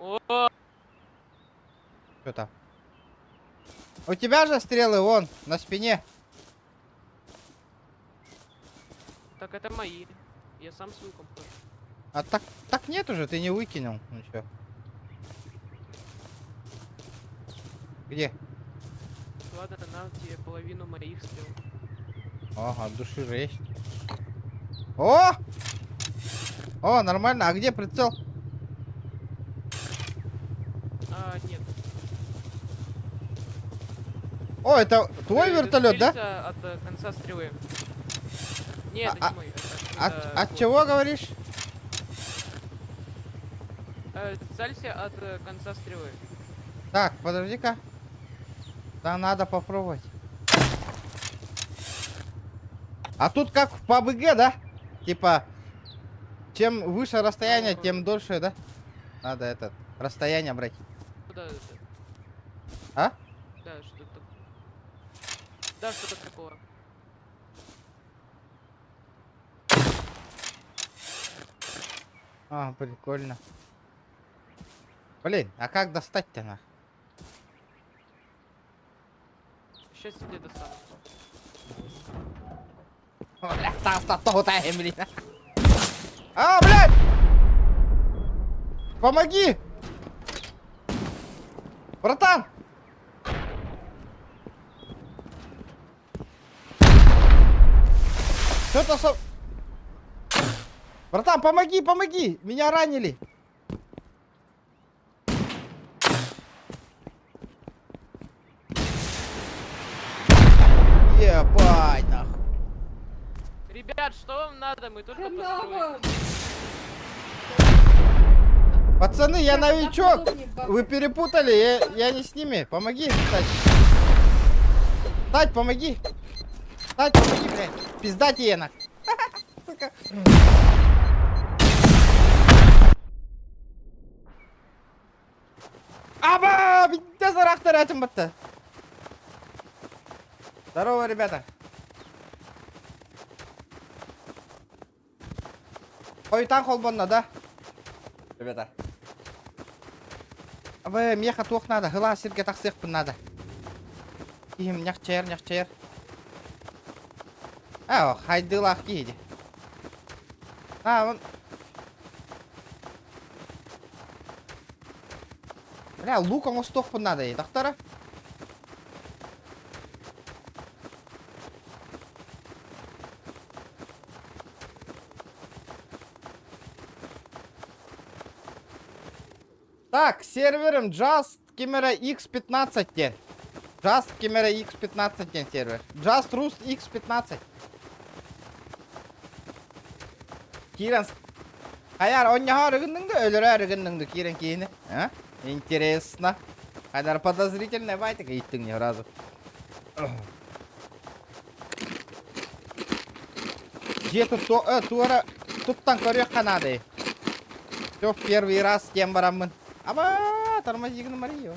О, Что там? У тебя же стрелы вон, на спине. так это мои. Я сам с луком хожу. А так, так нет уже, ты не выкинул. Ну чё. Где? Ладно, на тебе половину моих стрел. Ага, от души же есть. О! О, нормально. А где прицел? А, нет. О, это твой Ты вертолет, да? целься От э, конца стрелы. Нет, это А- не мой. Это, От, это от твой. чего говоришь? Целься от конца стрелы. Так, подожди-ка. Да, надо попробовать. А тут как в PUBG, да? Типа, чем выше расстояние, Ну, тем дольше, да? Надо этот, расстояние брать. Ну Да, да, А? да, что-то. Да, что-то такого. А, прикольно. Блин, а как достать-то нах? Сейчас тебе достану. Бля, блин. А, блядь! Помоги! Братан! Что-то со... Братан, помоги, помоги! Меня ранили! Ебать, нахуй. Ребят, что вам надо? Мы только Хрена построили. вам! Пацаны, я Так новичок! удобнее бахать. Вы перепутали, я не с ними. Помоги, встать. Встать, помоги. Встать, помоги, блядь. Пизда тебе, нах. Сука. Аба! Битте зарахтар этим бітті. Здорово, ребята. Қойтан холбонна, да? Ребята. Абы, меха туох надо, хыла сирге тахсыахпын надо. Киһим няхчайар, няхчайар. А, хайдылаах киһи А, он... Бля, лук оҥостуохпун надо, доктора. Так, сервером Just Camera X15 диэн. Just Camera X15 диэн сервер. Just Rust X15. Киирэн Хайар онньоһоор гынныҥ да өлөрөөр гынныҥ да киирэн киһини. А? Интересно. Хайдар подозрительная байтик ыйыттыҥ не сразу. Дьиэ тут туора туттан көрүөххэ наада. Все в первый раз тем бараммын. Аба, тормози Марию.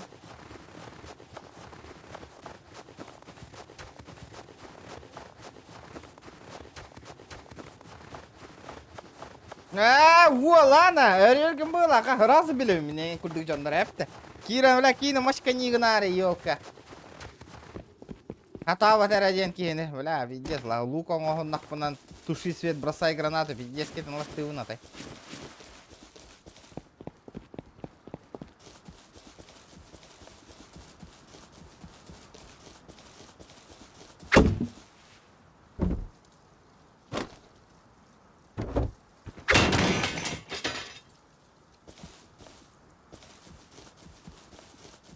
Аа, уолана, өрүөргүн быылаха, ыраас билим, мине курдук дьоннор эпте. Киирэн бля киинэ мошка нигынаары, елка. Хатаабат эрэ диэн киһини, бля, пиздец, ла лук оҥоһуннахпынан туши свет, бросай гранату, пиздец кетин ластыыбын атай.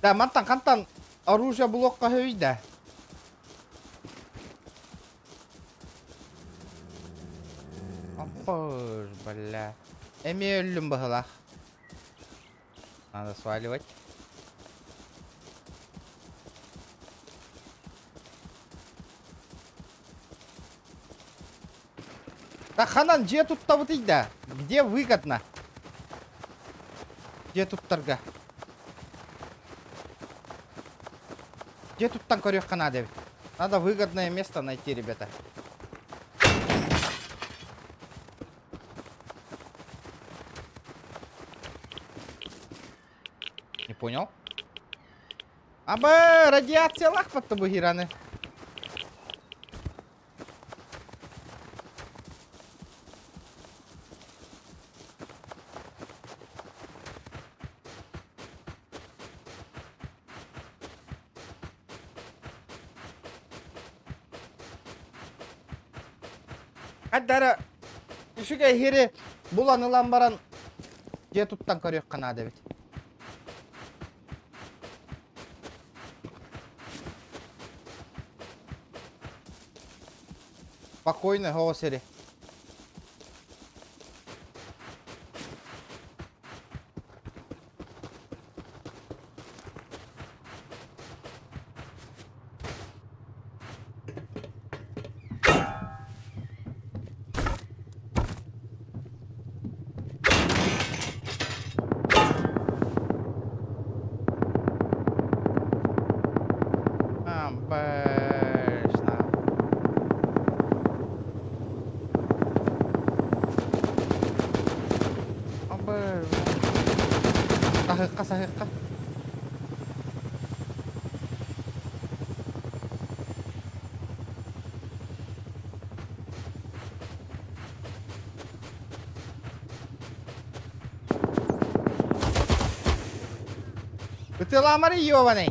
Да, мантан хантан оружие блокка хөйдө. Аппыр, бля. Эмиэ өллүм быһылаах. Надо сваливать. Да ханан, дьиэ туттабытый да? Где выгодно? Дьиэ туттарга. Дьиэ туттан көрүөххэ наада эбит. Надо выгодное место найти, ребята. Не понял. Аба, радиациялаах батта бу хираны. Хаддара үчүгэй иһири булан ылан баран дьиэ туттан көрүөххэ наада эбит. Спокойно, оҕо сири. Обычно. Саһыахха, саһыахха. Ытыаламары ёбаный.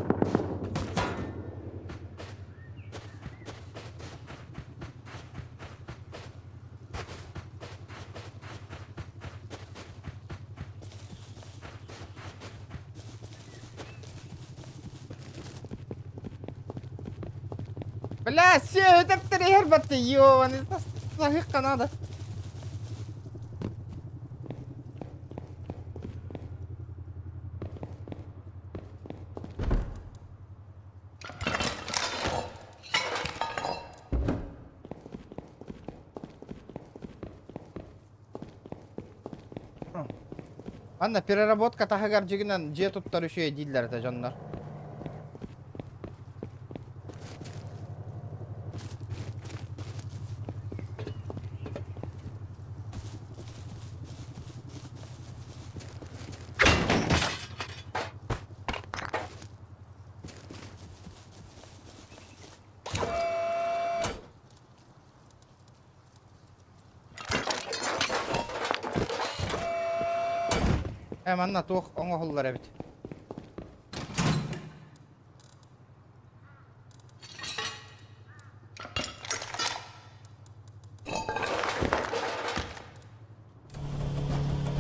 Бля, все, это второй батты, ёбаный, саһыахха надо. Анна, переработка таһыгар дьигинэн дьиэ туттар үчүгэй дииллэр этэ дьоннор. Ээ манна туох оҥоһуллар эбит.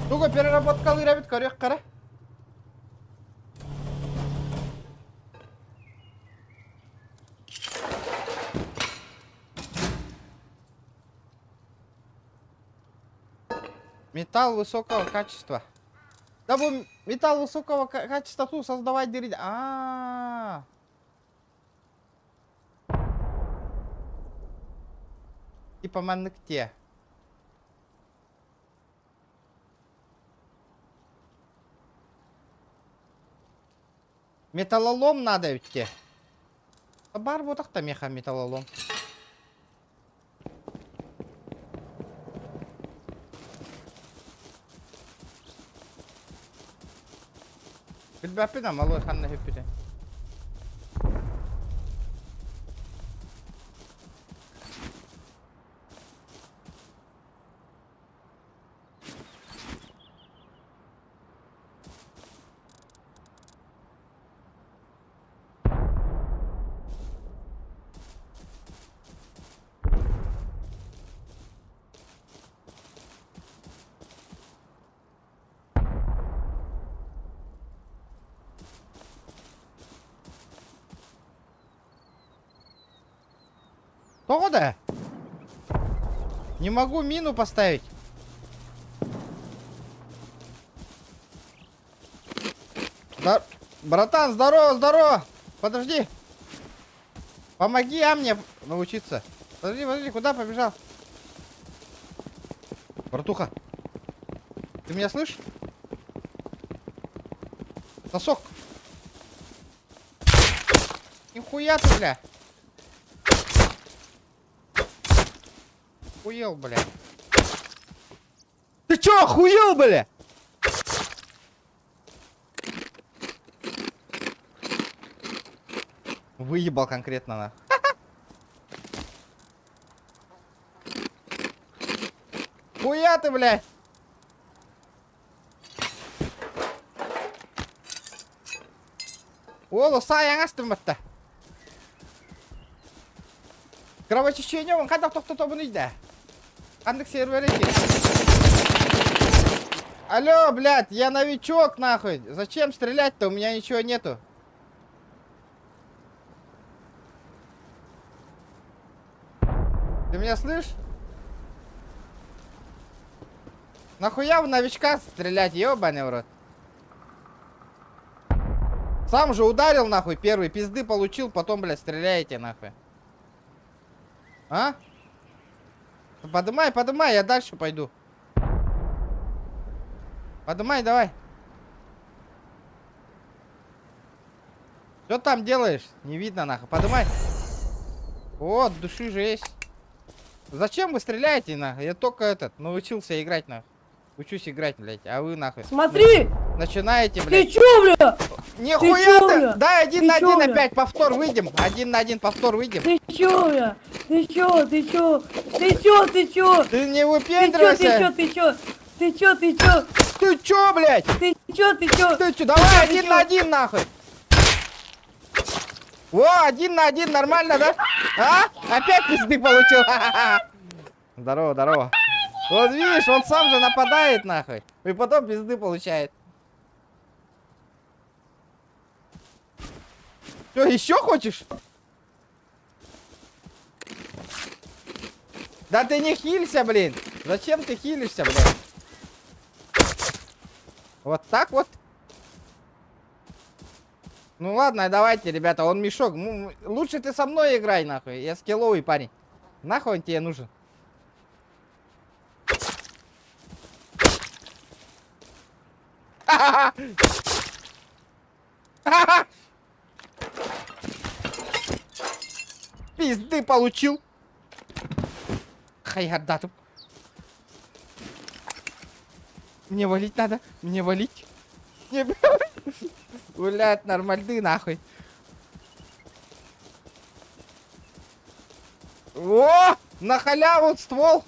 Тугу переработкалыыр эбит көрүөх эрэ. Металл высокого качества. Да бу металл высокого качества ту создавать дери. А, Типа маннык те. Металлолом надо ведь те. Бар ботах-то меха металлолом. Билбэппин малой ханна хүппүтэ. Тоҕо да? Не могу мину поставить. Да... Братан, здорово, здорово! Подожди! Помоги, а мне научиться. Подожди, подожди, куда побежал? Братуха, ты меня слышишь? Сосок! Нихуя ты, бля! Охуел, бля. Ты чё, охуел, бля? Выебал конкретно на. Хуя ты, блядь! Уол саайаҥас батта. Кровотечение он хайдах тохтотобун да. Ханнык сервер эти? Алло, блядь, я новичок, нахуй. Зачем стрелять-то? У меня ничего нету. Ты меня слышишь? Нахуя в новичка стрелять, ёбаный в рот? Сам же ударил нахуй первый, пизды получил, потом, блядь, стреляете нахуй. А? Подымай, подымай, я дальше пойду. Подымай, давай. Что там делаешь? Не видно нахуй. Подымай. О, от души же есть. Зачем вы стреляете нахуй? Я только этот, научился играть нахуй. Учусь играть, блядь, а вы нахуй. Смотри! Начинаете, Ты блядь. чё, бля? Нихуя чё, ты! бля? Дай один Ты на чё, один бля? опять, повтор выйдем. Один на один повтор выйдем. Ты чё, бля? Ты чё, ты чё? Ты чё, ты чё? Ты не Ты чё, ты выпендривайся. чё, ты чё? Ты чё, ты чё? Ты чё, блядь? Ты чё, ты чё? Ты чё? Давай чё, ты один чё? на один нахуй. О, один на один, нормально, да? А? Опять пизды получил. Здорово, здорово. Вот видишь, он сам же нападает нахуй. И потом пизды получает. Что, еще хочешь? Да ты не хилься, блин. Зачем ты хилишься, блин? Вот так вот. Ну ладно, давайте, ребята, он мешок. Лучше ты со мной играй, нахуй. Я скилловый парень. Нахуй он тебе нужен? Пизды получил. Хайгардату. Мне валить надо, мне валить. Не, блядь, нормальды нахуй. О, на халяву ствол.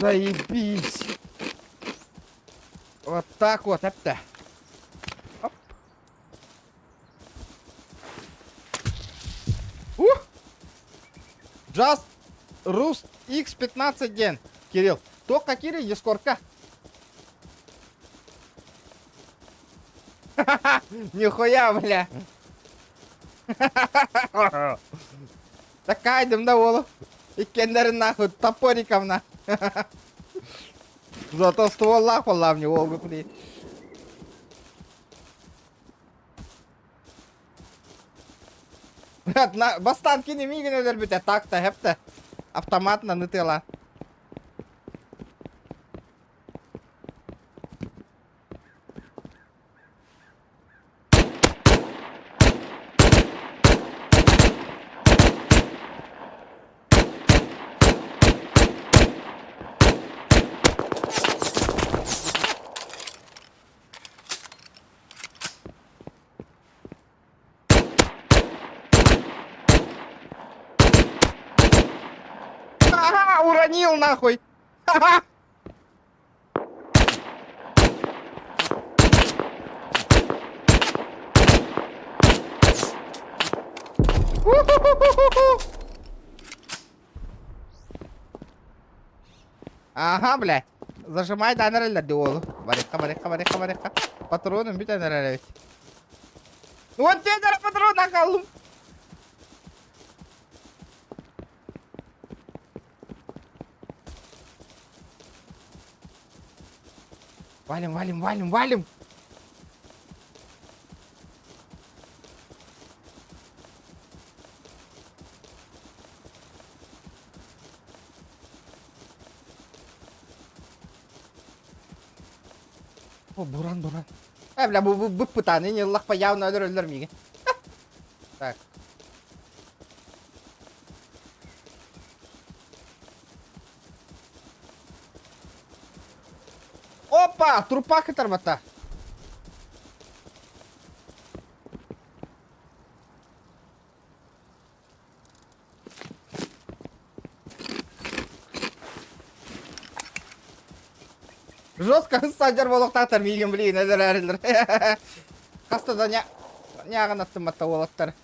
Заебись. Вот так вот, это. Оп. Ух! Just Rust X15 диэн. Кирилл. Туохха киирий Дискордка. Нихуя, бля. Такайдым да уолу. Иккиэннэрин нахуй топориком на. Зато стволлаах буоллаҕым дии уолга блин. Бастаан кини миигин өлөрбүтэ так-то хэп-то автоматынан ытыалаан. Ага, уронил нахуй! Ха-ха! Ага, блядь. Зажимай да эрэллэр дии уолу. Барыхха, барыхха, барыхха, барыхха. Патроным бүтэн эрэр эбит. Вот тебе патрон хааллым. Валим, валим, валим, валим. О, буран, буран. Э, бля, бу, бу, быппытааны не лахпа явно өлөр өлөр миигин. Так. Опа! Трупак ытарбата. Жестко садьар буолуохтаахтар миигин блин өлөрөөрүллэр. Хаста да ньааҕын аттымматта уолаттар.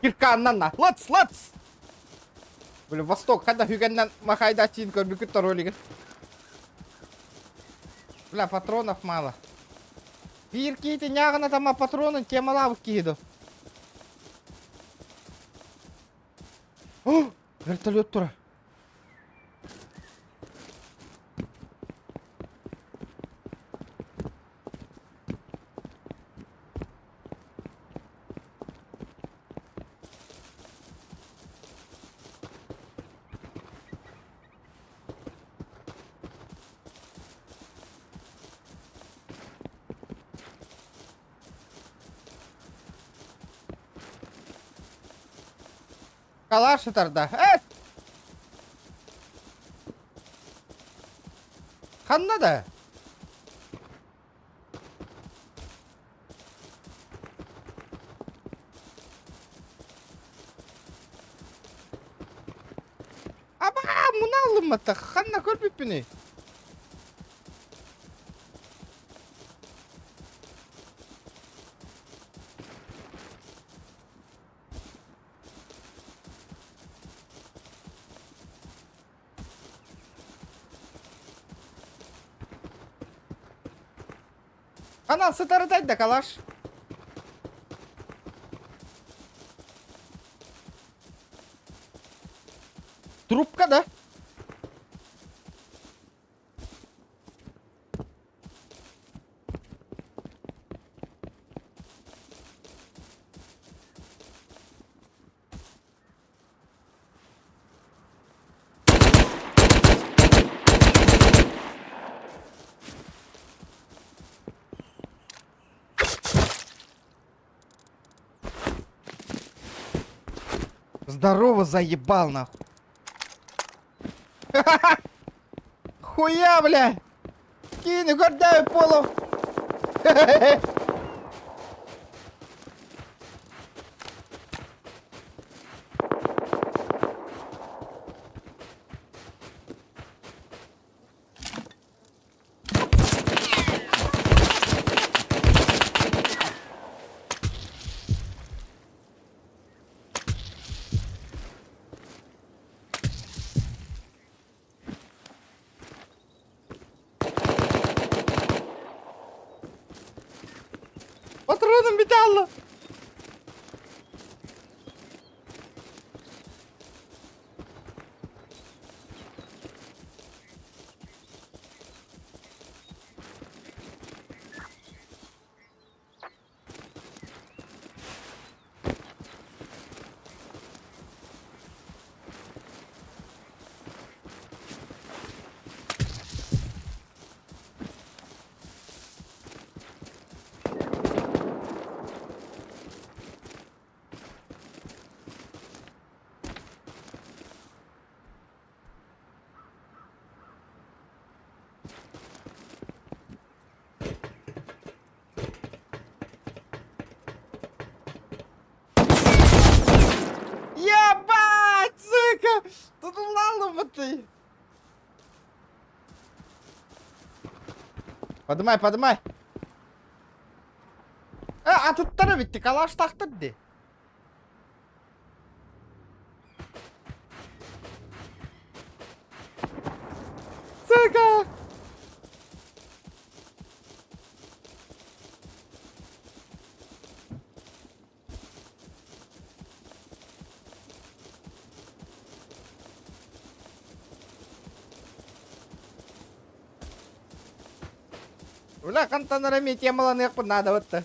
Киркааннанна. Лац, лац! Били Восток хада хүгэннэн махайда чин көрбүкүт ролигин. Бля, патронов мало. Биир киһити ньааҕына тама патронун темалаабыт киһи до. О, вертолет турар. Калаш сытарда. Э! Ханна да? Аба, муна алыммата. Ханна көрбүппүнүй? Анан сытарытай да калаш. Трубка да? Здорово, заебал нахуй. Хуя, бля! Кини көрдөй полу. Патроном металла! Ебать, сука! Тут ты. Подымай, подымай. Э, атыттара битти, калаш тахтыр ди. Сука! Бля, хантан эрэ эмиэ темаланыахпын наада бытта.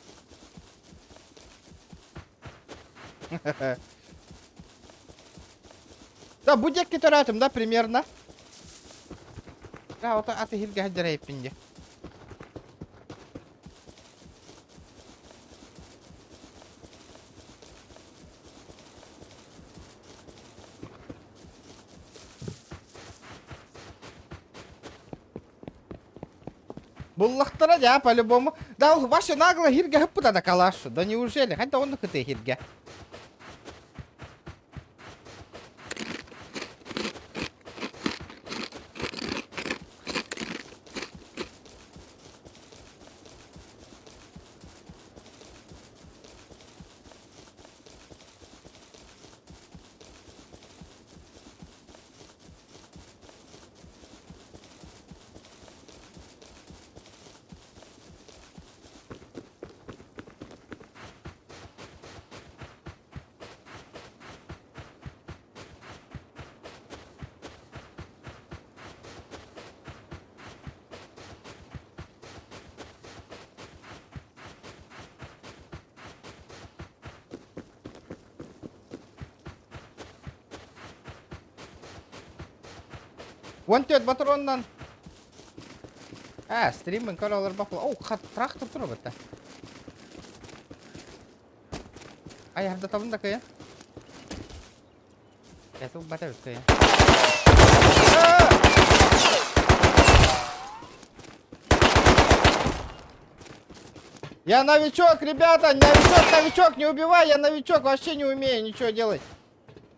Да, бу диэки төрөөтүм да, примерно. Да, ото аты иһиргэ сылдьар эбиппин дии. Буллахтара дьаа по-любому. Да вообще нагло хиргэ хыппыта да калаш. Да неужели? Хотя он кыты хиргэ. 14 батроннан. А, стриммин көрө олорбох. О, трактор турар бытта. Ай, хардатабын да кыйа. Это бата кыйа. Я новичок, ребята, новичок, новичок, не убивай, я новичок, вообще не умею ничего делать.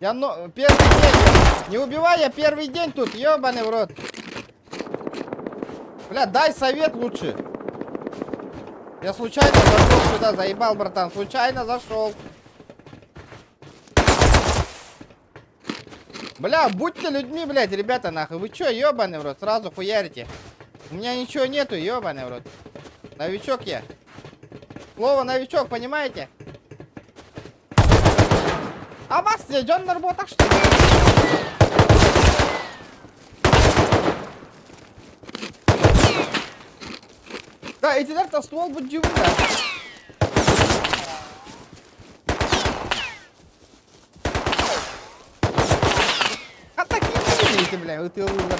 Я но... первый день, не убивай, я первый день тут, ебаный в рот. Бля, дай совет лучше. Я случайно зашел сюда, заебал, братан, случайно зашел. Бля, будьте людьми, блядь, ребята, нахуй. Вы чё, ебаный в рот, сразу хуярите. У меня ничего нету, ебаный в рот. Новичок я. Слово новичок, понимаете? А вас дьоннор буотах что ли? Да, итилэр ствол буддьюбун да. А такие эти, бля, ытыалыыллар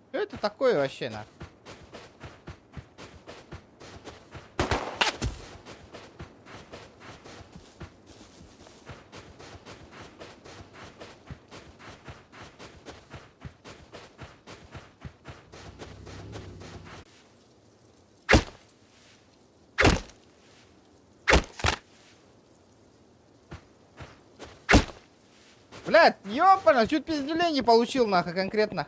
Что это такое вообще, на? Блядь, ёпана, чуть пиздюлей не получил, нахуй, конкретно.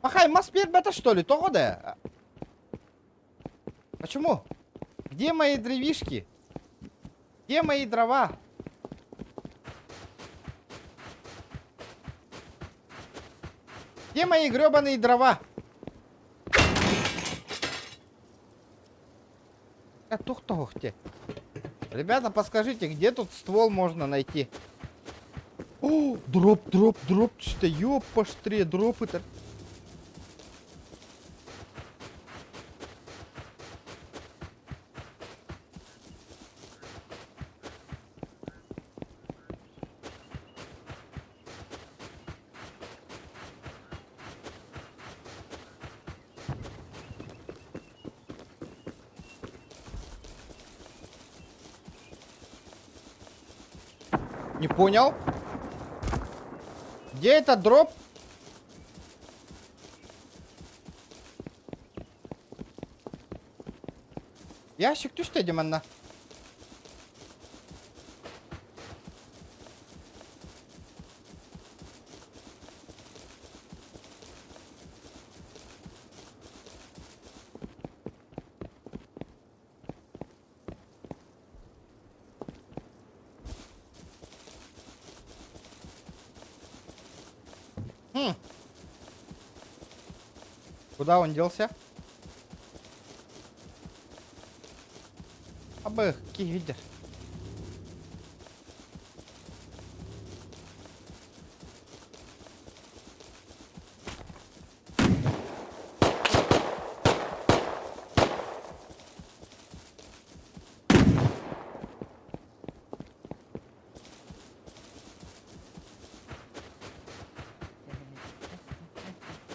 Махай, мас это что ли? Того да? Почему? Где мои дровишки? Где мои дрова? Где мои гребаные дрова? Тух-тух-те. Ребята, подскажите, где тут ствол можно найти? О, дроп, дроп, дроп, что ёпаштре, дроп это. Не понял. Где этот дроп? Ящик түстэ дии манна. Хм. Куда он делся? Абы киһи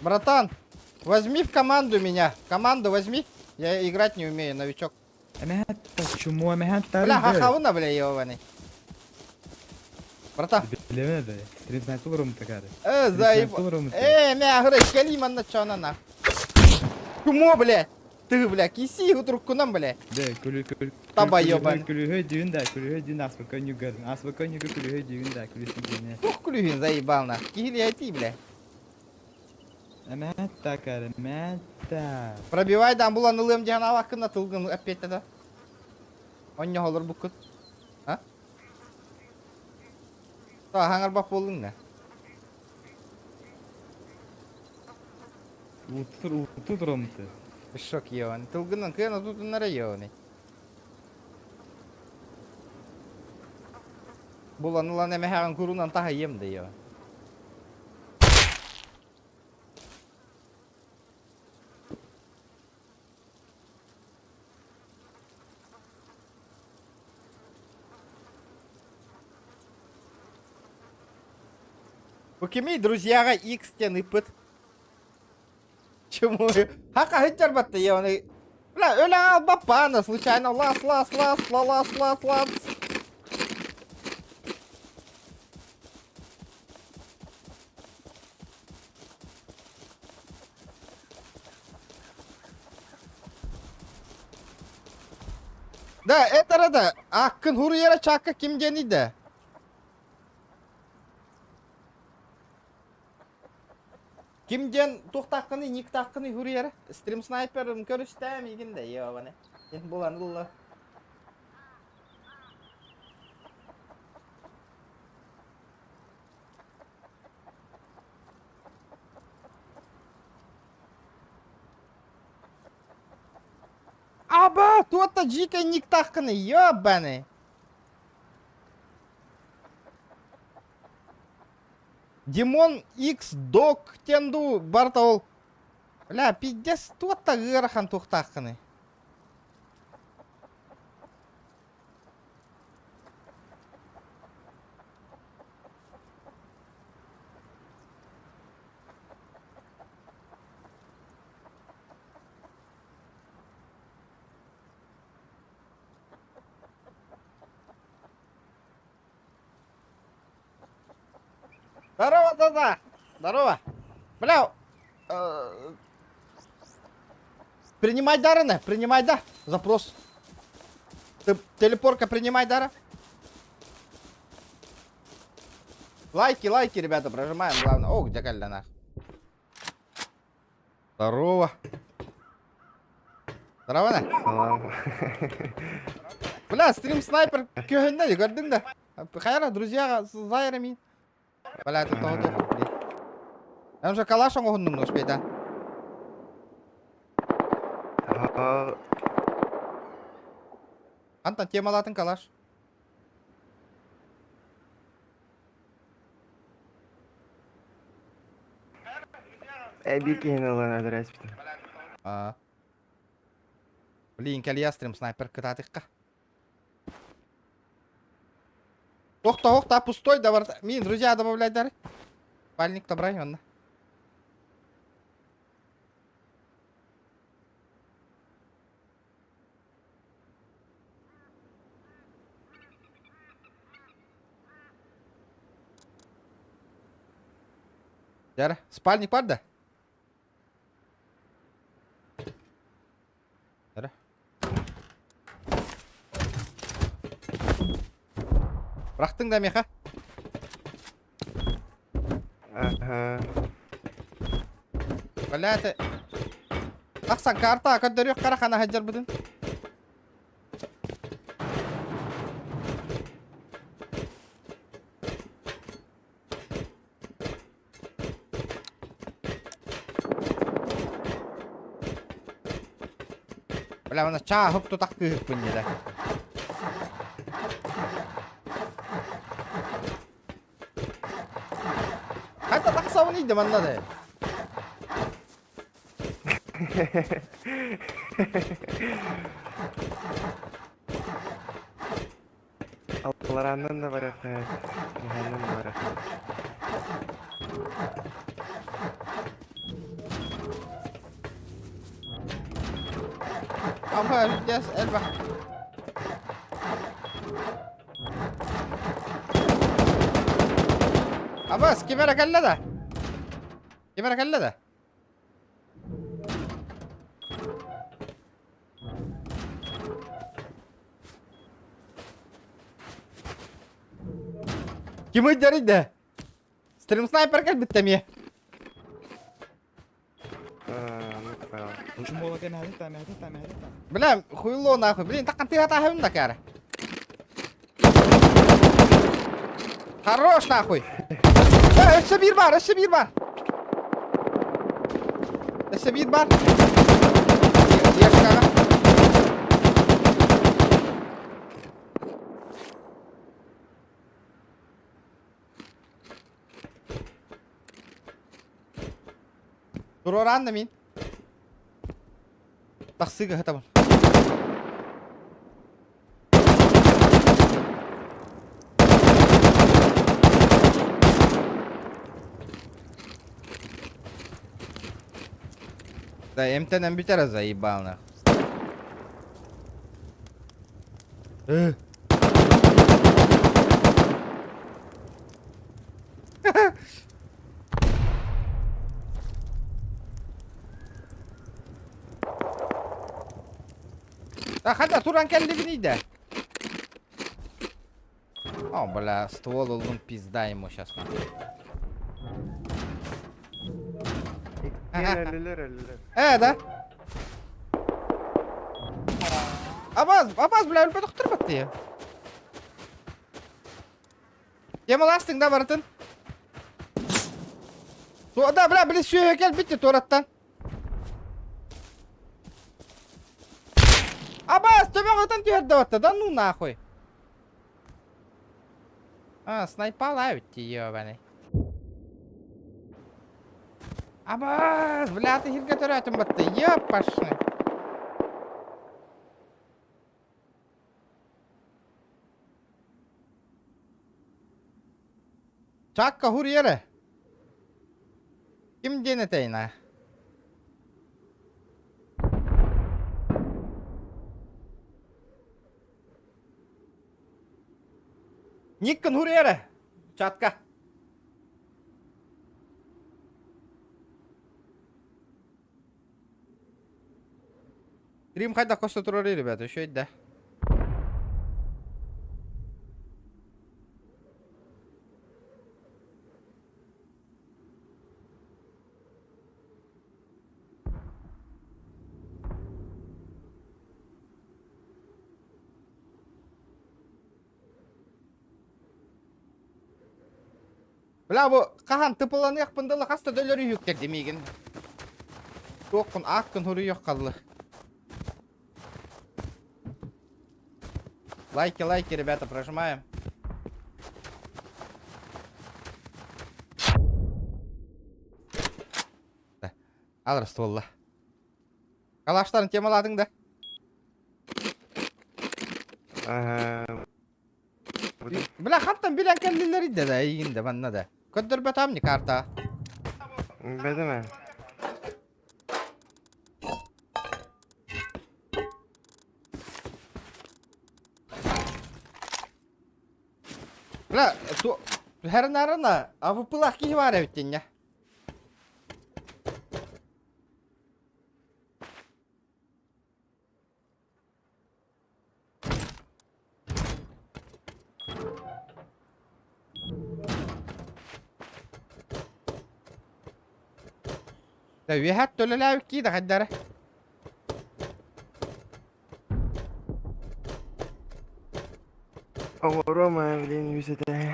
Братан, возьми в команду меня. Команду возьми. Я играть не умею, новичок. Бля, хахауна, бля, ебаный. Братан. Билеме да. Стрим снайпер такары. Э, заеб. Э, мэ ахыры кели манна чона на. Кумо, бля? Ты, бля, киси утруккунан, бля. Да, күлү күлү. Таба ебан. Күлү дүйүн да, күлү дүйүн аспака нюгар. Аспака нюгар күлү дүйүн да, күлү дүйүн. Тух күлүһүн заебал на. Кихили айти, бля. Мэтта кары, мэтта. Пробивай да булан ылыам диэн аваккына тылгын опять да. Онньоһолор буккут. А? Хаҥарбах буоллуҥ да. Утур утур ромты. Шок ебаный. Тылгынан кыана тутуннара ебаный. Булан ылан эмэһэҕин курунан таһайым да ебан. Бу кимий друзьяҕа X диэн ыппыт. Чему? Хака сылдьарбатта ебаный. Бля, өлө албаппаана случайно лас лас лас ла лас лас лас. Да, это да. Аккын хуруйара чакка ким диэний да? Ким диэн туохтааххыный, никтааххыный хуруйара? Стрим снайперым көрүстээм игин да ебаный. Булан ылла. Аба, туота дьиикэй никтааххыный, ебаный. Димон X Док диэн дуу барыта ол Бля, пиздец, туота ыарахан туохтааххыный. Здорово, да-да. Здорово. Бля, принимай дары, принимай, да, запрос. Ты, телепорка, принимай дара. Лайки, лайки, ребята, прожимаем, главное. О, где калля нах. Здорово. Здорово, на. Салам. Бля, стрим снайпер көһүннэ, көрдүҥ да. Хайара, друзья, зайрами. Бля, это того того. Я уже калаш оҥоһуннум успейда. Антон, темалатын калаш. Эбии киһини ылан өлөрөөспүтүм. Аа. Блин, кэлиэ стрим снайпер кытаатыкка. Охта, охта, пустой да бар. Мин, друзья, добавляй дары. Спальник добрай, онно. Дьэ, спальник бар да? Эрэ. Бырахтыҥ да миэхэ? Аха. Бля, это... Тахсан карта көрдөрүөх хара хана сылдьарбытын. Бля, мана чааһып тутах кыыһыппын дьэ. Хайта тахсабын ийдэ манна да. Алларааннан да барыахха, үөһээннэн да барыахха. Ама здесь элбэх. Абас, ким эрэ кэллэ да? Ким эрэ кэллэ да? Ким ыйдарый да? Стрим снайпер кэлбит эмиэ. Бля, хуйло нахуй. Блин, так ты атахым да кара. Хорош нахуй. Э, өссө биир бар, өссө биир бар. Өссө биир бар. Девушкаға. Туруораан да мин. Тахсыыга сытабын. Да, эмтэнэн бүтэр заебал нах. Э. Да, хотя туран кэллигиний да. О, бля, ствол ыллым, пизда ему сейчас нахуй. Иккиэн өллүлэр өллүлэр. Э, да? Абаз, абаз, бля, өлбөтөх турбат Темалаастыҥ да барытын. Да, бля, били сүөһү кэлбит туораттан. Абаас, төбөҕө ытан түһэрдэ батта, да ну нахуй. А, снайпала эбит ебаный. Абаас, бля, ты хиргэ төрөөтүм батта, епашны. Чакка хурьерэ. Ким диэн этэйин аа? Никкын хурьерэ. Чатка. Рим хайдах көстө турарый, ребята, еще да. Бля, бу хаһан тыпыланыахпын дылы хас да өлөр үһүктэрди миигин. Туоххун ааккын хуруйуох халлы. Лайки, лайки, ребята, прожимаем. Да. Ал стволла. Калаштарын темаладың да. Ага. Бля, хантан билэн кэллилэр идэ да, эйигин да, манна да. Көрдөрбөтөм не карта. Бэдэмэ. Бля, ту... Хернарына, а вы пылах киһи баар эбит диэннэ. Да үөһэт төлөлөөбүт да хайдара. Оҥоруом ээ, билин үс этэ.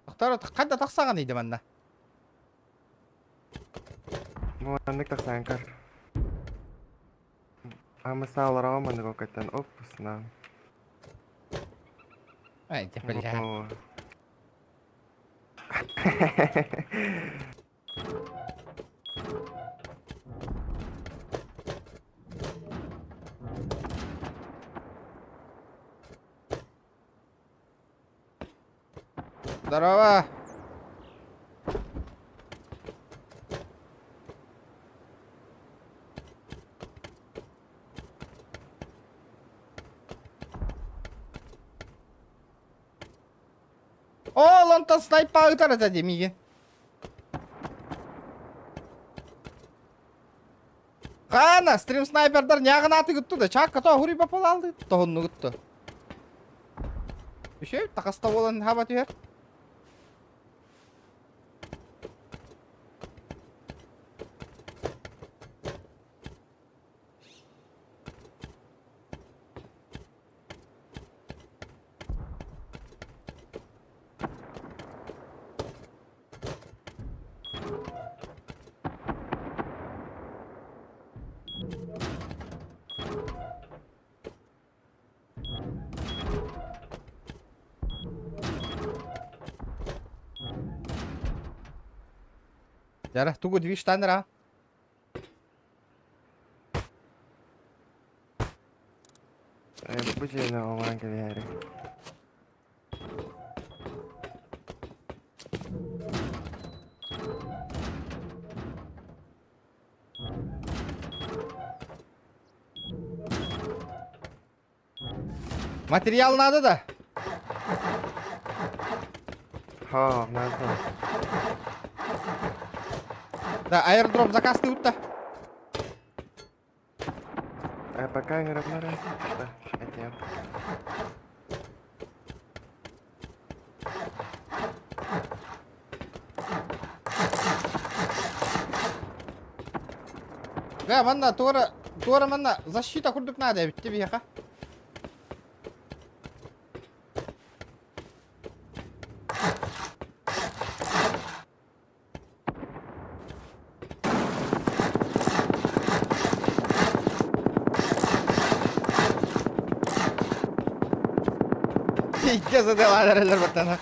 Тохтор ханна тахсаҕын ыйда манна? Бу маннык тахсан көр. Амыса олороҕо маннык оккаттан оп устунан. Ай, бля. Здорово! Ол онтон снайпа ытар этэ дии миигин. Хаана, стрим снайпердар ньааҕынаатыгытту да, чаакка то хури бапалаалды, тоһуннугутту. Үшө, тахаста буолан хаба түһэр. Дьэ, тугу движтан ра? Бу дьиэни оҥорон кэбиһээри. Материал надо да? Ха, надо. Да, аирдроп заказ ты утта. А пока ыҥырабынара. Да, этиэм. Да, манна туора туора манна защита курдук надо эбит биһиэхэ. Икки задала эрэллэр баттана.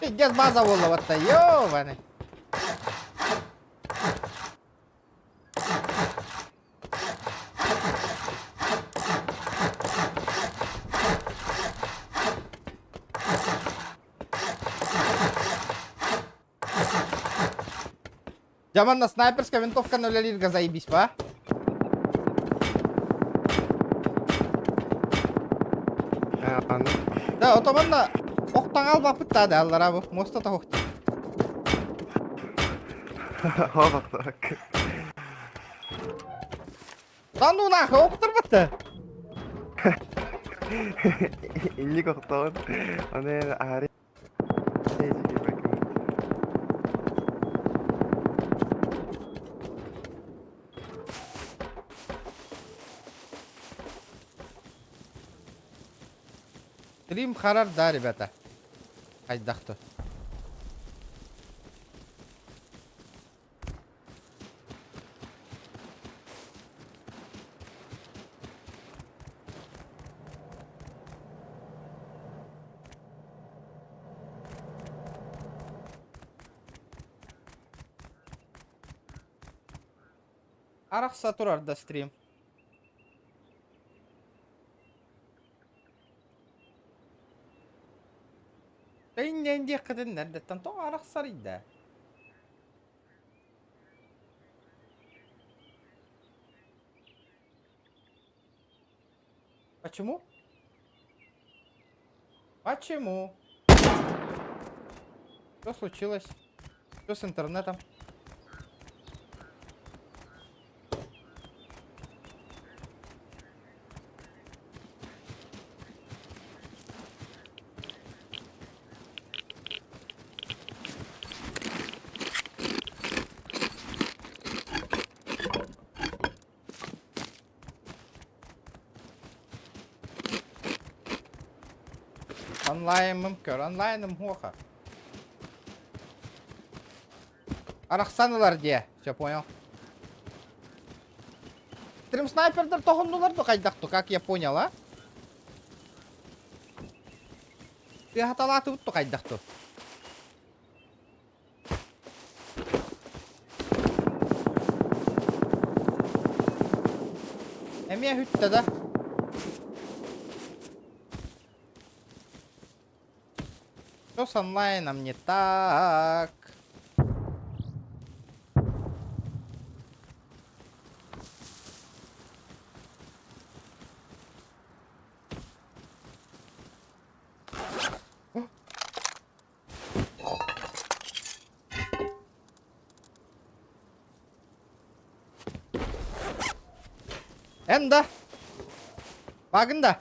Пиздец база буолла батта, ёбаный. Дьэ манна снайперская винтовканы үлэлииргэ заебись ба? Аны Да, ото манна охтан албаппыт да аллара бу муоста тоһуохтар. Хобахтак. Да ну нахуй, охтарбатта. Инник охтоон. Аны аһары Стрим харар да, ребята. Хайдах-то. Арахса турар да стрим. Тэйнэн диэххитин эрдэттэн тоҕо арахсарый да? Почему? Почему? Что случилось? Что с интернетом? Онлайнмын көр, онлайным хуоха. Арахсан ылар диэ. Все понял. Стрим снайпердар тоһуннулар ду хайдах ту, как я понял, а? Тыаһаталаатыбыт ту хайдах ту? Эмиэ бүттэ да. Что с онлайном не так? Эн да? Багын да?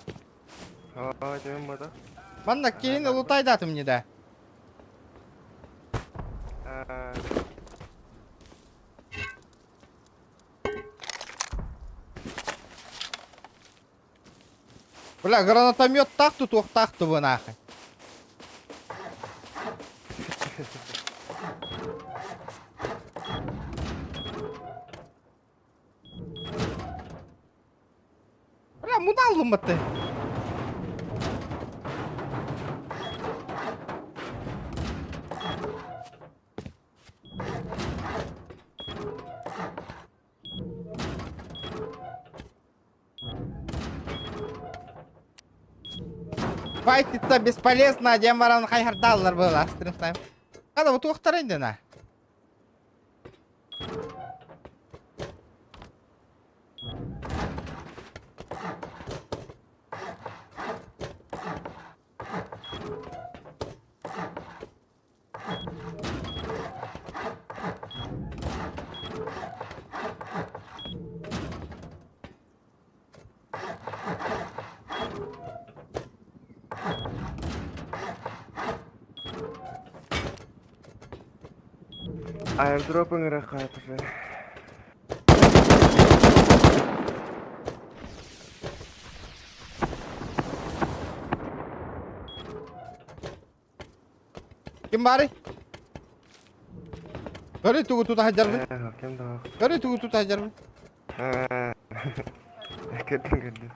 Аа, дьон бата. Манна киһини лутайдатым не да. Аа, Бля, гранатометтаах тутуохтаах тубу нахуй. Бля, муналлым ты. Файтиться бесполезно, диэн баран хайһардааллар быһыылаах стрим Хада бу туохтара иннинэ? Airdrop ыҥырар хаатыша. Ким баарый? Көрүй тугу тута сылдьарбын. Ээ, ким да Көрүй тугу тута сылдьарбын. Ээ, көрдүм көрдүм.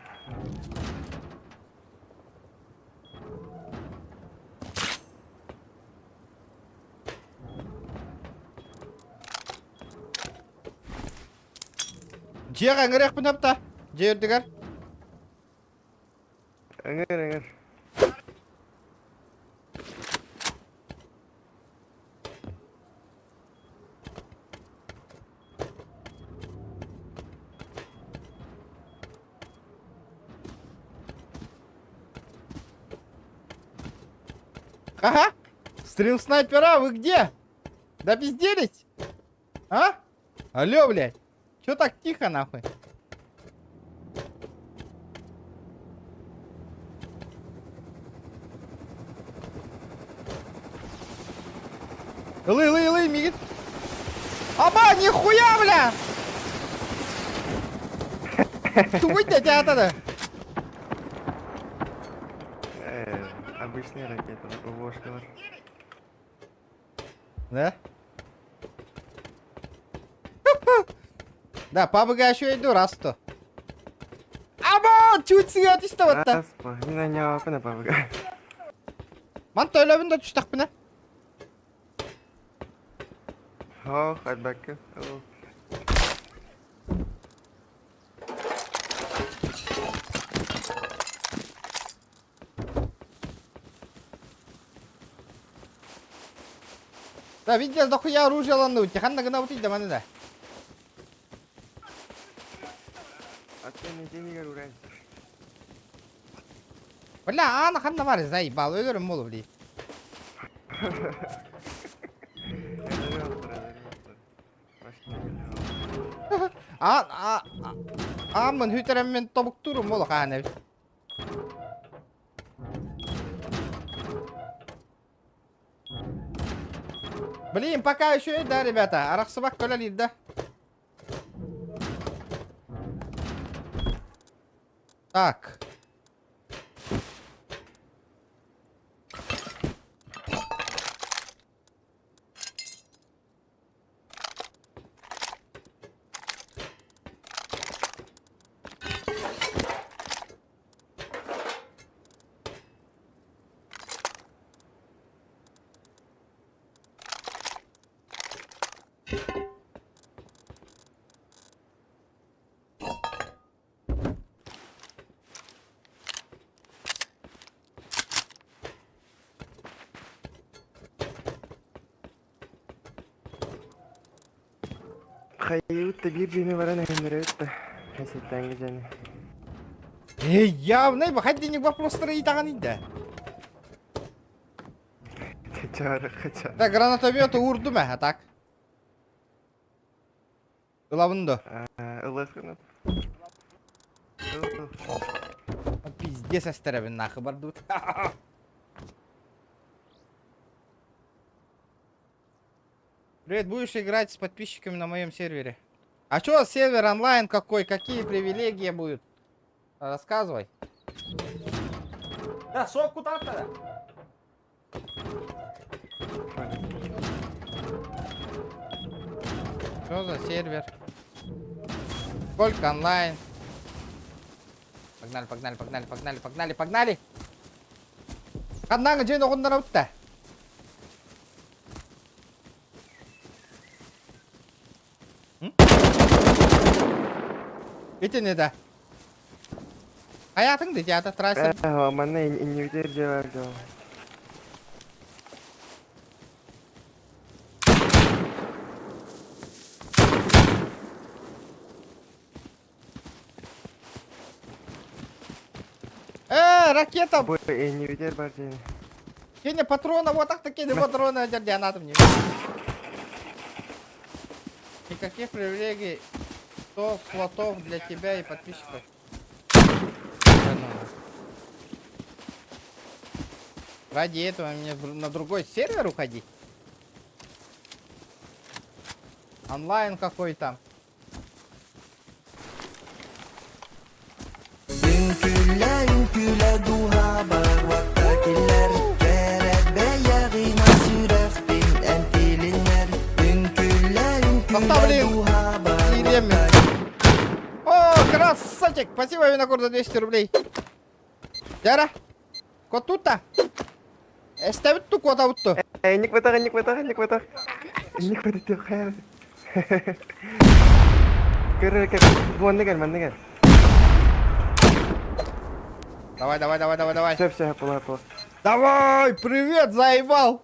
Дьиэҕэ ыҥырыахпын сөп да? Дьиэ үрдүгэр. Ыҥыр ыҥыр. Ага. Стрим снайпера, вы где? Да пизделись? А? Алло, блядь. Чё так тихо, нахуй? Ылы, ылы, ылы, мигит. Аба, нихуя, бля! Тугуй дядя да. Э, обычная ракета, ПВОшкалар. Да? Да, пабыга еще иду, раз то. Аба, чуть сыга түстэ батта. Раз, мин анньааппын пабыга. Ман төлөбүн да түстахпына. Хоох, айбакка. Оо. Да, видел, дохуя оружие ланныбыт, ханна гынабытый да маны да. Аттан этинигэр уран. Бля, аана ханна бар, заебал, өлөрүм болу, блин. Элэри оттор, элэри оттор. Башня А, а, ааммын хүтэрэммин тобуктуурум болу хаан эбит. Блин, пока еще и да, ребята. Арахсыбак көлөлиир да. Так. Хайыыбыт да биир дьиэни баран эһиннэрэбит да. Эсэттээҥҥи дьиэни. Эй, явный бахаддиник вопростары ыйытаҕын да. Качары, качары. Да гранатомет уурдум ээ, а так. Ылабын да. Ылыаххын. Пиздец эстэрэбин нахы бардыбыт. Привет, будешь играть с подписчиками на моем сервере? А чё, сервер онлайн какой? Какие привилегии будут? Рассказывай. Да, сок куда-то. Что за сервер? Сколько онлайн? Погнали, погнали, погнали, погнали, погнали, погнали! Ханнаҥа дьиэн оҕуннарабыт Итини да. Хайаатыҥ да театр трасса. Ээ, манна иннибитигэр дьиэ баар дьон. Э, ракета! Бу иннибитигэр бар дьиэни. Кини патрона, вот так таки патрона дьанатым не. Никаких привилегий, 100 слотов для тебя и подписчиков. Да ну. Ради этого мне на другой сервер уходить? Онлайн какой там? Үҥкүүлэ, үҥкүүлэ дууһабар уотта киллэр, кэрэ бэйэҕин сүрэхпин эн тилиннэр. Үҥкүүлэ, Тоқта, үҥкүүлэ блин! дууһабар Илеммин. уотта О, красавчик! Спасибо, Винокур, за 200 рублей. Дяра, кот тут-то? Эстэбит ту куотабыт ту. Инник батах, инник батах, инник батах. Инник батах хайа. Көр, көр. Бу манна кэл, манна кэл. Давай, давай, давай, давай, давай. Сөп, сөп, була, була. Давай, привет, заебал!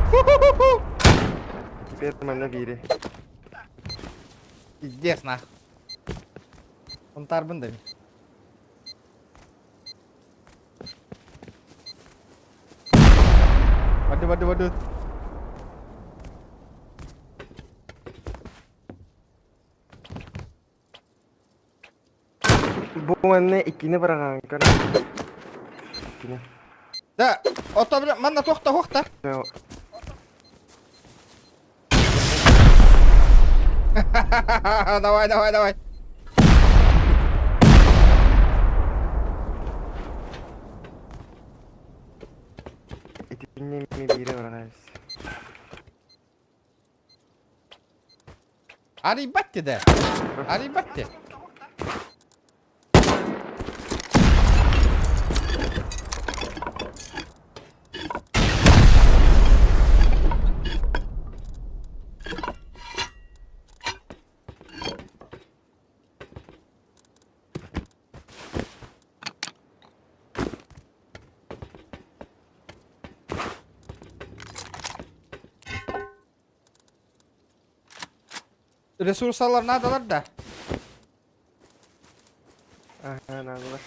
Ху-ху-ху-ху! Теперь манна биири. Пиздец, нах. Унтарбын да. Waduh, waduh, waduh. Бу манна иккини быраҕаҥ көр. Иккини. Да, ото бля, манна туохта хуохта. Давай, давай, давай. Итиннэ эмиэ биирэ быраҕайбыс. Арыйбат да. Арыйбат. Ресурсалар наадалар да. Аха, наадалар.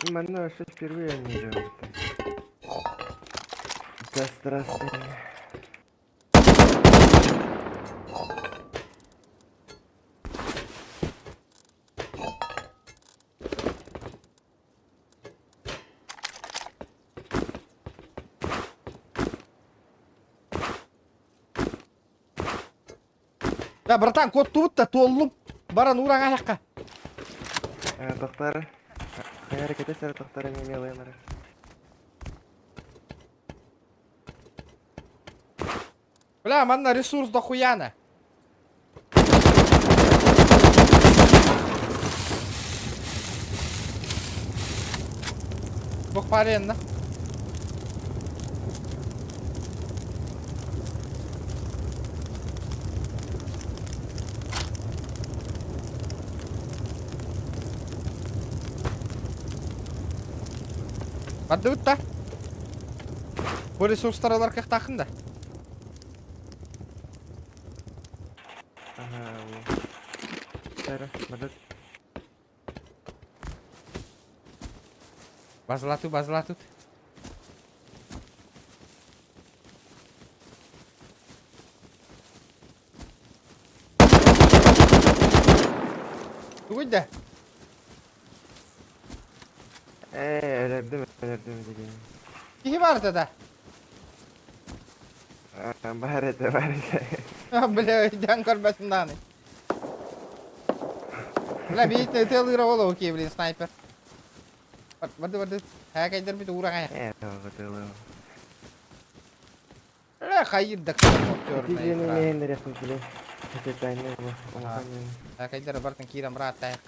Манна вообще впервые не идем. Да здравствуй. Да, братан, куоттубут да туоллум. Баран уураҥ айахха. Тохтар. Хайа кэтэ тохтар эмиэ мелые Бля, манна ресурс дохуяна. Бухпаренна. Бардыбыт да. Бу ресурстар ылар кыахтааххын да. Ага, Сара, бардыт. Базалату, базалатут. Тугуй да? Ээ, өлөрдүм, өлөрдүм дигин. Киһи бар да. Бар этэ, бар этэ. Бля, өйдөөн көрбөтүм даҕаны. Бля, биитэ ытыалыыра ол окей, блин, снайпер. Барды, барды. Хээкэйдэрбит уураҥай. Ээ, ытыалыы. Бля, хайыр да черный Тиҗене экран. мehen бile. Хэтэтайны бу. Улахан. Хээкэйдэр бартын киирэн бырааттайық.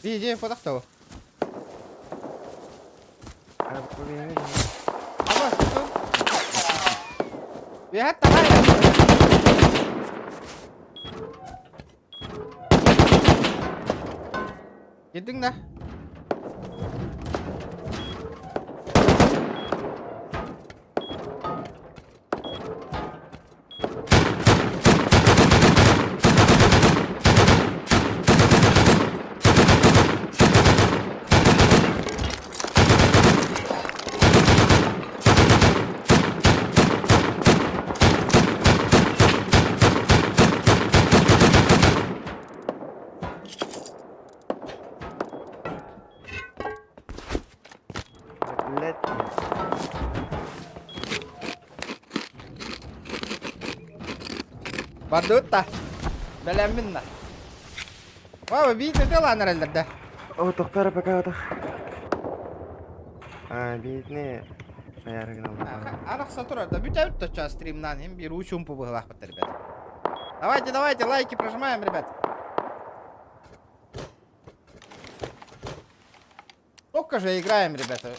Види, фотохто. А бу бэйэ. Аба, что? Бэйэ тахай. Кирдиҥ да? Блядь. Бардыбыт да. Бэлэммин да. Вау, биир ытыалаан эрэллэр да. О, тохтор пока отох. А, биитне аярыгын Арахса турар да бүтэбит точа стримнан им бир учумпу быһылаахпыт ребят. Давайте, давайте, лайки прожимаем, ребят. Только же играем, ребята.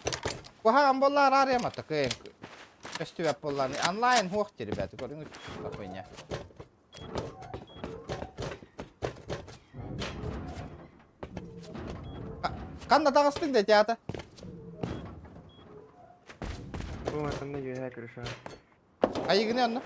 Куһаҕан буоллар арыама такын. Көстүбэт буоллар. Онлайн хуохти, ребята. Көрүҥүт хуйня. Ханна таҕыстыҥ да театр? Бу манна үөһэ крыша. Айыгыны онно.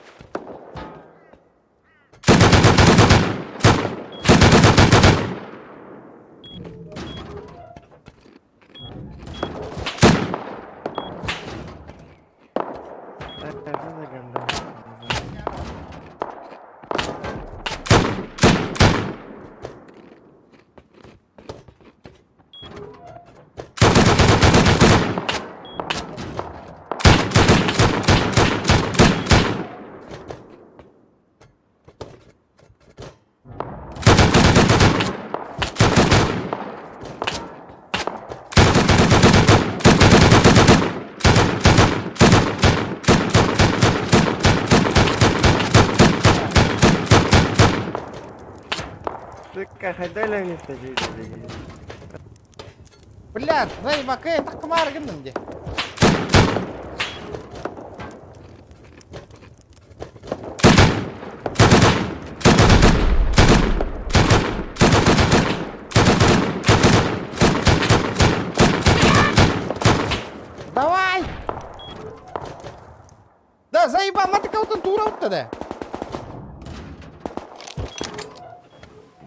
Сука, хайдах вместо жизни. Блядь, заебакы, так кымаар гынным дии. Давай! Да, заебал, маты кого-то тура вот тогда.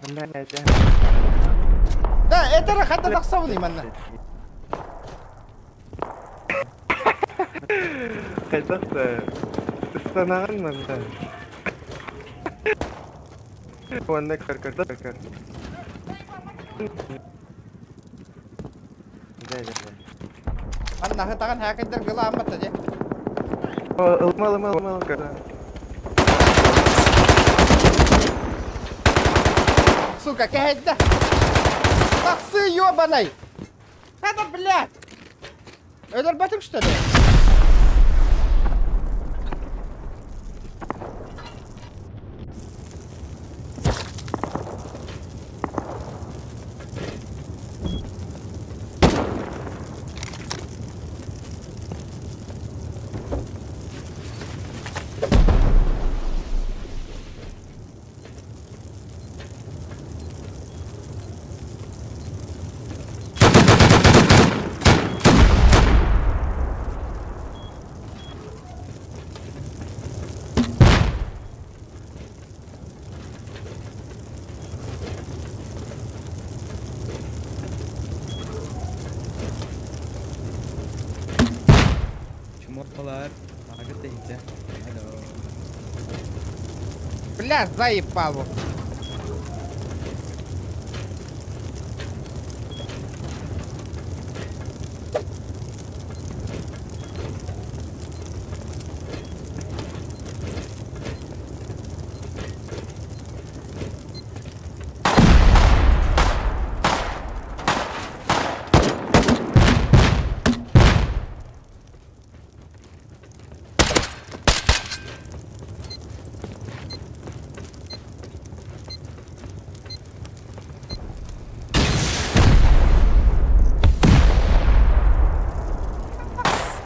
Блядь, Да, это рахата тахсабын именно. Хайдах да ыстанаҕын манна. Уонна көр көр көр. Дэ дэ дэ. Анна хытаҕын хакердер гыла амматта дьэ. Ылма ылма ылма ылма. Сука, кэһэйдэ. Тахсы ёбаный! Это, блядь! Өлөрбөтүҥ что ли? Ага тэйдэ. Алло. Бля, заебало.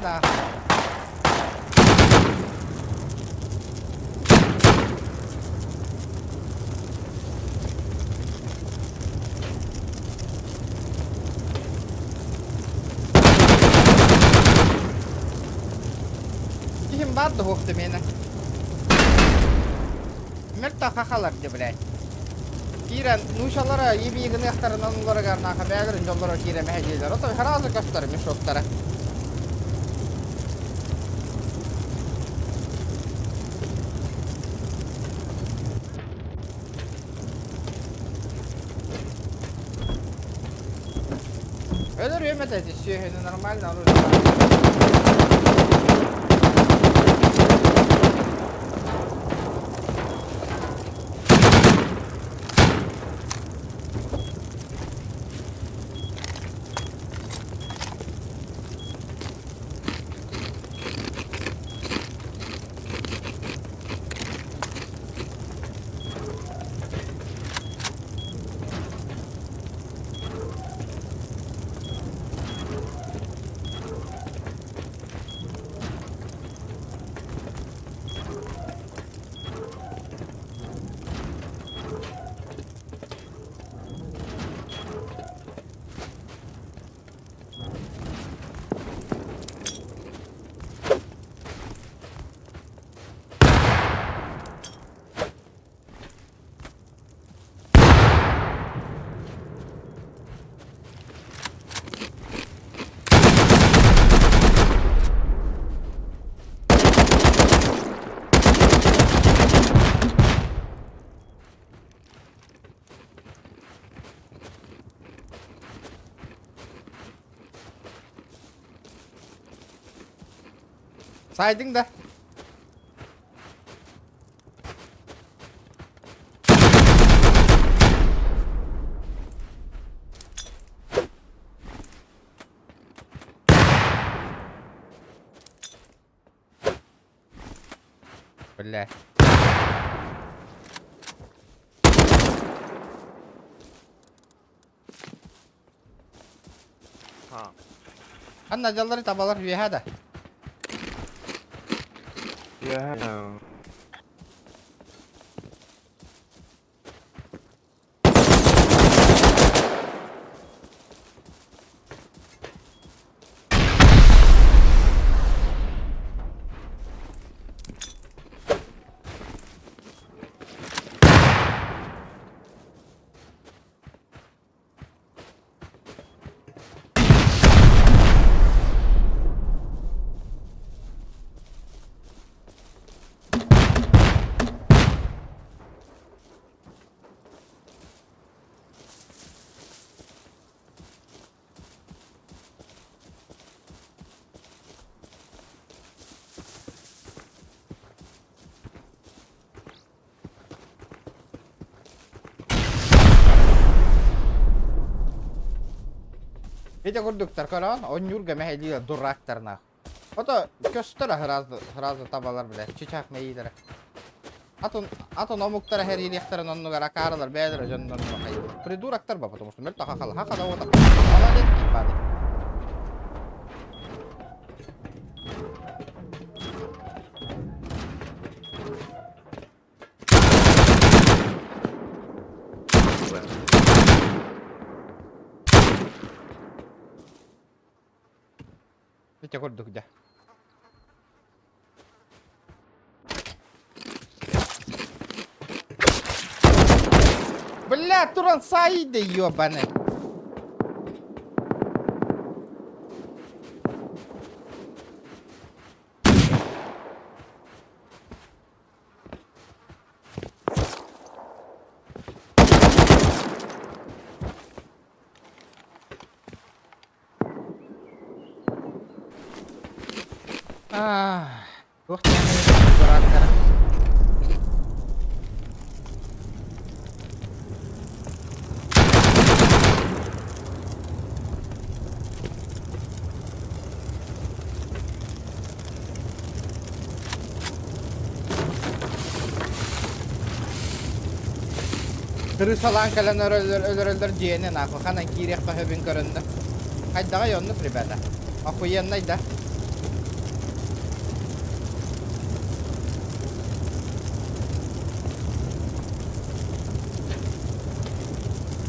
На. Киһим баар да суох да миэнэ. Мөлтөх хахалар дии, блядь. Киирэн нуучалара ибии гыныахтарынан уларыгар нааха бэйэлэрин дьоллоро киирэн мэһэйдииллэр. Отой сразу көстөр мешоктара. Өлөрүөм этэ ити сүөһүнү нормально оружие. Сайдың да. Бля. Анна дьаллары табалар үөһэ да. Yeah. Ити курдуктар көрөҕүн, онньуурга мэһэйдиилэр дурактарнаах. Ото көстөр сразу, сразу табалар билэр, чычаах мэйиилэрэ. Атын, атын омуктара хэриилиэхтэрин оннугар акаарылар бэйэлэрэ дьоннорун хайыылар. Придурактар ба, потому что мөлтөх хахала, хахала уота. Молодец, ебаный. Ити курдук дьэ. Бля, туран сайды, ёбаный. Туох диэн Крысалаан кэлэн өлөрөллөр дьиэни нахуй ханан киириэххэ сөбүн көрөннө. Хайдаҕай оннук, ребята? Охуеннай да?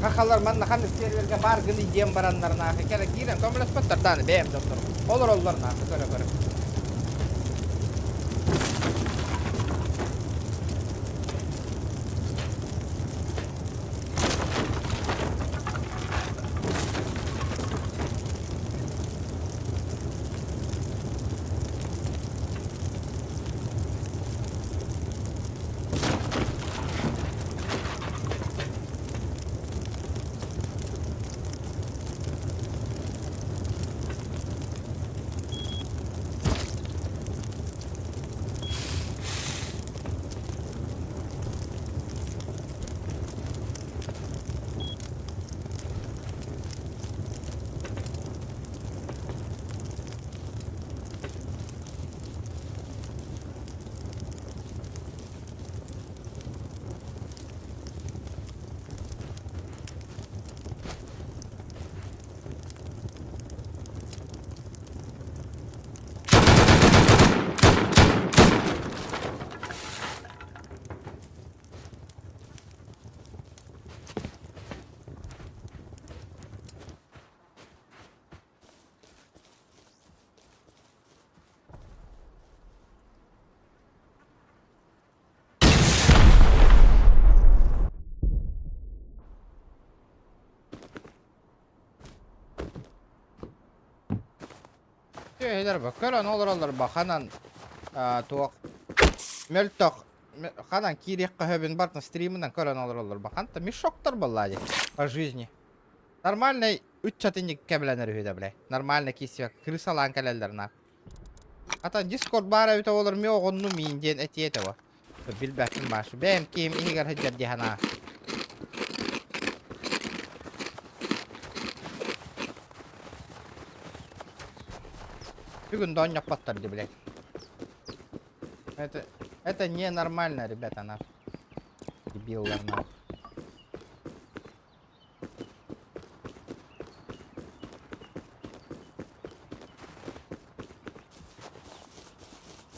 Хахалар манна ханнык сервергэ баар гыный диэн бараннар нахуй кэлэ киирэн көмөлөспөттөр дааны бэйэм дьоннорум. Олороллор нахуй көрө-көрө. Түөһүлэр ба көрөн олороллор ба ханан туох мөлтөх ханан киириэххэ сөбүн барытын стримынан көрөн олороллор ба ханта мешоктор буоллаа дии по жизни нормальный ыччатынник кэбилэнэр үһү да бля нормально киирсибэк крысалаан кэлэллэр на ата дискорд баар эбитэ олор ми оҕонну миин диэн этиэ этэ во билбэппин бааш бэйэм киһим иһигэр сылдьар дии санаа Бүгүн да оонньоппоттор дии, блядь. Это ненормально, ребята, нахуй. Дебиллар, нахуй.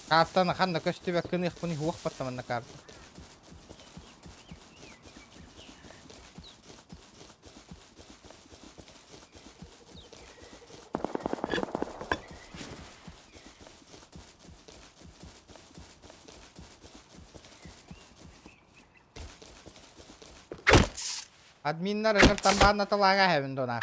Картаны ханна көстүбэккин ыхпын уох баттаманна карта. Админнар ыҥыртан бааннаталааҕа эһэбин дуона.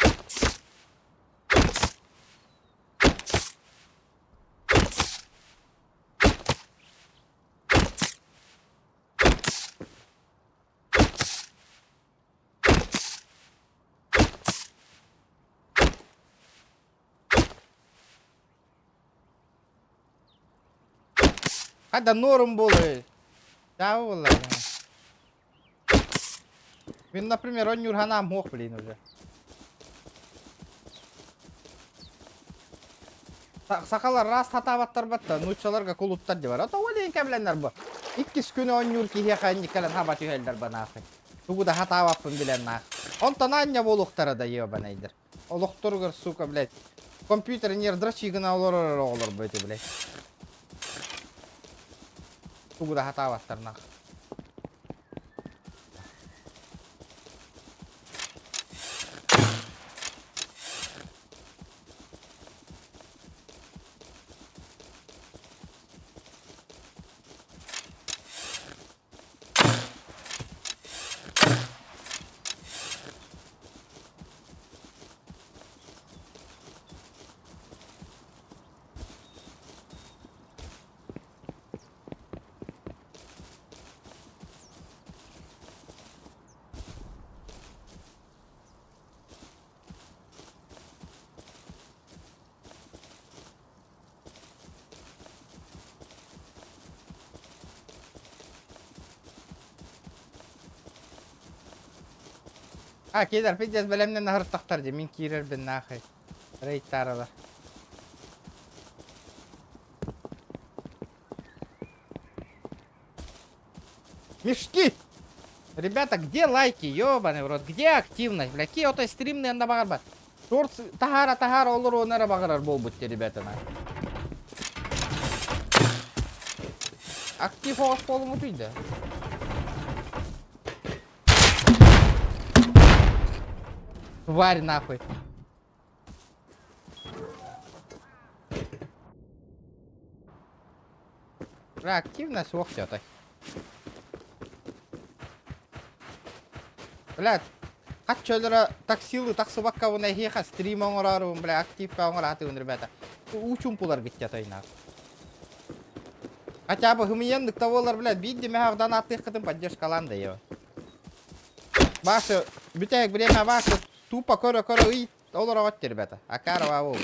Хайда норм буолуой? Дьаабы буолла. Мин, например, онньуур санаам суох, блин, уже. Сахалар раз сатаабаттар батта, нууччаларга кулуттар дии бар. Ото ол иһин кэбилэннэр бу. Иккис күн оонньуур киһиэхэ инниккэлэн хаба түһэллэр ба нахуй. Тугу да сатаабаппын билэн нах. Онтон аанньа буолуохтара да ебанайдар. Олохторугар, сука, блядь, компьютер не дрочи гына олорор оҕолор бу эти, блядь. Тугу да сатаабаттар нах. А, киирэр, пиздец, бэлэмнэн аһыртахтар дии, мин киирэрбин нахуй. Рейд-тааралар. Мешки! Ребята, где лайки, ёбаный в рот, где активность, бля, ки ото стримный анда бағарбат. Торт тахара тахара олор онара бағарар болбут те, ребята, на. Актив оғыз болымы түйді. Тварь нахуй. Бля, активность ох тётай. Бля, хаччалара таксилы тахсыбаккабын эһиэхэ стрим оҥороорубун, бля, активка оҥораатыбын, ребята. Уу чумпулар гиттятай нах. Хотя бы хымыйаннык буолар, блядь, биир мэһэҕдан аттыаххытын поддержкалаан да ева. Башы, бүтэһик время башы тупо көрө-көрө ый олороҕот ребята. Акарова ол.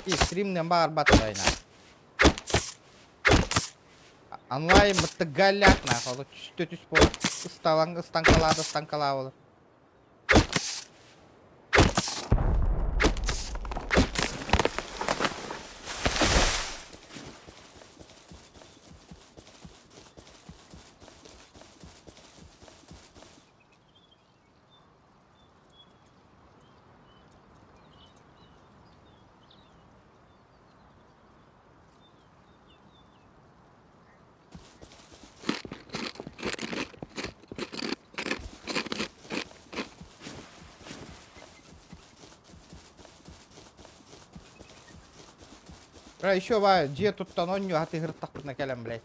И стримнен баҕарбат тайна. Онлайн бытты галяк нахуй, ол түстө түс буолар. Ысталаң ыстанкалаады ыстанкалаа болар. Бля, еще ба дьиэ туттан онньуу хатыһыртахпытына кэлэн, блядь.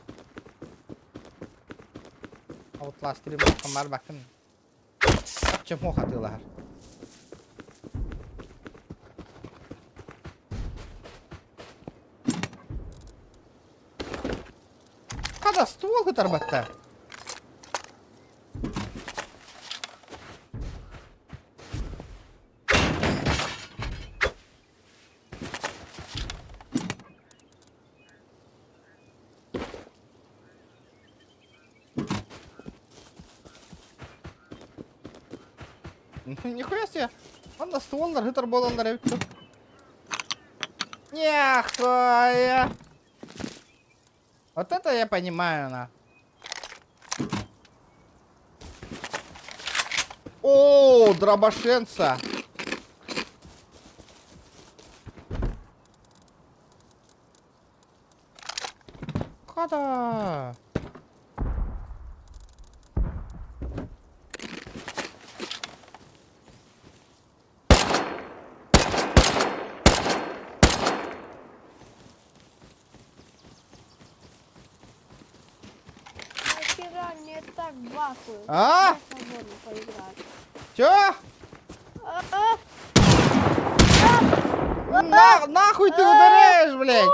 Outlast стрим барбаккын. Чемох атыылаһар. Хата ствол кытарбатта. Нихуя себе! Онно стволлар хытар буолаллар эбит дуо? Нихуя! Вот это я понимаю, на. О, дробашенца! Хада! Нахера мне так бахают? А? Я свободно поиграть. Чё? А, На, нахуй ты ударяешь, блядь?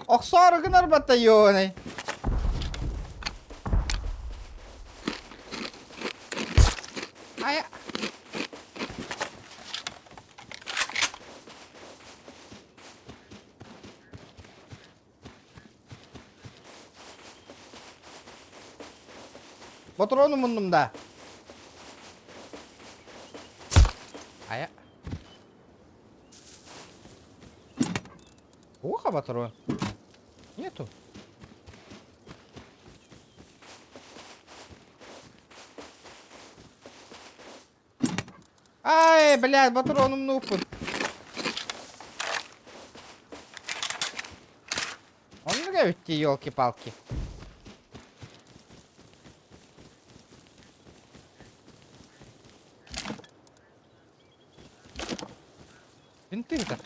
Охсоору гынар батальоны. Ай. Ботуруону муннум да. Айа. Уха ботуруон. Нету. Ай, блядь, ботуруонум нуппут. Оннук эбит дии, елки-палки. Винты-то.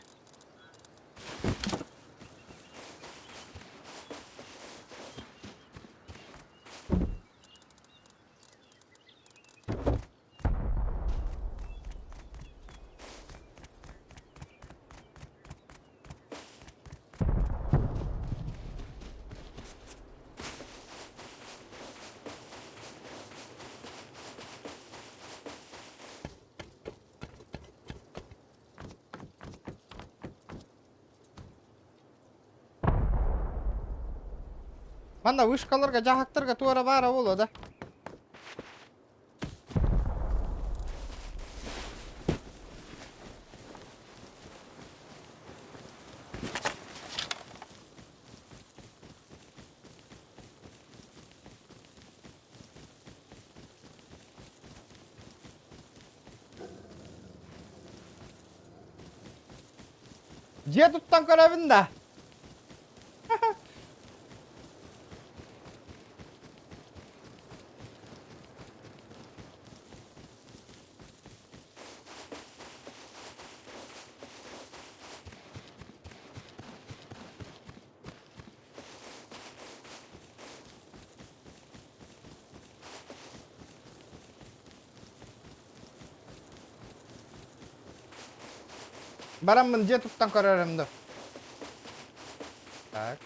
Манна вышкаларга, дьаһахтарга туора баара буолуо да. Дьиэ туттан көрөбүн да. Бараммын дьиэ туттан көрөрүм да. Так.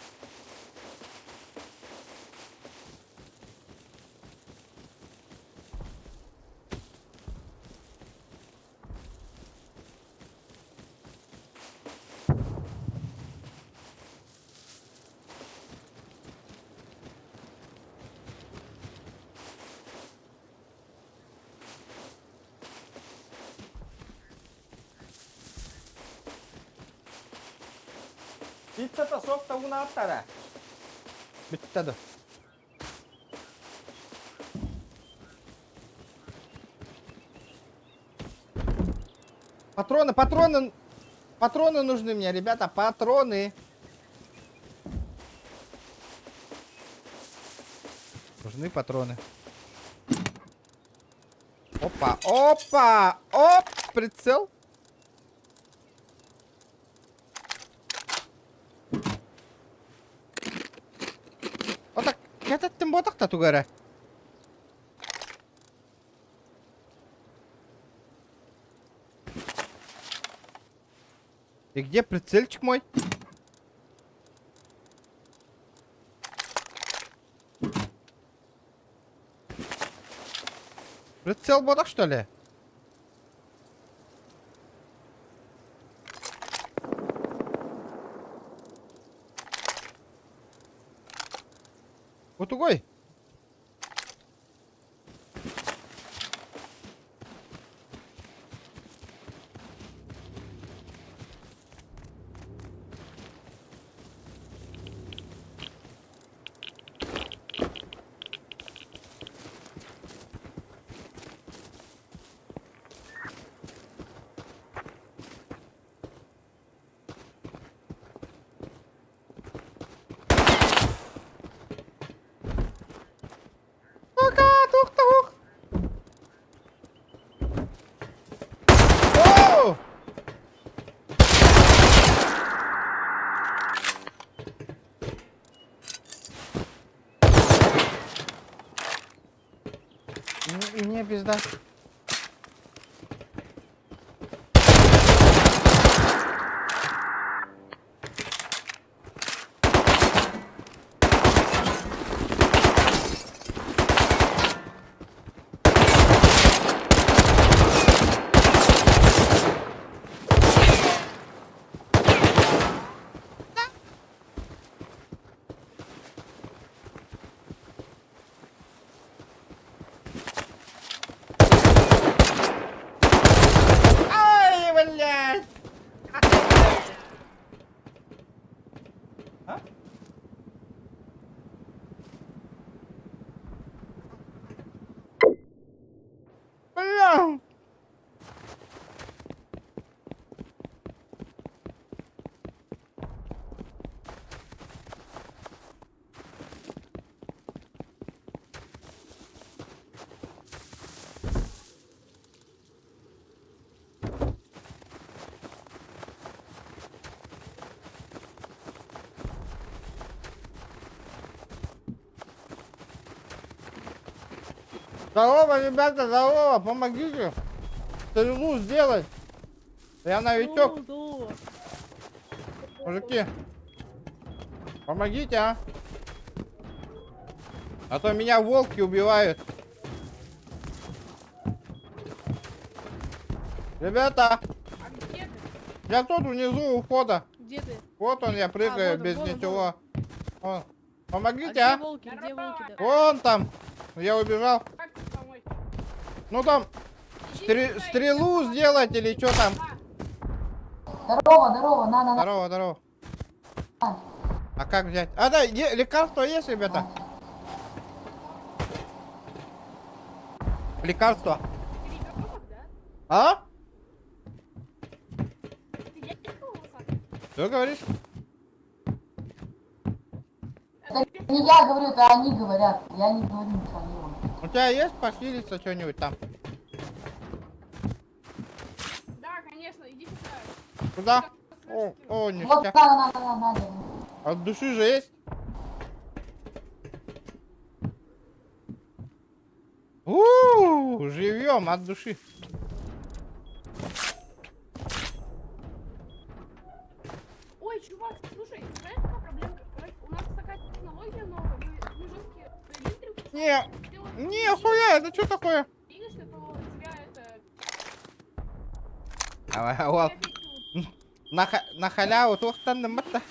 Пиццата сок унааттара. Бүттэ да. Патроны, патроны, патроны нужны мне, ребята, патроны. Нужны патроны. Опа, опа, оп, прицел. Отак, кэтэттим ботах та тугара. И где прицельчик мой? Прицел бодах, что ли? Вот угой. Пока, тух-тух. О! Мне пизда. Ай, блядь! А? Бля! Здорово, ребята, здорово, помогите стрелу сделать. Я новичок. Мужики, помогите, а. А то меня волки убивают. Ребята! А где ты? Я тут внизу у входа. Где ты? Вот он, я прыгаю А, вот он, без вон он, ничего. Вон. Помогите, где а? волки? Где волки? Да. Вон там. Я убежал. Как тебе помочь? Ну там Иди сюда, стрелу иди сюда. сделать или что там? Здорово, здорово, на, на, на. Здорово, здорово. А как взять? А, да, лекарство есть, ребята? Лекарство. Ты ребенок, да? А? Ты дядька волосатый? Что говоришь? Это не я говорю, это они говорят. Я не говорю ничего, они говорят. У тебя есть похилиться что-нибудь там? Да, конечно, иди сюда. Куда? О, о, Вот, ништяк. на, на, на, на, на, держи. От души же есть? У, живем от души. Ой, чувак, слушай, знаешь, какая проблемка? Короче, у нас такая технология новая, мы жесткие литры Не, Ты вот не, хуя, это что такое? двигаешься, то у тебя это... Давай, вот. тебя фиг На халяву тухтан мата.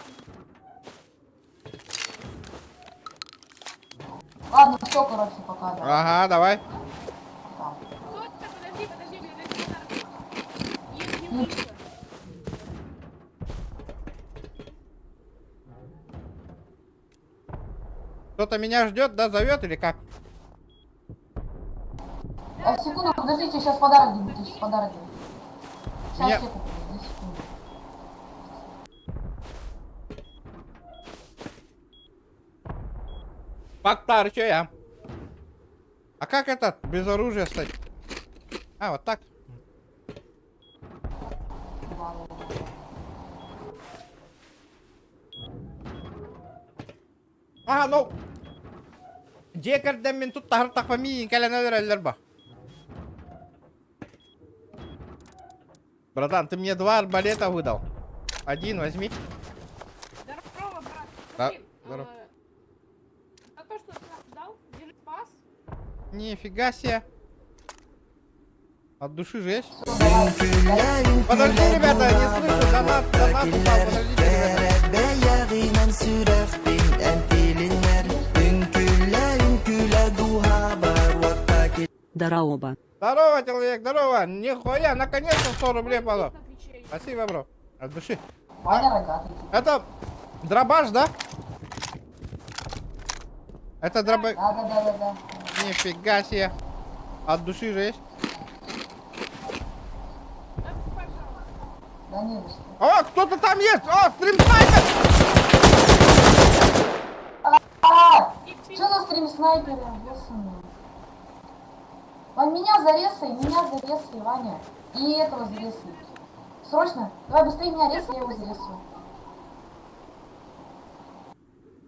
Ладно, все, короче, пока, да. Ага, давай. Пока. Стой, подожди, подожди, мне дайте подарок. Я не увидела. Кто-то меня ждет, да, зовет или как? А, секунду, подождите, сейчас подарок дадут, сейчас подарок дадут. Сейчас, Меня- секунду, подожди секунду. Пактар, чё я? А как это без оружия стать? А, вот так. Да, да, да. А, ну. Декарден мен тут тахар тахпами кэлэн өлөрөллөр ба. Братан, ты мне два арбалета выдал. Один возьми. Здорово, брат. Да, Смотри, здорово. За то, что ты нас ждал, держи пас. Нифига себе. От души жесть. Үҥкүүлэ, Подожди, үҥкүүлэ, ребята, не слышу. Донат, донат упал. Подождите, ребята. Кэрэ бэйэҕинэн сүрэхпин эн тилиннэр Үҥкүүлэ, үҥкүүлэ, дууһабар уотта Дараоба. Здорово, человек, здорово. Нихуя, наконец-то 100 рублей попало. На Твиче. Спасибо, бро. От души. Ваня рогатый. Это дробаш, да? Это дроба... Да, да, да, да, да. Нифига себе. От души жесть. Да, пожалуйста. Да не за что. О, кто-то там есть! О, стрим снайпер! А, И пи- что за стрим снайперы? Господи. Вань, меня зарезай, меня зарезай, Ваня. И этого зарезай. Срочно. Давай быстрее меня резай, я его зарезаю.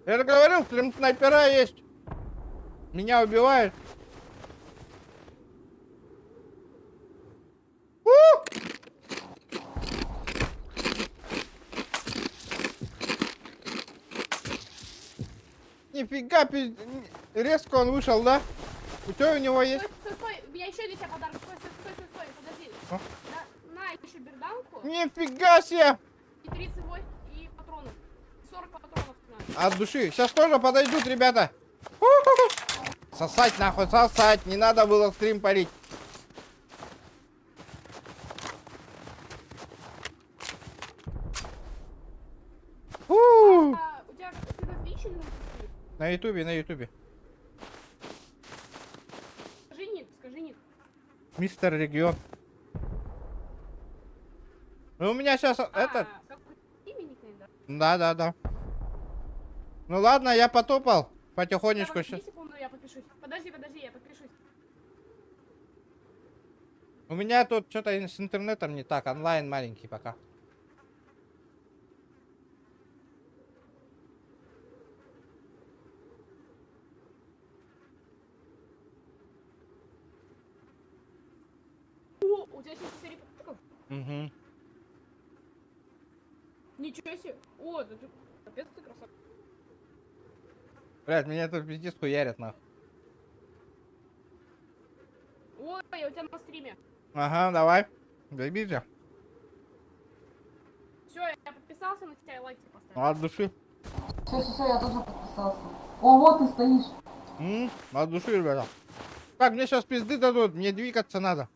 Я же говорил, стрим снайпера есть. Меня убивают. У! Нифига, резко он вышел, да? У тебя у него есть? Стой, стой, стой, у меня еще для тебя подарок. Стой, стой, стой, стой, стой, подожди. А? На, на еще берданку Нифига себе! и 38 и патронов. 40 патронов на. От души. Сейчас тоже подойдут, ребята. У-ху-ху. Сосать нахуй, сосать. Не надо было стрим парить. У. А, у тебя ты на Твиче или на Ютубе? На ютубе, на ютубе. Скажи ник, скажи ник. Мистер Регион. Ну, у меня сейчас А, этот... как имя никнейм, да? Да, да, да. Ну ладно, я потопал. Потихонечку Давай, сейчас. подожди секунду, я подпишусь. Подожди, подожди, я подпишусь. У меня тут что-то с интернетом не так. Онлайн маленький пока. О, у тебя 70 подписчиков? Угу. Ничего себе. О, да ты капец ты красавчик. Блядь, меня тут пиздец хуярят нахуй. Ой, я у тебя на стриме. Ага, давай. Заебись же. Все, я подписался на тебя и лайк тебе поставил. От души. Все, все, все, я тоже подписался. Обоссался. О, вот ты стоишь. М, от души, ребята. Так, мне сейчас пизды дадут, мне двигаться надо.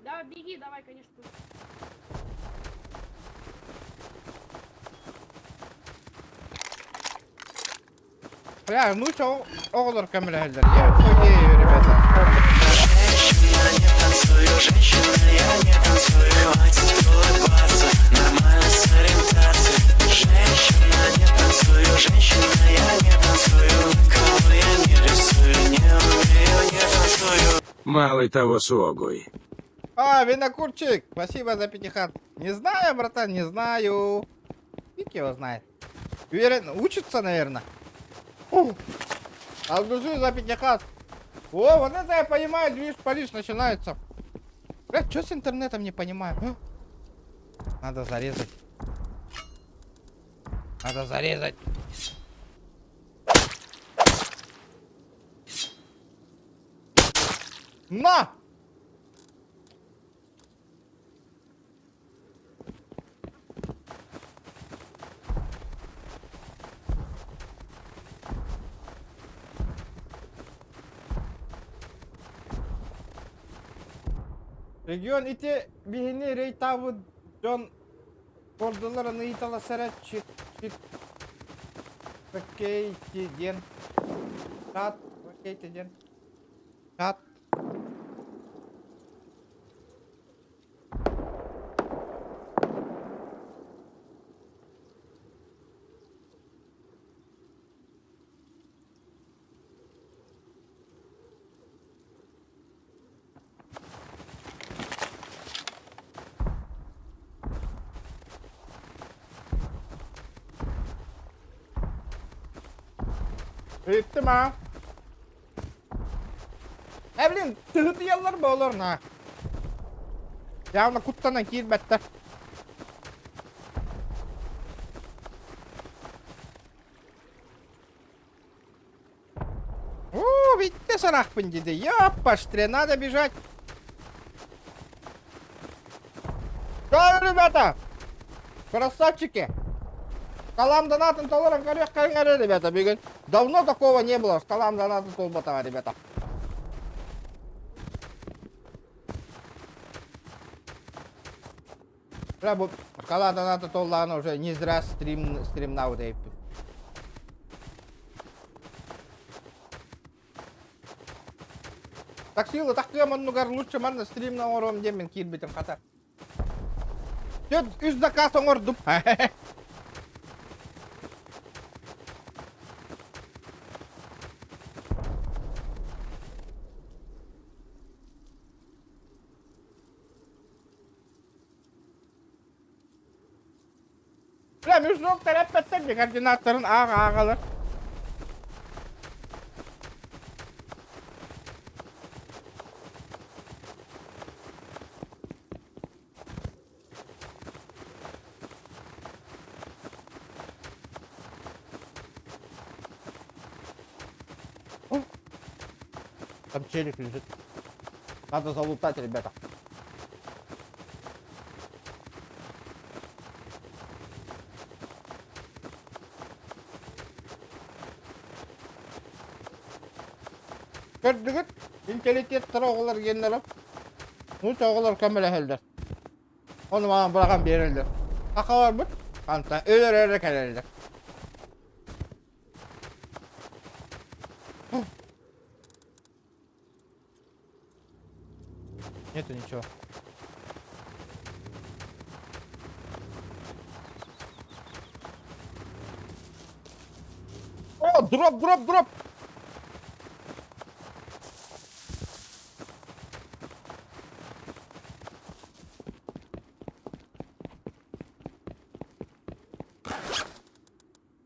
Да, беги, давай, конечно. Бля, ну чё, оҕолор көмөлөһөллөр. Я хуею, ребята. Женщина, не танцую, женщина, я не танцую, хватит улыбаться, нормально с ориентацией. Женщина, не танцую, женщина, я не танцую, никого я не рисую, не умею, не танцую. Малый того суогуй. А, винокурчик, спасибо за пятихат. Не знаю, братан, не знаю. Фиг его знает. Уверен, учится, наверное. От души за пятихат. О, вот это я понимаю, движ Париж начинается. Бля, что с интернетом не понимаю? А? Надо зарезать. Надо зарезать. На! Регион ити биһини рейтабыт дьон кордуларын ыйыталасара чит чит Вакейти диэн чат Вакейти диэн чат Ыйыттым аа. Э, блин, тыһытыйаллар буолар на. Явно куттанан киирбэттэр. О, видите, сарахпын диди. Ёпаштре, надо бежать. Да, ребята! Красавчики! Калам донатын толорон көрүөх ребята, бүгүн. Давно такого не было. Калам донатын толботаҕа, ребята. Бля, бу кала доната толлаҕына уже не зря стрим стримнаабыт эбиппин. Таксилы таккыам оннугар лучше манна стримна оҥоруом диэммин киирбитим хата. Дьэ, үс заказ оҥордум. Бля, между тэрэппэттэр дии координаттарын ааҕа-ааҕалар. Там челик лежит. Надо залутать, ребята. Көрдүгүт, интеллектиэттэрэ оҕолор гиэннэрэ. Нуучча оҕолор көмөлөһөллөр. Ону маҕан быраҕан биэрэллэр. Сахаларбыт хантан өлөр-өлө кэлэллэр. Нету ничего. О, дроп, дроп, дроп!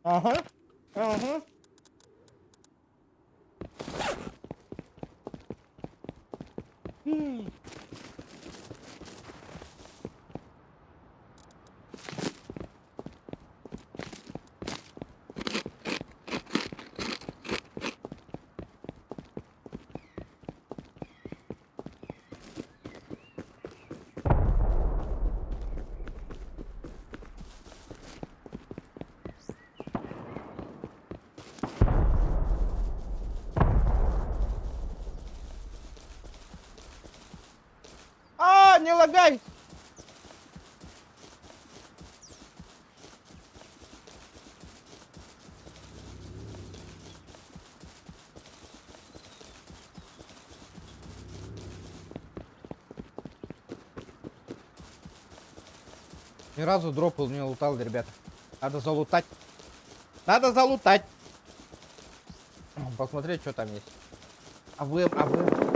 Ага, ага. не лагай! Ни разу дропал не лутал, ребята. Надо залутать. Надо залутать. Посмотреть, что там есть. А вы, а вы.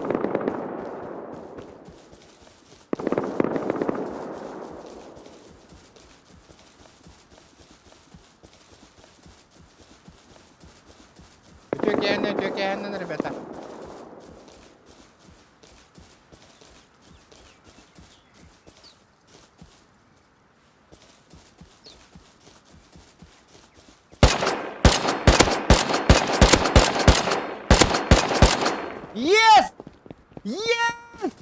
Үтүөкээн, ребята. Есть! Есть!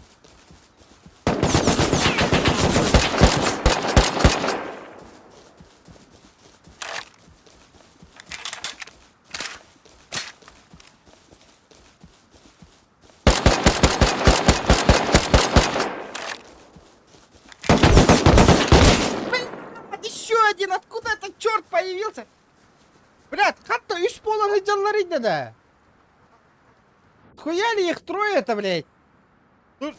Блядь, еще один! Откуда этот черт появился? Блядь, хатта үс буолан сылдьаллар да. Хуяли их трое-то, блядь? Ну...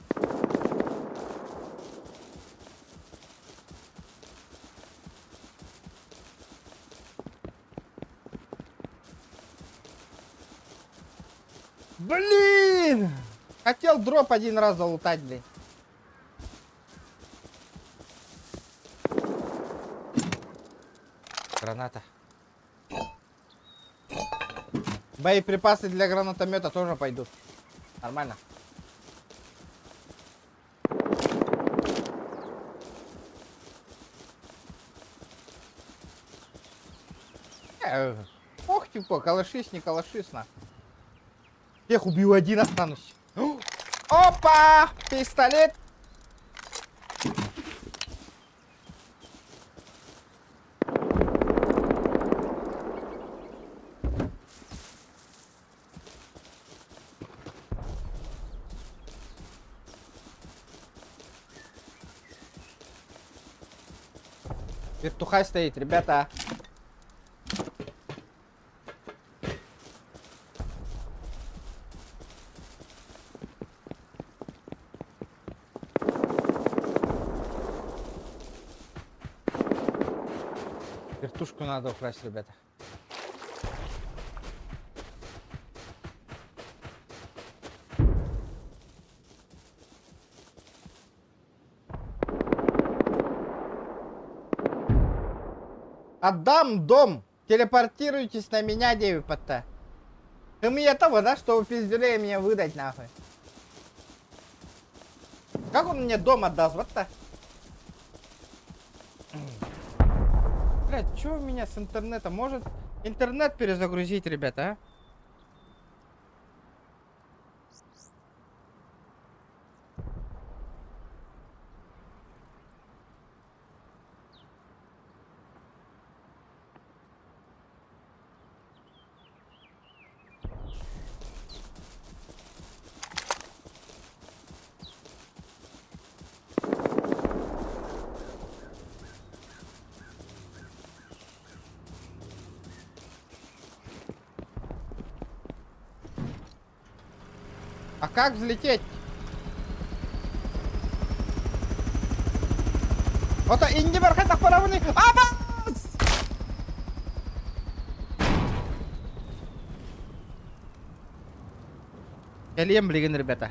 Блин! Хотел дроп один раз залутать, блин. Граната. Боеприпасы для гранатомета тоже пойдут. Нормально. Ох, типа, калашись, не калашись, на. Всех убью, один останусь. Опа! Пистолет! Вертухай стоит, ребята. Вертушку надо украсть, ребята. Отдам дом. Телепортируйтесь на меня, девипата. Ты мне того, да, чтобы пиздюлей мне выдать, нахуй. Как он мне дом отдаст, вот так? Блядь, что у меня с интернетом? Может интернет перезагрузить, ребята, а? А как взлететь? Ото инди бархат акпарабыны. Абас! Кэлиэм билигин, ребята.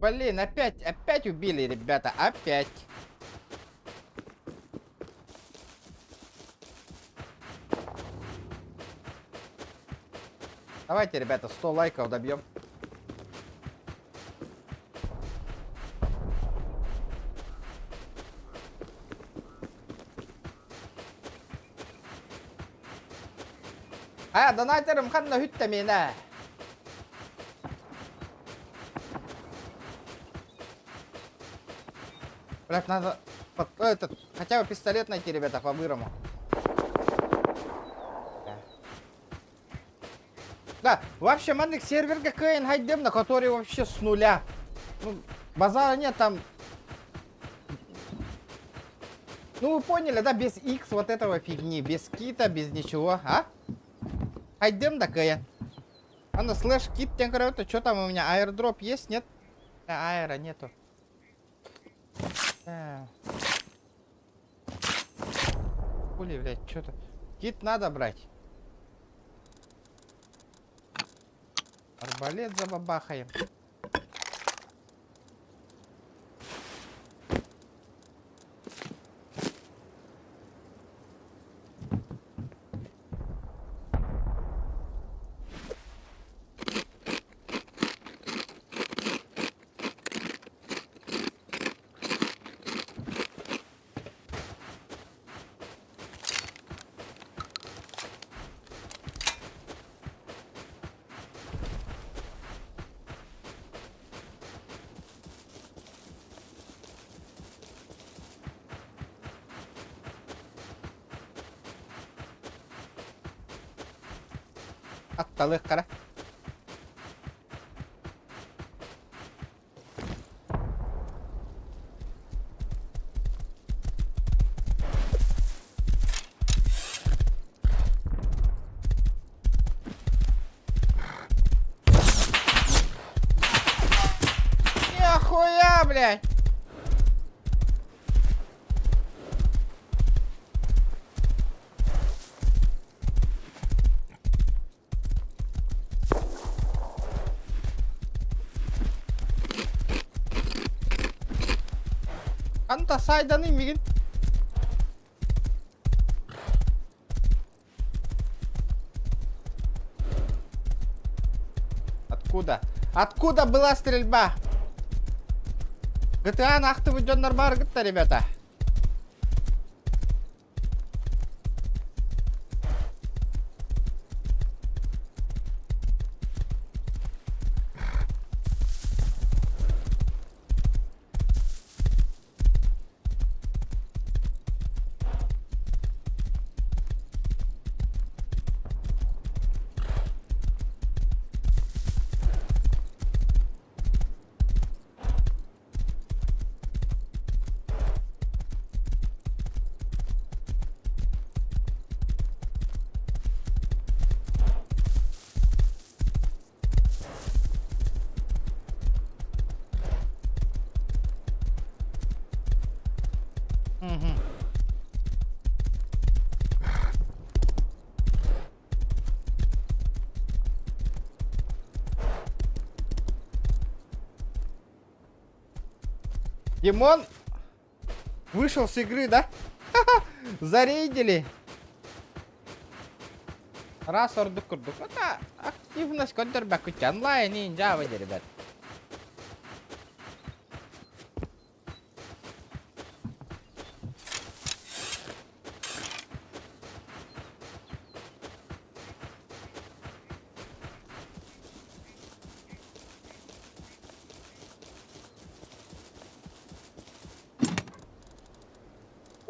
Блин, опять, опять убили, ребята, опять. Давайте, ребята, 100 лайков добьем. А, донатерым ханна хүттэ миэнэ. Блять, надо под, этот, хотя бы пистолет найти, ребята, по-бырому. Да, вообще, маннык серверга кыайан хайдем, на который вообще с нуля. Ну, базара нет, там... Ну, вы поняли, да, без X вот этого фигни, без кита, без ничего, а? Хайдем да кыайан. Ана слэш кит то что там у меня, аирдроп есть, нет? Да, аэро нету. Да. Хули, блядь, что-то. Кит надо брать. Арбалет забабахаем. Атталык кара. Нихуя, блядь! Анта сайданы мигин. Откуда? Откуда была стрельба? GTA ахтыбыт дьоннор баар ребята. Мгм. Димон вышел с игры, да? Зарейдили. Раз ордук курдук. Это активность контрбэк онлайн ниндзя, ребят.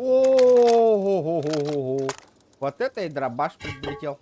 О-го-го-го-го. Вот это и дробаш прилетел.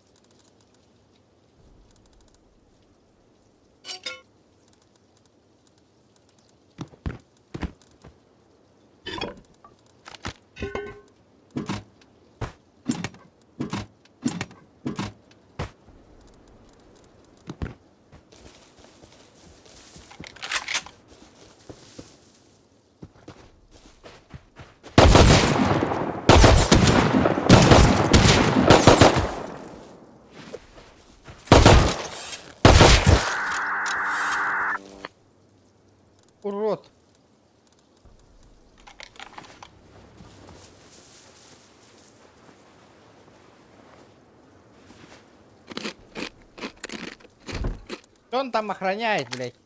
Что он там охраняет, блядь?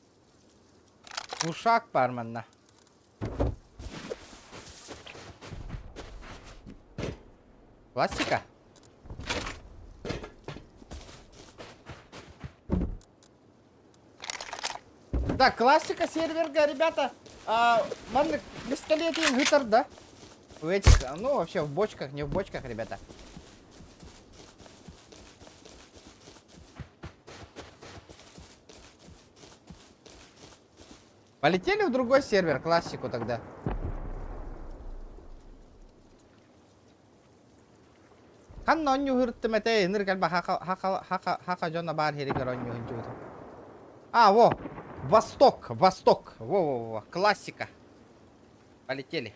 Ушак парманна. Классика? Так, классика серверга, ребята. А, маннык пистолет гитар, да? В этих, ну вообще в бочках, не в бочках, ребята. Полетели в другой сервер, классику тогда. Ханна оонньуу сырыттым этэй, ыныр кэлбэ хака хака хака хака дьоно баар сиригэр оонньуу сылдьыбытым. А, во! Восток, Восток. Во-во-во, классика. Полетели.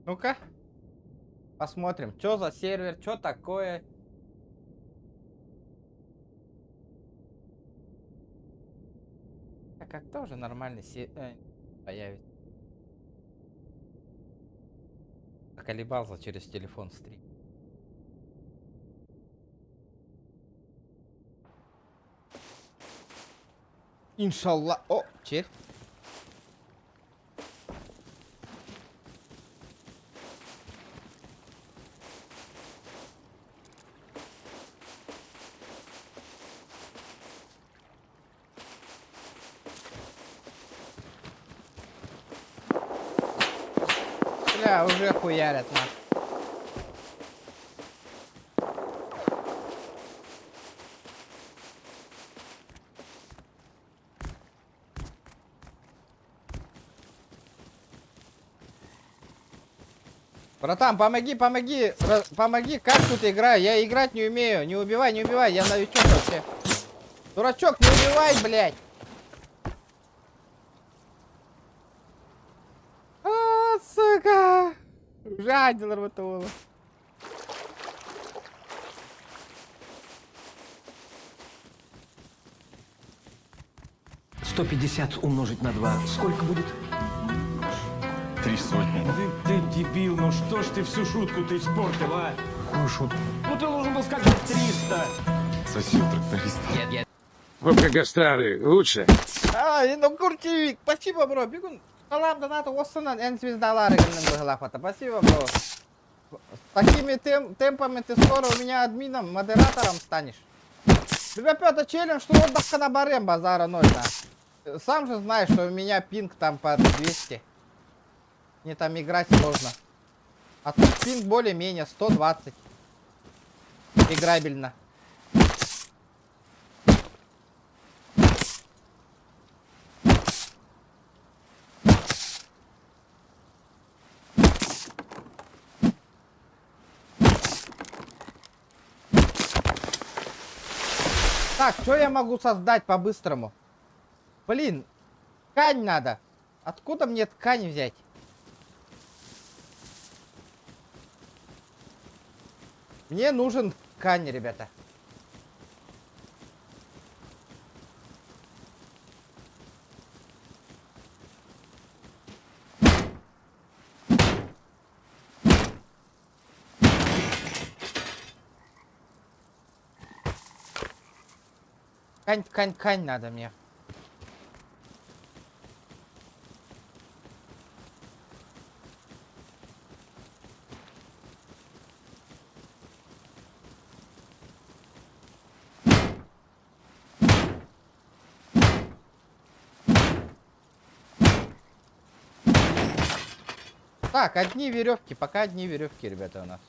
Ну-ка. Посмотрим, что за сервер, что такое. А как тоже нормальный се появится. Поколебался через телефон стрим. Иншалла. О, червь. Бля, уже хуярят нас. Братан, помоги, помоги, помоги, как тут играю? Я играть не умею. Не убивай, не убивай, я новичок вообще. Дурачок, не убивай, блядь. А, сука. Жадил рватовала. 150 умножить на 2 сколько будет? 300. Ты, ты дебил, ну что ж ты всю шутку ты испортил, а? Какую шутку? Ну ты должен был сказать 300. Соси у тракториста. Вовка старый, лучше. А, ну куртивик, спасибо, бро. Бегун. Салам донату осынан эн звездалары Спасибо, бро. С такими темпами ты скоро у меня админом, модератором станешь. Ребята, челлендж, что отдых на барем базара ноль, да. Сам же знаешь, что у меня пинг там под 200. Мне там играть сложно. А тут пинг более-менее 120. Играбельно. Так, что я могу создать по-быстрому? Блин, ткань надо. Откуда мне ткань взять? Мне нужен ткань, ребята. Ткань, ткань, ткань надо мне. Так, одни веревки, пока одни веревки, ребята, у нас.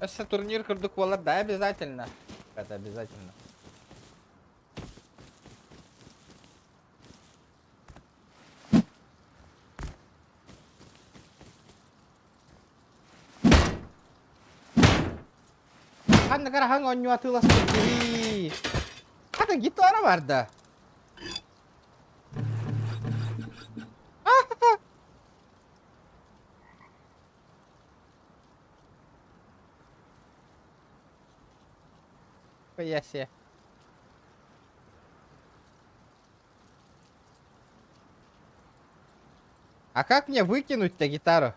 Өссө турнир курдук буолар да обязательно. Это обязательно. Ханнык араһаҥ оонньуу атыыласпыт киһи. Хата гитара бар да. Хуя себе. А как мне выкинуть-то гитару?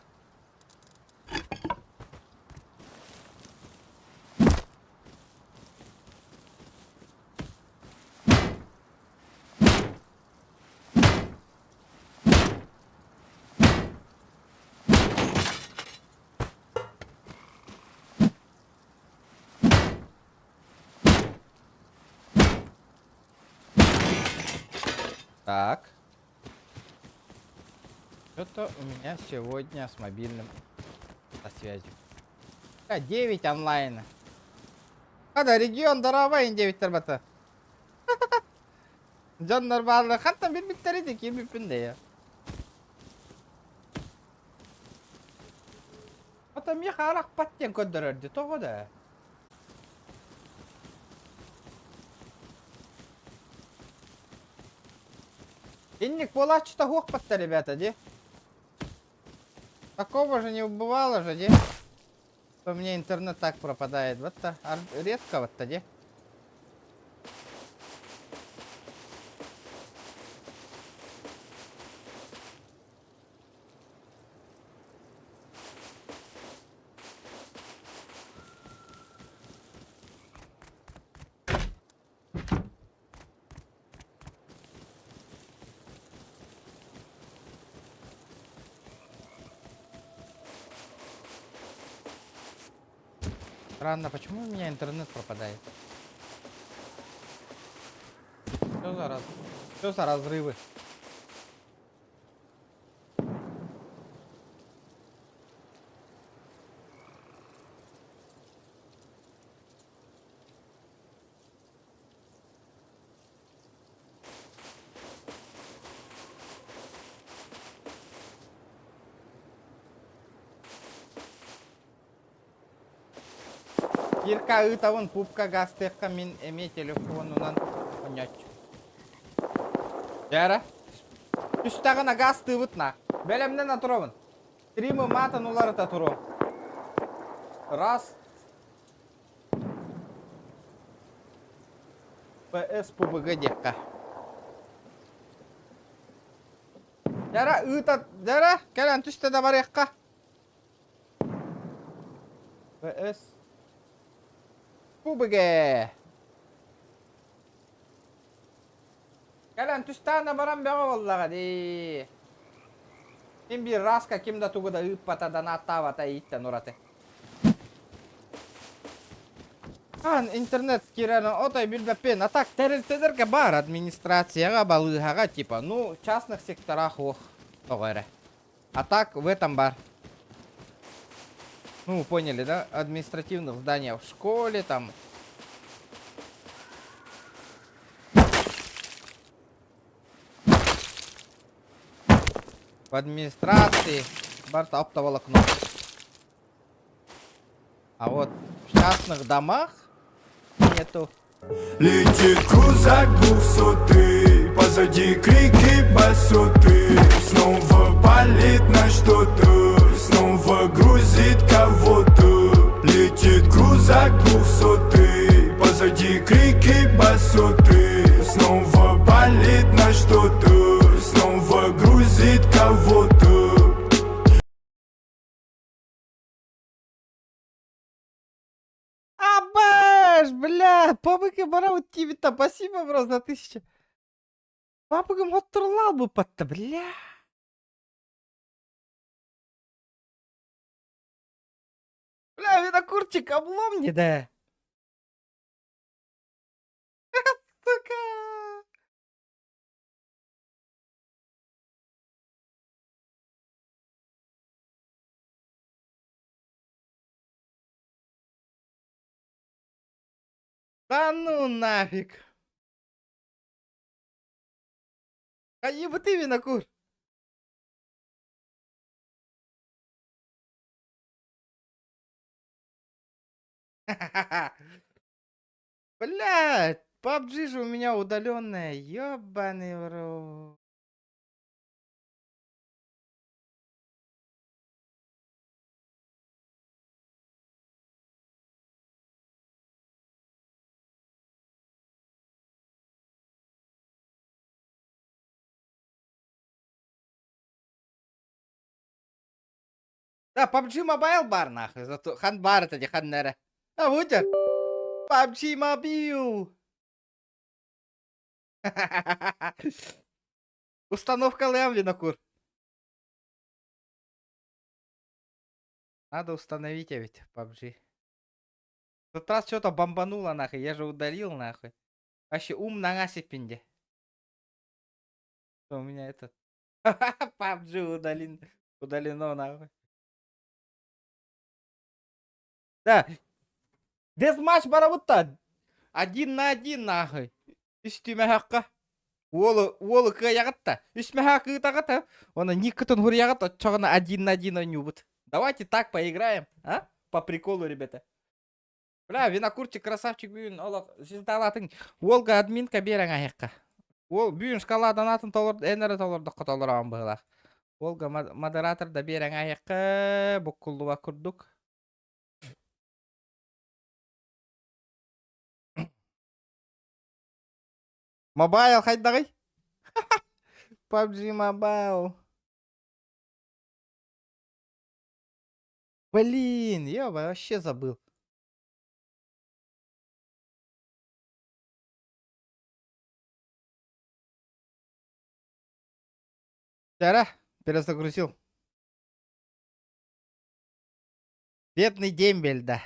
Так. Что-то у меня сегодня с мобильным со связью. 9 онлайна. Хада регион дорогой 9 тарбата. Дьон нормально. Хантан билбиттэр ити киирбиппин да я. Ата миэхэ арахпат диэн көрдөрөр дии тоҕо да? Инник буолааччыта суохпатта ребята дии. Такого же не бывало же дии. Что у меня интернет так пропадает. Вот-то редко вот-то дии. Странно, почему у меня интернет пропадает? Что за раз... Что за разрывы? Кирка ыытабын пупка гастыахха мин эмиэ телефонунан оонньооччу. Дьэ түстэҕинэ гастыыбыт на. Бэлэмнэнэ туробун. Стримы маатын уларыта туруом. Раз. ПС ПБГ диэххэ. Дьара ыыта дьара кэлэн түстэ да барыахха. ПС ПБГ. Кэлэн түстээн да баран бөҕө буоллаҕа дии. Ким биир раска ким да тугу да ыыппата, донааттаабата ииттэн ураты. Аан интернет киирэн отой билбэппин. А так тэрилтэлэргэ баар администрацияҕа, балыыһаҕа типа, ну, частных секторах ох, тоҕо эрэ. А так в этом бар. Ну, поняли, да? Административных зданиях в школе там. В администрации барыта оптоволокно. А вот в частных домах нету. Летит крузак двухсотый, позади крики басоты. Снова палит на что-то, снова грузит кого-то. Летит крузак двухсотый, позади крики басоты. Снова палит на что-то, снова грузит кого-то. Абаш, бля, пабыка барабыт тиибит спасибо, бро, за тысячу. Папыгым хотторлаабыппатта, бля. Бля, винокурчик облом не да. Сука. Да ну нафиг. Хайыбытый винокур. Блядь, PUBG же у меня удаленная, ёбаный в рот. Да, PUBG Mobile баар нахуй, зато хан баар этэ дии ханна эрэ. А вот PUBG Mobile. Установкалыам винокур. Надо установить ведь PUBG. В тот раз что-то бомбануло нахуй, я же удалил нахуй. Вообще ум на пинде. У меня этот PUBG удален, удалено нахуй. Да. Deathmatch барабытта. Один на один нахуй. Үс түмэһэххэ. Уолу, уолу кыайаҕыт Үс мэһээх ыытаҕыт, Оны никкытын хуруйаҕыт, оччоҕуна один на один ойнуубут. Давайте так поиграем, а? По приколу, ребята. Бля, винокурчик, красавчик бүгүн олох звездалаатыҥ. Уолга админка биэрэҥ аһыахха. Уол бүгүн шкала донатын толор, эн эрэ толордоххо толороон быһыылаах. Уолга модератор да биэрэҥ аһыахха, буккуллубат курдук. Mobile хайдаҕый? PUBG Mobile. Блин, я вообще забыл. Тара, перезагрузил. Бедный дембель, да.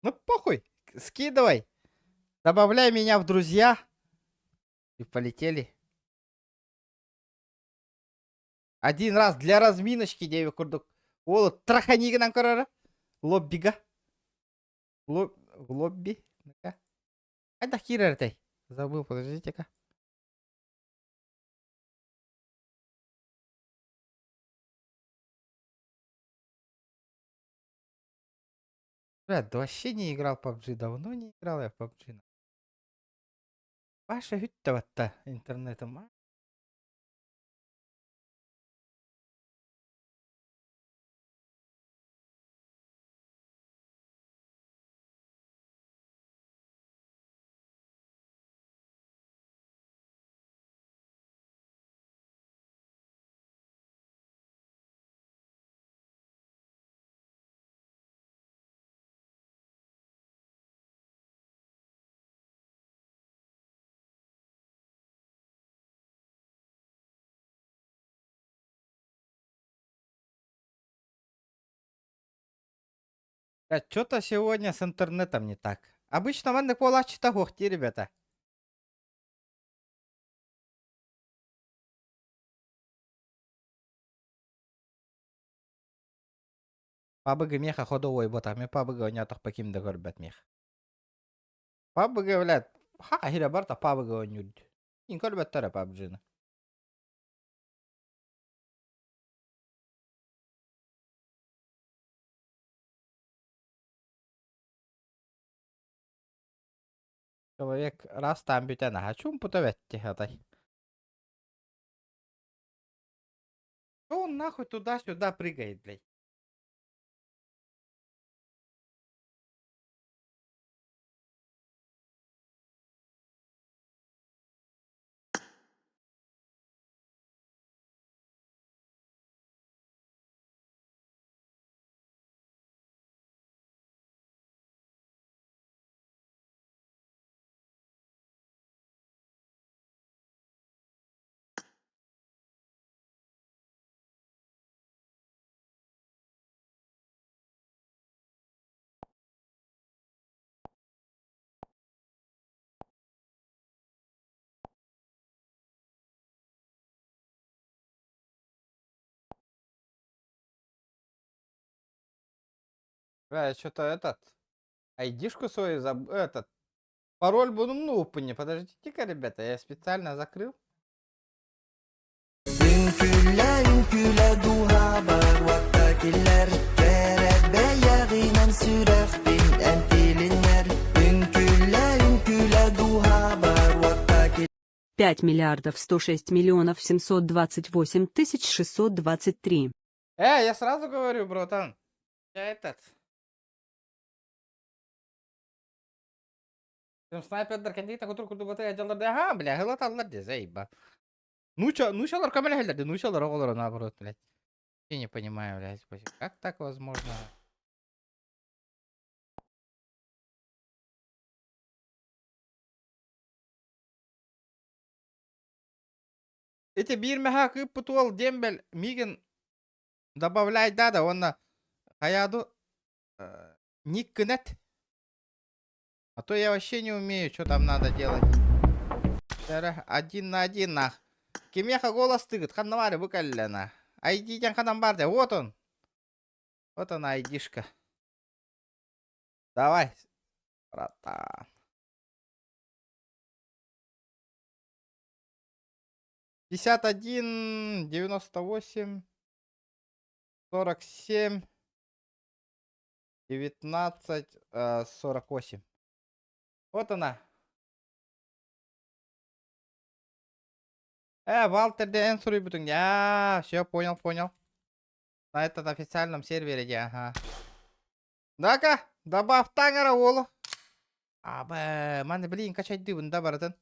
Ну похуй, скидывай. Добавляй меня в друзья. И полетели. Один раз для разминочки диэбит курдук. Уолу траханигынан көрөрө. Лоббига. В лобби. Ну-ка. Хайдах киирэр Забыл, подождите-ка. Бля, да вообще не играл в PUBG. Давно не играл я в PUBG. Паша бүттэ интернетым. А? Что-то сегодня с интернетом не так. Обычно маннык буолааччыта суох дии, ребята. PUBG миэхэ ходовой буотах, мин PUBG оонньоотохпо ким да көрбөт миэхэ. PUBG, блядь, хаха иһирэ барыта PUBG оонньуур. Иин көрбөттөр PUBG-ны. Человек раз там бүтэн аһа чуумпута бэтти атай. Что он нахуй туда-сюда прыгает, блядь? Бля, я что-то этот... Айдишку свою заб... Этот... Пароль буну ну, подождите-ка, ребята, я специально закрыл. Үҥкүүлэ, үҥкүүлэ дууһабар уотта киллэр, Кэрэ бэйэҕинэн сүрэхпин эн тилиннэр. Үҥкүүлэ, үҥкүүлэ дууһабар уотта 5 миллиардов 106 миллионов 728 тысяч 623. Э, я сразу говорю, братан, я этот... Снайпердар кэнниги кутур курдук бата дьаллар да, ага, бля, хылаталлар де, заеба. Нуча, нучалар көмөлөһөллөр де, нучалар оҕолоро наоборот, блядь. Я не понимаю, блядь, как так возможно? Ити биир мэһэ кыыппыт уол дембель миигин добавляй да да уонна хайаду ник гынат. А то я вообще не умею, что там надо делать. Один на один нах. Кимиэхэ голос тыгыт, ханна бу кэллэ на. ID диэн ханан бар де, вот он. Вот она айдишка. Давай, братан. 51, 98, 47, 19, 48. Вот она. Э, Валтер эн суруйбутуҥ. А, все, понял, понял. На этот официальном сервере, де, ага. Да-ка, добавь таҥара уолу. Абы, маны блин, качайдыбын да барытын.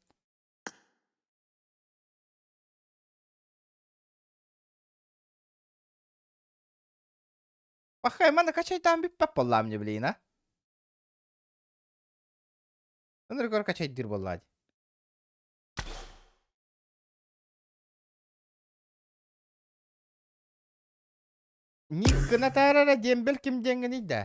Пахай, маны качайтаан бүппэт буоллаам мне, блин, а? Ыныргор качайдыр буоллаа дии. Ник гына таарара диэмбэл ким диэҥҥиний да?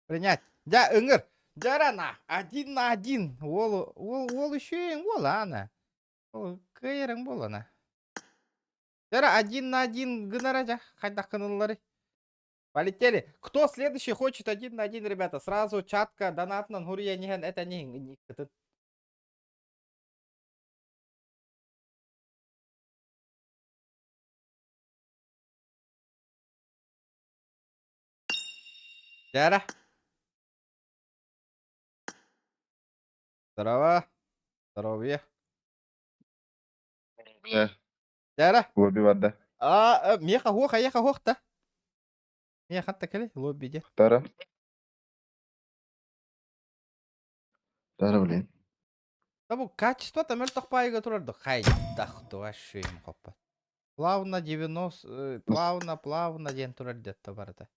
Принять. Дьэ, ыҥыр. Дьарана, один на один. Уол, уол, уол үчүгэй уол аана. Ол кыайарыҥ буолана. Дьара один на один гынара дьэ, хайдах гынылларый? Полетели. Кто следующий хочет один на один, ребята? Сразу чатка донатнан хуруйан иһэн этэн иһиҥ. Дьара. Здорово. Здоровье. Дьара. Лобби барда. А, миэхэ хуох, эйиэхэ хуох да. Миэхэ ханта кэлий лобби диэн. Тара. Тара, блин. Да бу качество-то мөлтөх баайга турар да хайдах вообще им хоппот. Плавно 90, плавно, плавно диэн турар диэтте барыта.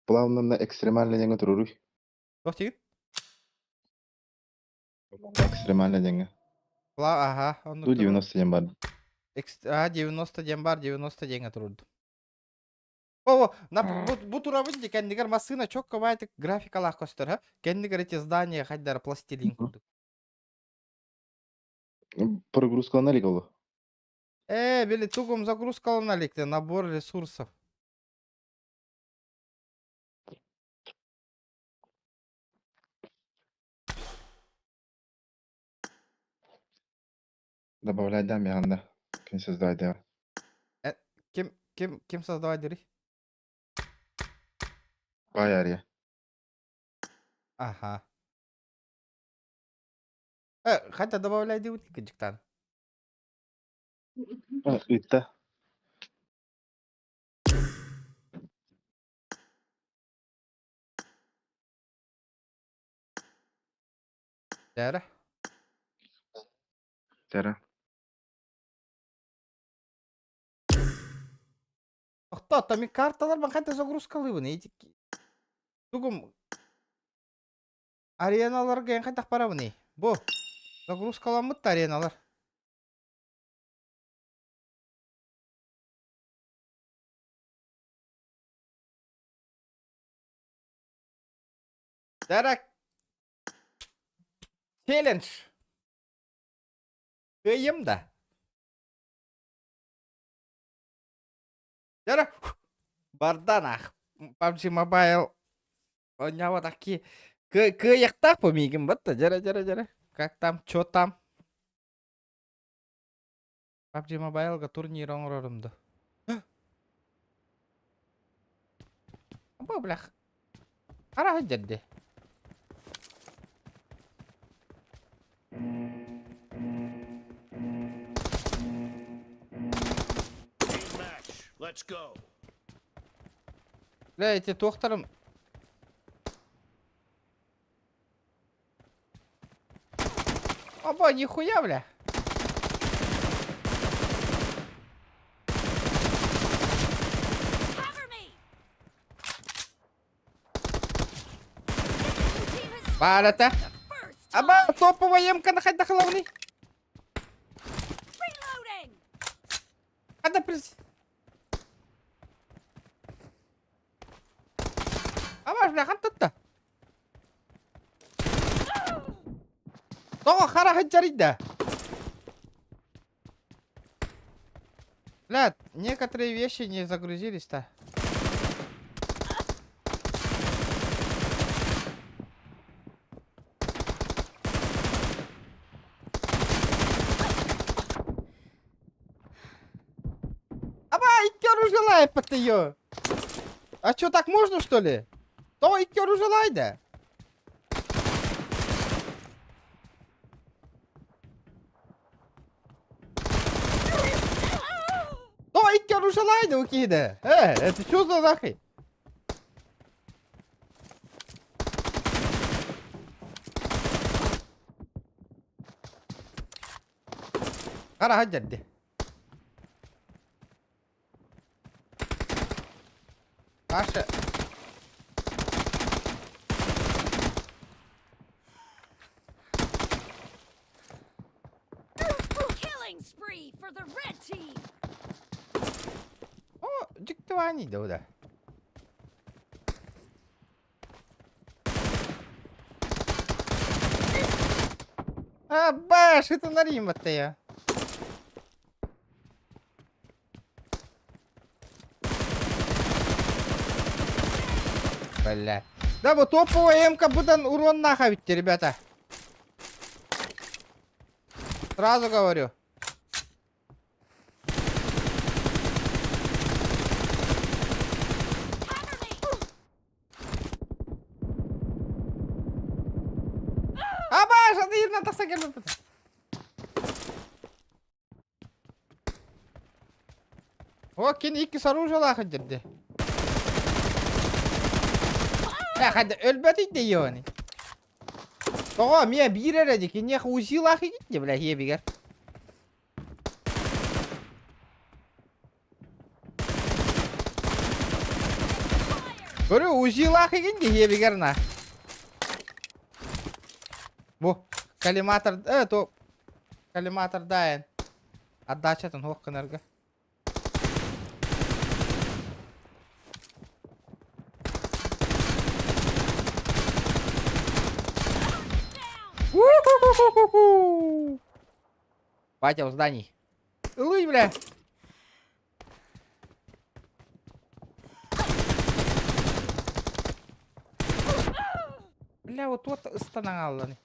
Плавно на экстремальный диэҥҥэ туруруй. Туох диигин? Экстремальный диэҥҥэ. Пла, ага, оннук Ту турар. 90 диэн бар. Экс, а, 90 диэн бар, 90 диэҥҥэ турурдум. О, на, бу, бу турабын ди кэннигэр массыына чокко баайтык графикалаах көстөр, ха? Кэннигэр эти здания хайдара пластилин курдук. Прогрузкалана илик ол. Э, били тугум загрузкалана илик набор ресурсов. Добавлять дам янда. Ким создавать да. Э, ким, ким, ким создавать дири? Бай Ага. Э, хотя добавляй диут кыдьыктан. Ыытта. Дәрі. Тара. Тохто, там карталар бан хайта загрузкалыбын. Эти тугум ареналарга эн хайдах барабыный? Бу загрузкаламмыт ареналар. Дәрі челлендж. Кыайым да. Дәрі. Барда нах. PUBG Mobile оонньообот ки кыайыахтаах бу миигин батта дьэрэ дьэрэ дьэрэ. Как там, чё там? PUBG Mobile-га турнир оҥорорум да. Бу блях. Арааһы дьэрди. Let's go. Бля, эти туохтарым Оба, нихуя, бля. Баарата. Аба, топовая емка на хайдах ылабыный? Хада прис... Абаш, бля, хантатта. Тоҕо хара сылдьарый да? Бля, некоторые вещи не загрузились-то. Аба, икки оружие ее. А что, так можно, что ли? То икки оружие да? То икки оружие у кида. Это что за нахуй? Хара дьэрди. Паша. Killing spree for the red team. О, дьиктивани да. А, баш, это наримата я. Бля. Да, вот топовая МК будан урон нахавите, ребята. Сразу говорю. Абаш, аны тахса кэлбиппит. О, кини иккис оружиелаах дьэрдэ. Э, хадда өлбөт идеёни. Тоҕо эмиэ биир эрэ дии, киниэхэ УЗИлаах игит бля, иэбигэр. Көрү УЗИлаах игин дии иэбигэр на. Бу коллиматор, то коллиматор дайын. Отдачатын хуох гынарга. У-ху-ху-ху-ху! Батя в здании. Ылый, бля! Бля, вот вот ыстанан хаалланы.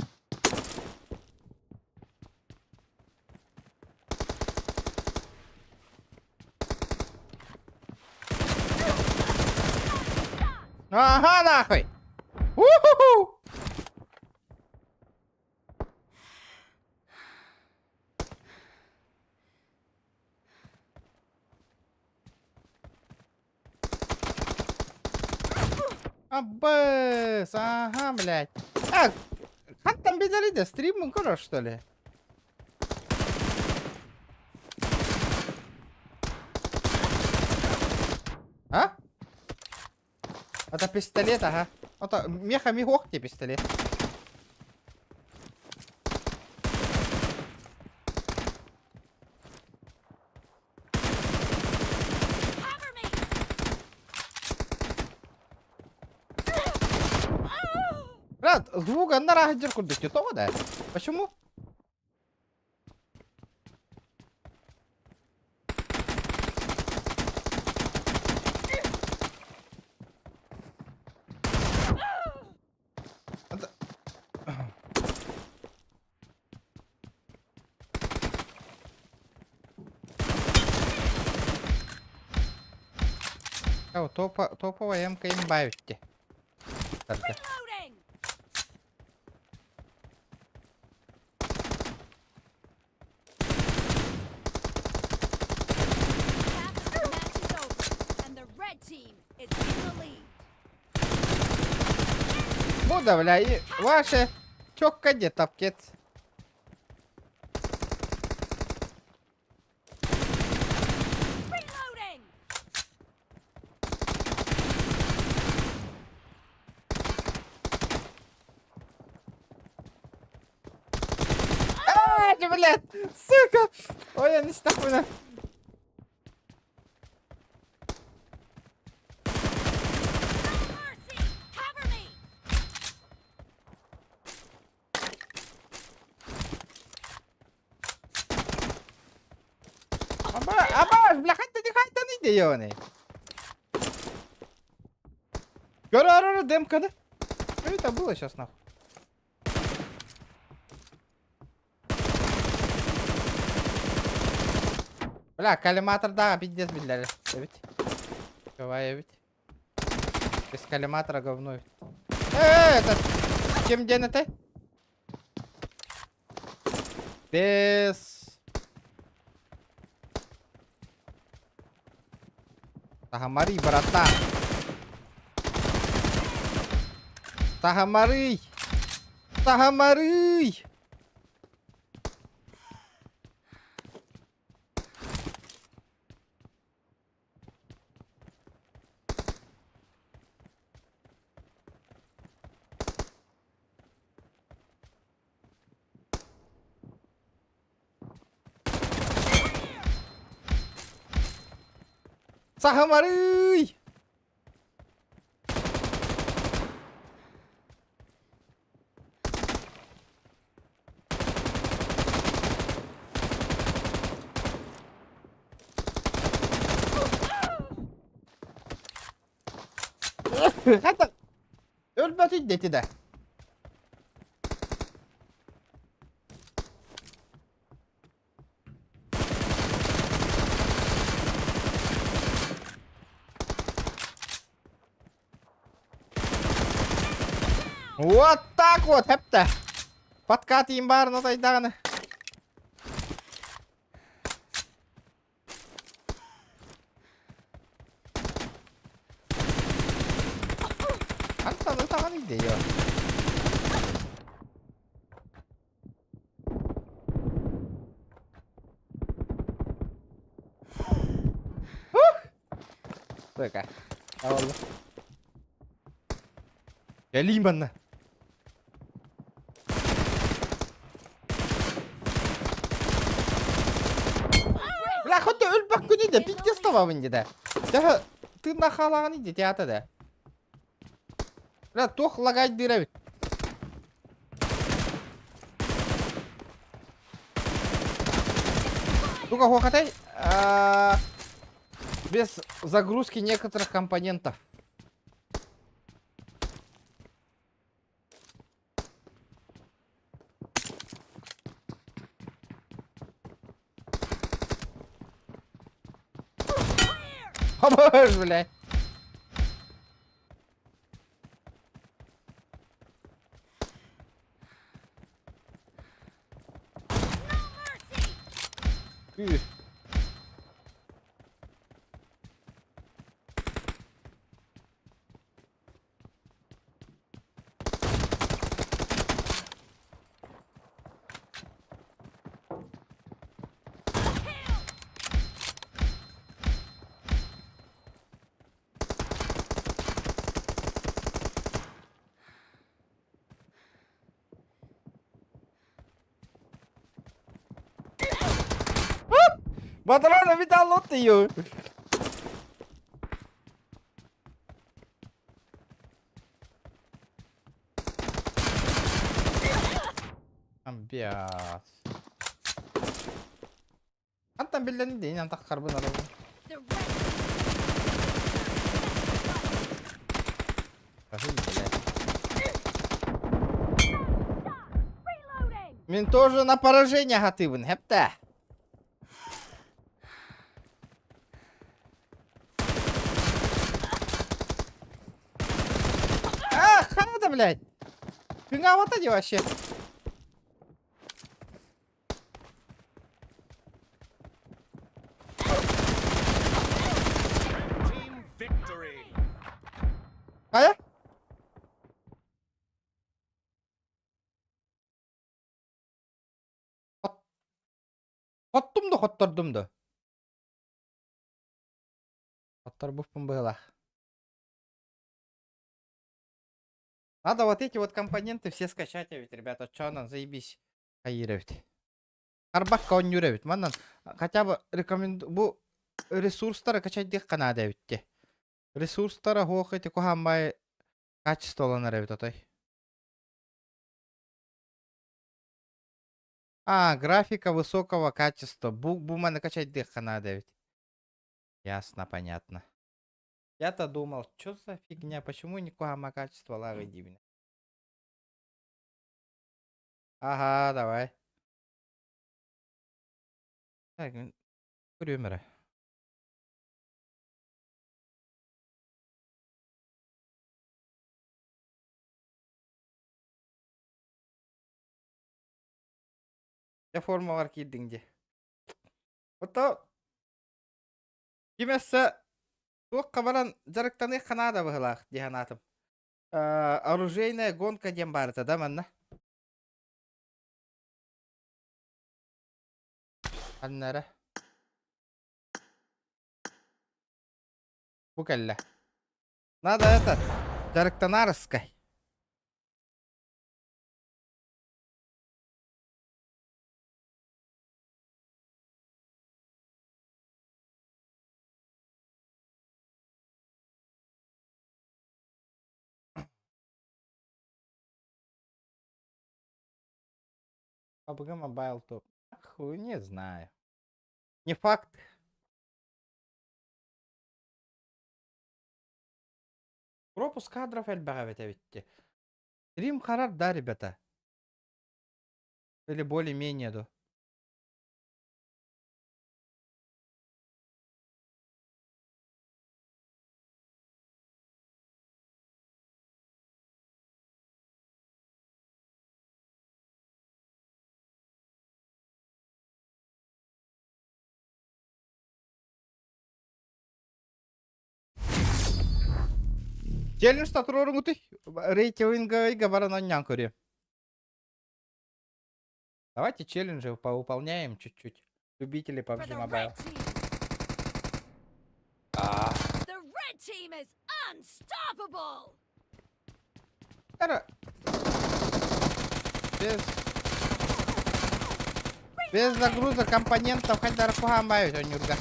Ага, нахуй! У-ху-ху! Аббас, ага, блядь. А, хантан билэрий да, стриммун көрөр, что ли? А? Это пистолет, ага. Это меха михох тебе пистолет. Брат, звук аннара сылдьар курдук тоҕо да? Почему? Топа, топовая МК имба үтте. Бу да, бля, и ваше чётко где тапкет. А, блядь, сука! Ой, я не стахуна. Аба, аба, бля, хайтан хайтан иди, Гора, гора, демка, да? Что это было сейчас, нахуй? Бля, коллиматор, да, пиздец, бля, ведь. Давай, ведь. Без коллиматора говно. Э, это... Чем день это? Без... Тахамари, братан. Тахамарый! Тахамарый! Сахамарый! Хата өлбөт идети да. Вот так вот, хепте. Подкат им бар, но тайдаганы. Антон, ытаҕан идея. Сука. Алла. Кэлиим манна. Бля, хоть өлбөккүн иде, пиздец табабын деді. Төһө тыынна хаалаҕын иде, театр да. Бля, туох лагайдыыр эбит. Туга хуохатай? Без загрузки некоторых компонентов. Поможешь, блядь. Üh. Батрона видал ее. Амбиас. Хантан биллэн диин антах харбын арабын. Мин тоже на поражение хатыбын, хепте. блядь. Кыҥаабата дии вообще. Хайа? Хоттум да хоттордум да. Хотторбуппун быһыылаах. Надо вот эти вот компоненты все скачать ведь, ребята. Чё нам, заебись. Хайыр эбит. Арбакка оонньуур эбит. Манан хотя бы рекоменду... Бу ресурстары качайдыахха наада эбит те. Ресурстара хуох ити куһааммай качестволанар эбит отой. А, графика высокого качества. Бу, бу маны качайдыахха наада эбит. Ясно, понятно. Я-то думал, что за фигня, почему не куһаама качестволаах диибин. Ага, давай. Так, көрүөм эрэ. Дьэ формалар киирдиҥ дии. Ото ким өссө туохха баран дьарыктаныахха наада быһыылаах дии санаатым. Оружейная гонка диэн баарыта да манна? Ханна эрэ? Бу кэллэ. Надо это, дьарыктанаарыскай. PUBG Mobile топ. Хуй не знаю. Не факт. Пропуск кадров элбэҕэ эбит эбитти. Рим харар да, ребята? Или более-менее до? Челлендж туруоруҥутуй? Рейтинговыйга баран оонньоон көрүөм. Давайте челленджи повыполняем чуть-чуть. Любители PUBG Mobile. А. Без... Без загруза компонентов хайдар куһаан баайы оонньуурга.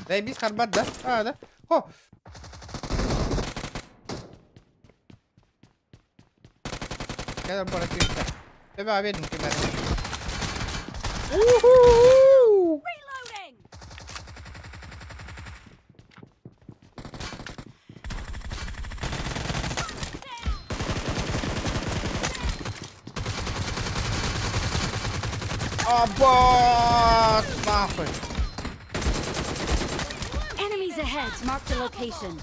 Заебись харбат, да? А, да? Хо! Кэлэр бара түстэ. Төбө абедин кимэр. Уху! Абат, нахуй. Enemies ahead. Mark the location.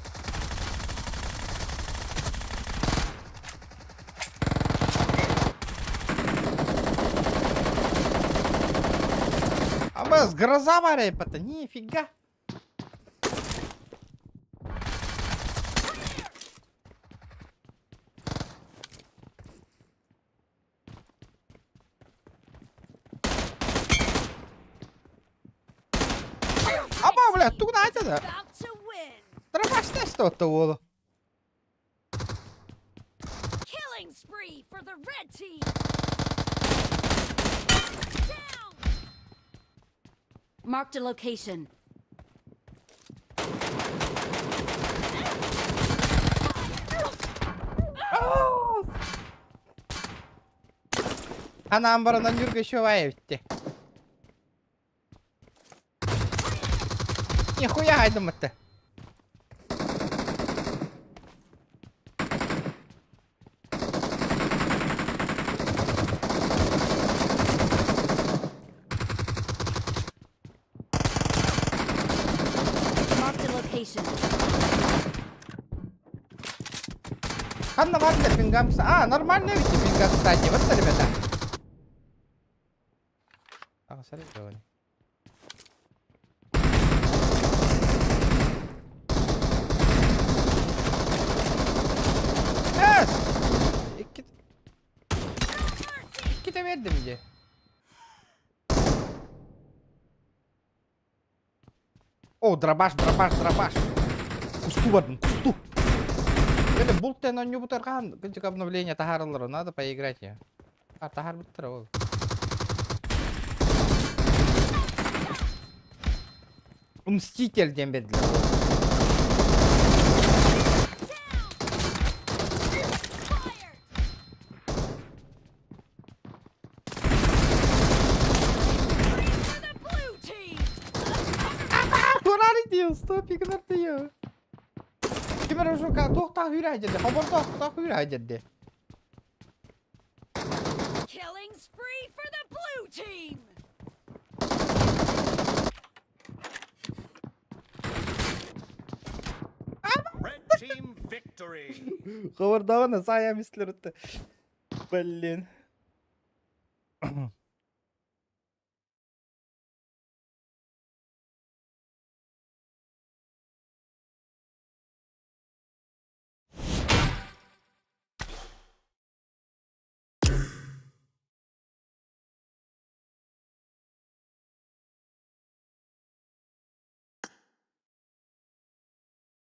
Абас, гроза варяй-то, нифига. Аба, бля, тугнаайта да. Трамашта уолу. Killing spree for the red team. Down. Marked a location. Анаан баран Нюрга еще эбитти. Нихуя айдыммытты. Ханна бар да пингам... А, нормально ведь пинга, кстати. Вот, ребята. А, смотри, давай. Yes! Икки... Иккитэ бердим дии. О, дробаш, дробаш, дробаш. Кусту бардым, кусту. Это булт тен онньубутар хаан кынчык обновление таһаараллар, надо поиграть я. А, таһаарбыттара ол. Мститель диэн бердилэр. Турари диyo, stop игнор диyo. Ким эрэ уже туохтаах үүрэ дьэрдэ, хобордоохтоох үүрэ дьэрдэ. Killing spree for the blue team. Red team victory. Хобордооҕун саайа мислерутта. Блин.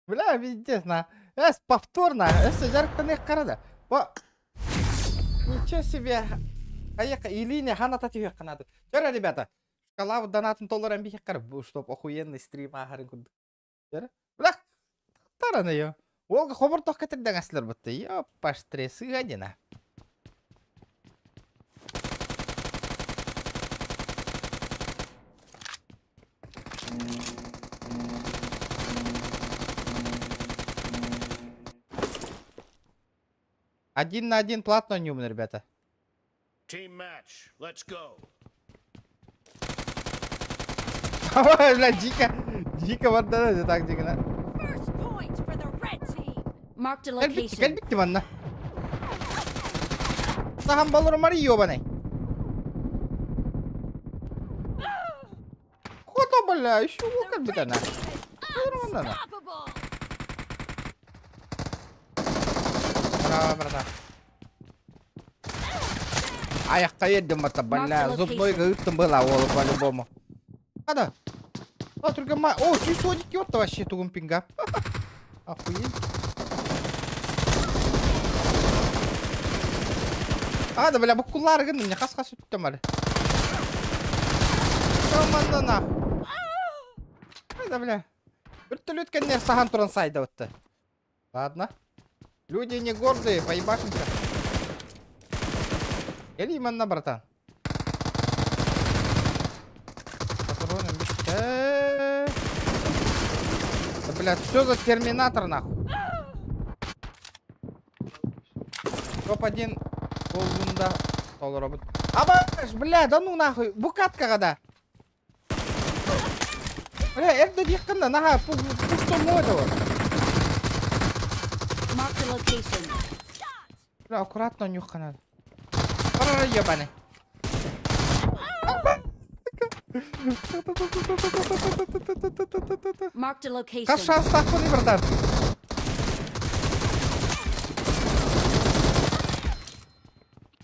Бля, пиздец, на. Эс, повторно. Эс, дьарыктаныах да. Бо. Ничего себе. Поехали. Илине ханата түһүөххэ наада. Чөрө, ребята. Шкала донатын толорон биһиэххэ чтоб охуенный стрим ааһарын курдук. Чөрө. Бля, таран её. Уолга хобордох кэтирдэн аслар бытты. Ёппаш сыгадина. Один на один платно нюман, ребята. Team match. Let's go. Ой, бля, дико. Дико барда так дико. First point for the red team. Marked a Кэлбитти, location. кэлбитти манна. Сахан балыр мары ёбаный. Кото, бля, еще кэлбит ана. Unstoppable. Браво, братан. Аяққа едім бата, бля, зубной ыттым была ол по-любому. Ада. О, только ма... О, чуть вот вообще тугум пинга. Охуеть. Ада, бля, буккулар гын, мне хас-хас үттем ары. Команда нах. Ада, бля. Вертолет кеннер сахан туран сайда вот. Ладно. Люди не гордые, поебашимся. Кели манна, братан. Патроны Да, бля, что за терминатор, нахуй? Топ-1 полгунда толоробут. Абаш, бля, да ну нахуй, букатка когда. Бля, это дихканда, нага, пустому этого. Marked a location. Бля, аккуратно нюхка надо. Парара ебаный. Marked a location. Хас шанс тахпыны, братан.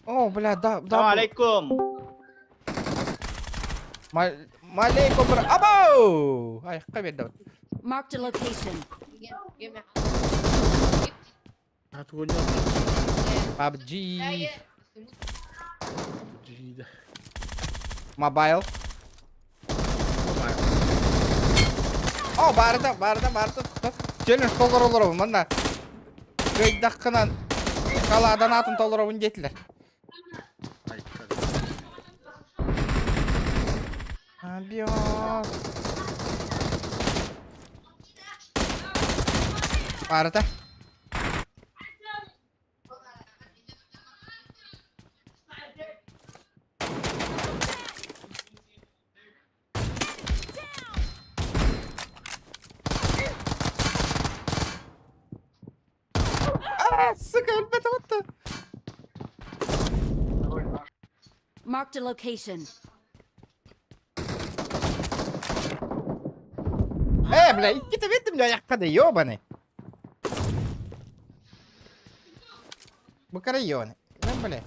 О, бля, да, да. Алейкум. Малейкум, бра. Абау! Ай, кабет Marked a location. PUBG. Mobile. О, барда, барда, барда. Челлендж толоролор, манна. Кыйдахкынан каладан атын толоробун детилер. Абиос. Барда. А, сука, Marked a location. Э, бля, иккитэ биэрдим дьэ айахха да ёбаный. Бу кара ёбаный. Мэ, бля.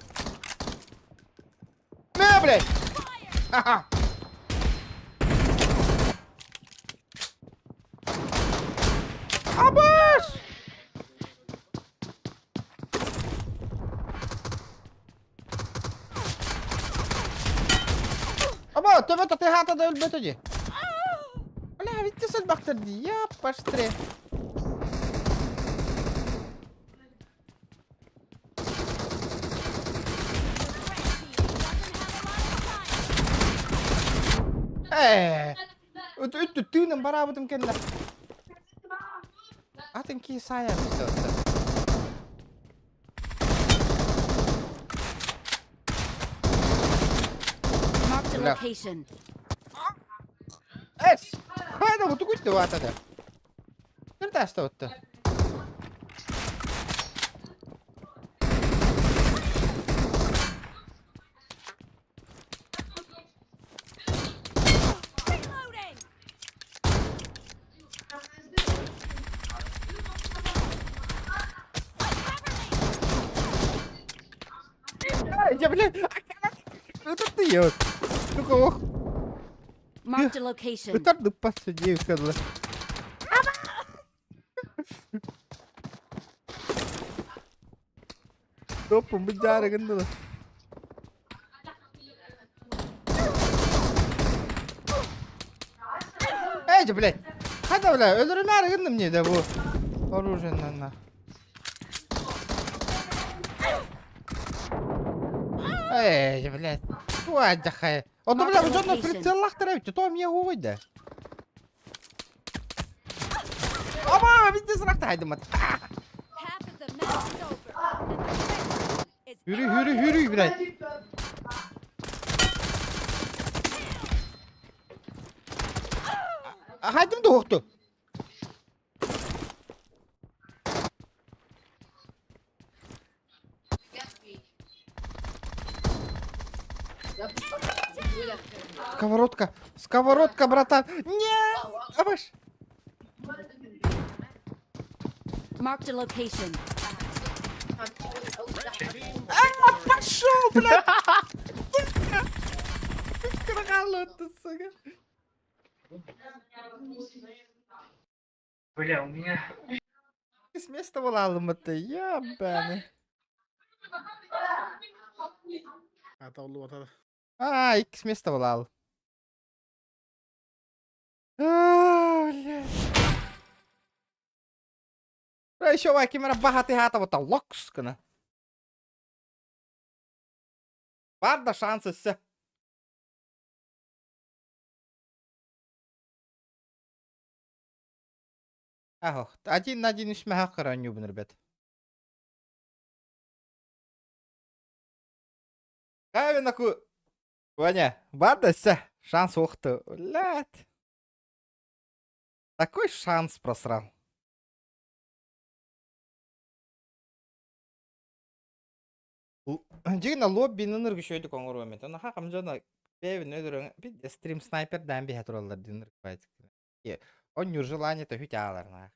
Мэ, блядь! Ха-ха! Абаш! Аба, төбө татыһаата да өлбөтө дии. Бля, ведь сылбахтар дии, яппаштре. Ээ, үттү тыыным бараабытым кэннэ. Атын кии саайар Marked a Бля. location. Эс! Хайда бу тугуйты ватада. Ким таста отты? Reloading! Ай, я, блядь, это ты ё. Сука, ох, Marked a location. ытар дыппас диэбиккэ Топпун быдьаары гыннылар. Эй, блядь! Хата, бля, өлөрүмээр гынным не да бу. Оружие на. Эй, блядь. Туадьахай. Ото, бля, Mark the дьонно location. прицеллахтар эбит, то мне уойда. Аба, везде сракта хайдымат. Half of the match is over. And the red team is Yürü yürü yürü блядь. Хайдым да уохту. Сковородка, сковородка, братан. Не, абаш. Marked a location. А, пошел, блядь. Кралота, сука. Бля, у меня... С места вылалым-то, ебаный. А, икс места вылал. А, блядь. Еще вакимера бахаты хата вот локс кына. Бар да шанс өссө. Ахо, один на один үсмэхэ каранюбун, ребят. Кавинаку. Ваня, бар да өссө. Шанс ухты. Блядь. Такой шанс просрал. Дьигина лоббины ныргы коңор өмет. Оны хақым жона бэбин өдөрөң бит стрим снайпер дан бихе тураллар дин ныргы Он желание то хүт алар.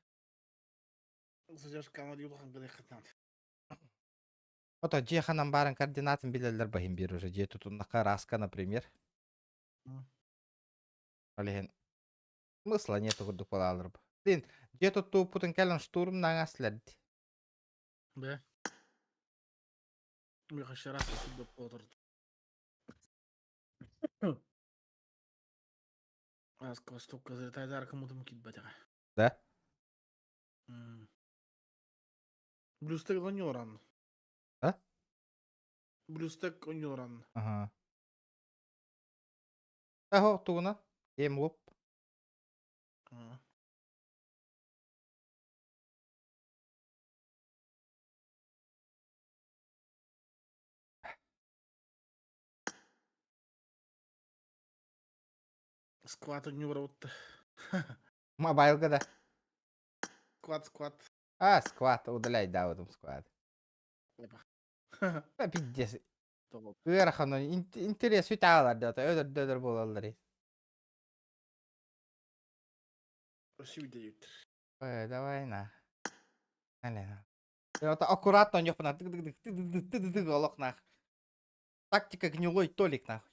Ото жеханан барын координатын билелер бахим бир уже. Же тутуннака раска, например. Олehen смысла нету курдук балалар. Блин, же тутту путун кэлэн штурм наңаслерди. Бе. Да? Блюстек оньоран. А? Блюстек оньоран. Ага. Ахо, тугуна. Эм лоп. Скват оньора Мобайлга да. Скват, скват. А, скват, удаляй, да, в этом скват. Опа. Да, пиздец. Ыарахан интерес үтаалар да өлөр өлөр буолаллар. Сүүдэйүт. Ой, давай на. Алена. Это аккуратно нёхпана тык тык тык тык тык тык олох нах. Тактика гнилой толик нахуй.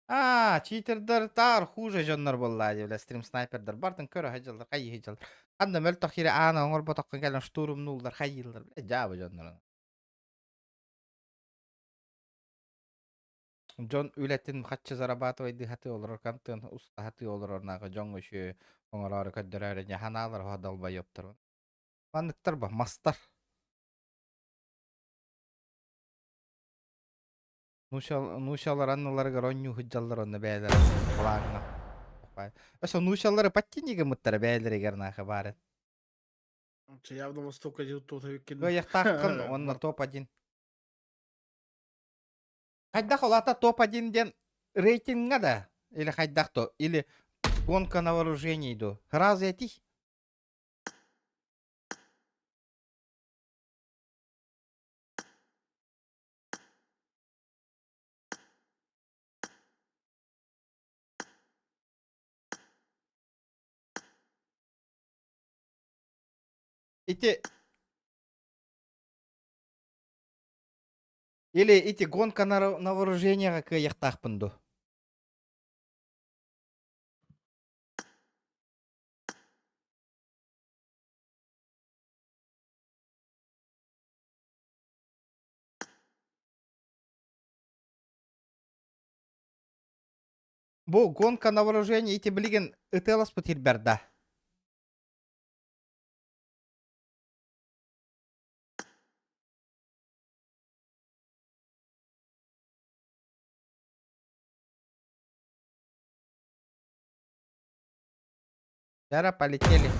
Аа, читердэр таар хуже дьоннор буоллаа дии, бля, стрим снайпердар бартын көрө сылдьаллар, хайыы сылдьаллар. Ханна мөлтөх сири аана оҥорботоххун кэлэн штурмнууллар, хайыыллар, бля, дьаабы дьоннор. Дьон үлэтин хаччы зарабатывайдыы сатыы олорор, контент уста сатыы олорор нааҕы дьоҥҥо үчүгэй оҥороору көрдөрөөрү дьэ ханаалар оһо долбоебтар. Манныктар ба, мастар. Нуучалар анныларыгар оонньуу сылдьаллар онно бэйэлэрэ плаҥҥа. Өссө нуучалары подтяни гыммыттара бэйэлэригэр нааха баарын. Явно Восток один тот Кыайыахтааххын уонна топ-1. Хайдах ол ата топ-1 диэн рейтинга да? Или хайдах то? Или гонка на вооружении ду? Сразу этих? Ити Или ити гонка на, на вооружениеҕа кыайыахтаахпын дуу? Бу гонка на вооружение ити билигин ытыаласпыт ирбэр да? Дара, полетели.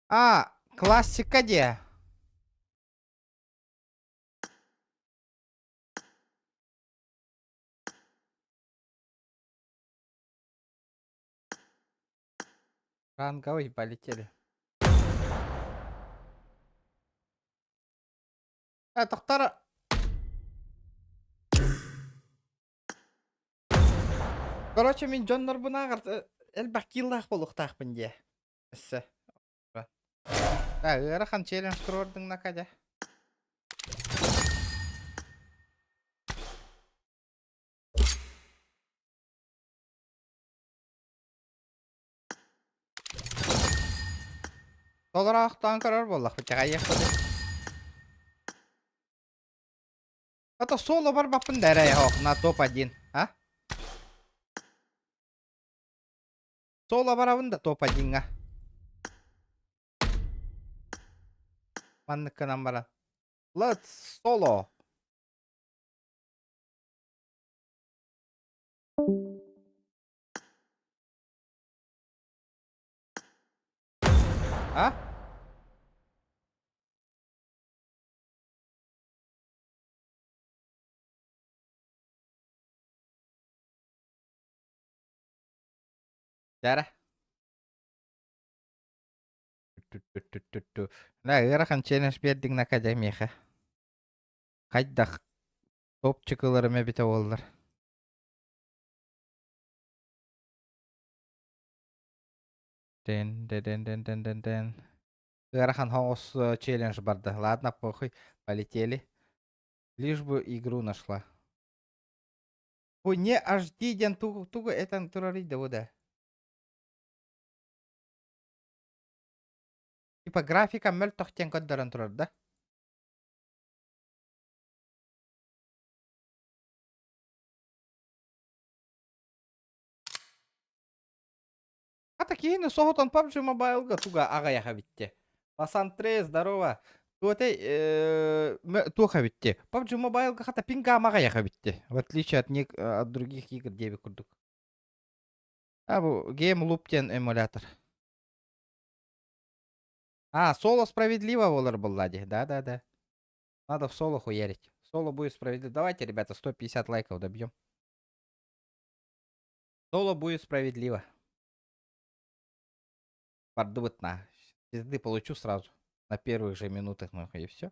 А, классика де. Ранговый полетели. Э, тохтор. Короче, мин дьоннорбунааҕар элбэх кииллаах буолуохтаахпын дии. Өссө. Да, ыарахан челлендж туруордуҥ Накадя. Толороохтоон көрөр буоллахпыт, чаҕайыахпытый. А то соло барбаппын да эрэ на топ-1, а? Соло барабын да топ-1-ҥа. Маннык гынан баран. Let's solo. А? Дара. Да, ыарахан челлендж биэрдиҥ Накадя миэхэ. Хайдах топчик ыларым эбитэ буоллар. Ден, ден, ден, ден, ден, ден. Ыарахан соҕус челлендж барда. Ладно, похуй, полетели. Лишь бы игру нашла. Бу не HD диэн тугу, тугу этэн турарый да бу да? Типа графика мөлтөх диэн көрдөрөн турар да? Хата киһини соһутан PUBG Mobile-га туга аҕыйах эбитти. Пасантре, здорово. Туотай, туох эбитти? PUBG Mobile-га хата пинг аҕыйах эбитти. В отличие от, не, от других игр диэбит курдук. А бу Game Loop диэн эмулятор. А, соло справедливо буолар буолла дии. Да-да-да. Надо в соло хуярить. Соло будет справедливо. Давайте, ребята, 150 лайков добьем. Соло будет справедливо. Бардыбыт на. Пизды получу сразу. На первых же минутах, нахуй, и все.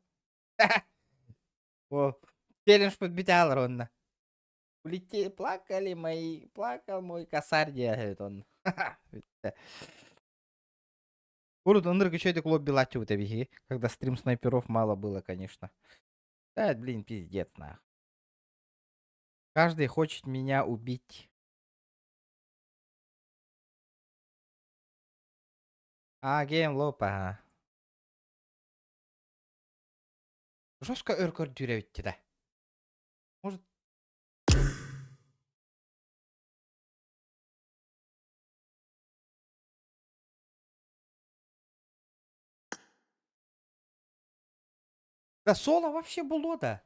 О, челлендж подбитал ровно. Улетели, плакали мои, плакал мой косарь, говорит он. Урут ынырык үчүгэйдик лоббилааччыбыт эбиһи, когда стрим снайперов мало было, конечно. Да, блин, пиздец, нах. Каждый хочет меня убить. А, гейм лоп, ага. Жестко өр көрдүүр эбит да. Может... Да соло вообще было, да.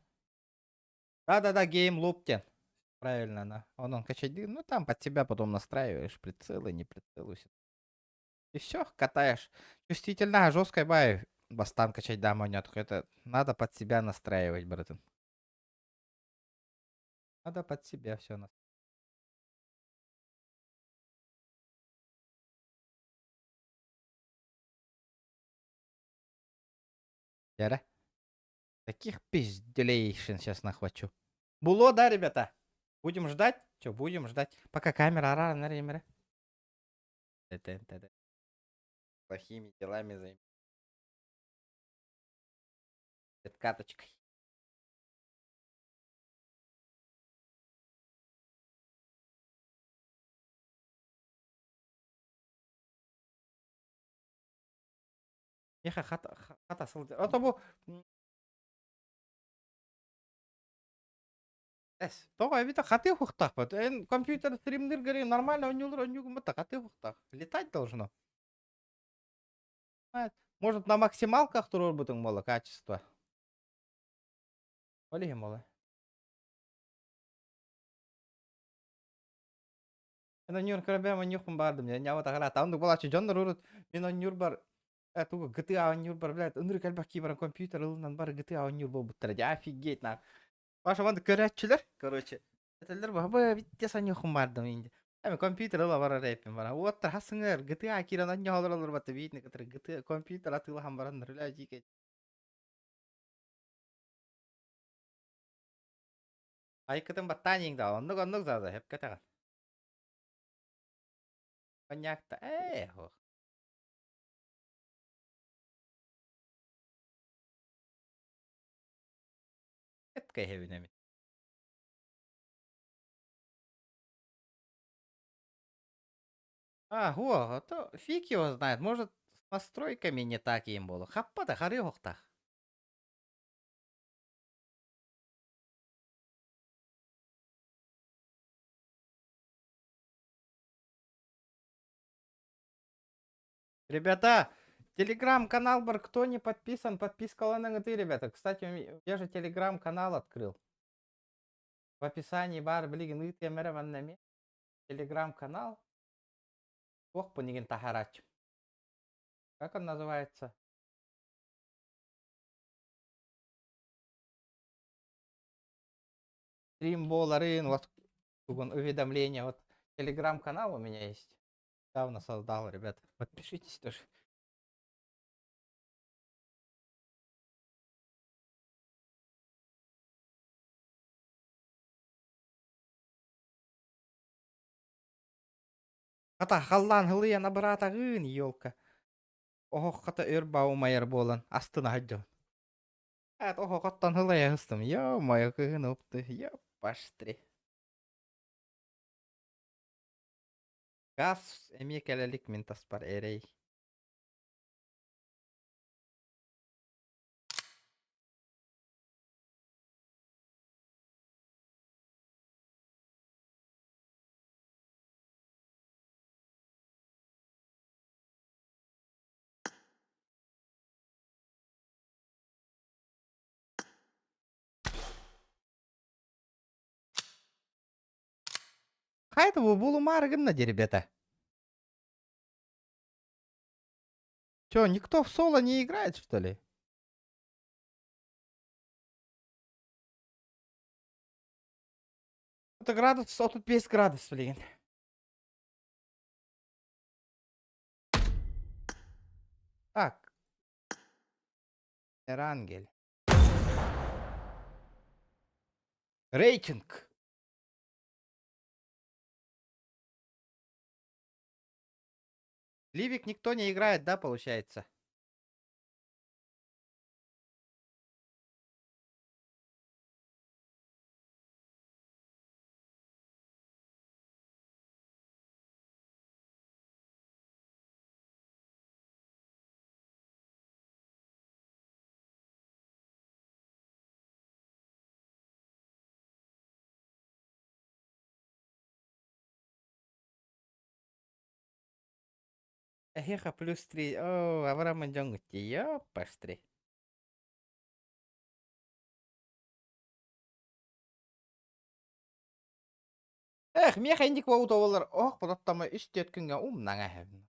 Да-да-да, GameLoop диэн. Правильно, она. Он, он качать, ну там под себя потом настраиваешь прицелы, не прицелы. И все, катаешь. Чувствительно, жесткая бай. Бастан качать да, монетку. Это надо под себя настраивать, братан. Надо под себя все настраивать. Яра. Таких пизделейшин сейчас нахвачу. Було, да, ребята? Будем ждать? Че, будем ждать? Пока камера ара на ремере. Плохими делами займем. Каточкой. Миэхэ хата хата сылдьар. Ото бу эс тоҕо эбитэ хатыы уһуктаахпыт. Эн компьютер стримниргэр нормально оонньуулар оонньуугун бытта хатыы уһуктаах. Летать должно. Может на максималках туруорбутуҥ буолла качество. Ол иһин буолла. Эн онньуур көрөбөм онньуохпун баардым. Ньаба таҕара оннук буолааччы дьоннор урут мин онньуурбар э тугу GTA оонньуурбар блядь ынырык элбэх киһи баран компьютер ылынан бары GTA оонньуур буолбуттара дии офигеть нах. Паша маннык көрөөччүлэр короче этэллэр баба битте саньыахпын баардым инде. Эми компьютер ыла барар эппин баран уоттар хасыҥар GTA киирэн онньоһолор олорбатта биитин кытары GTA компьютер атыылаһан бараннар үлэ дьиикэй. Айкытын баттаан иҥ да оннук оннук заза хөпкө этэҕин. Коньякта ээ ох. Эткэйэбин эми. А, во, то фиг его знает. Может, с настройками не так им было. Хаппа да хары охтах. Ребята, телеграм-канал бар, кто не подписан, подписка ты, ребята. Кстати, я же телеграм-канал открыл. В описании баар билигин ыытыам эрэ манна Телеграм-канал. Ох, пунигин таһаарач. Как он называется? Стрим буоларын, вот уведомления. Вот телеграм-канал у меня есть. Недавно создал, ребят. Подпишитесь тоже. Хата халлаан һылыйан абыраатаҕыын, елка. Оһох хата өр баумайар буолан астына сылдьабын. Эт оһохоттон һылайа сыстым. Ё-моё, кыһын упты. Ёпаштри. Газ эмиэ кэлэ илик мин таспар эрэй. Хайа бу булумаары гынна дии ребята. Чё, никто в соло не играет, что ли? Это градус, а тут 5 градус, блин. Так. Эрангель. Рейтинг. Ливик никто не играет, да, получается? Эһиэхэ плюс три. Оо, Авраам дьоҥҥут ёппаштри. Эх, миэхэ инник буолбута буоллар, оһох бодоттомо үс түөрт күҥҥэ умнаҥа эһэбин.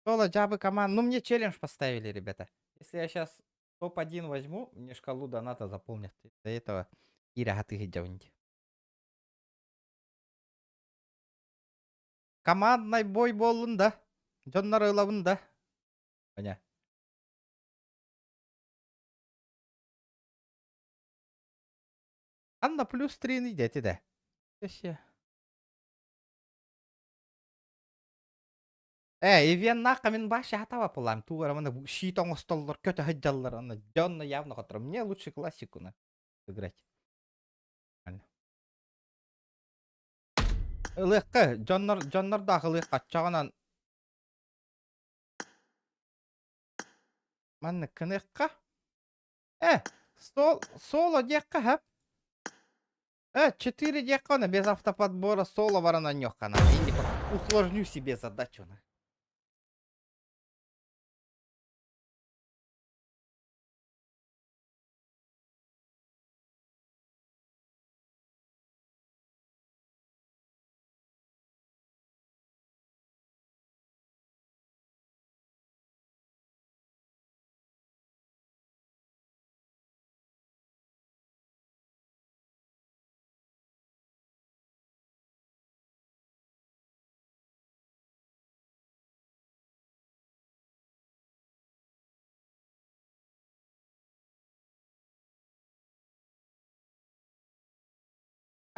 Соло джабы команд. Ну, мне челлендж поставили, ребята. Если я сейчас топ-1 возьму, мне шкалу доната заполнят. Из-за этого Ира ты Командный бой буоллун да. Дьоннор ылабын да. Аня. Анна плюс 3 идети да. Все. Э, ивеннаахха мин баша хатаба пулам тугара мана щит оҥостоллор көтө сылдьаллар аны дьонно явно хотором. Мне лучше классику на играть. Ылыахха, дьоннор дьоннордоох ылыахха оччоҕунан маннык гыныахха. Э, сол соло диэххэ сөп. Э, 4 диэххэ уонна без автоподбора соло баран оонньуохха наада. Инник усложню себе задачу.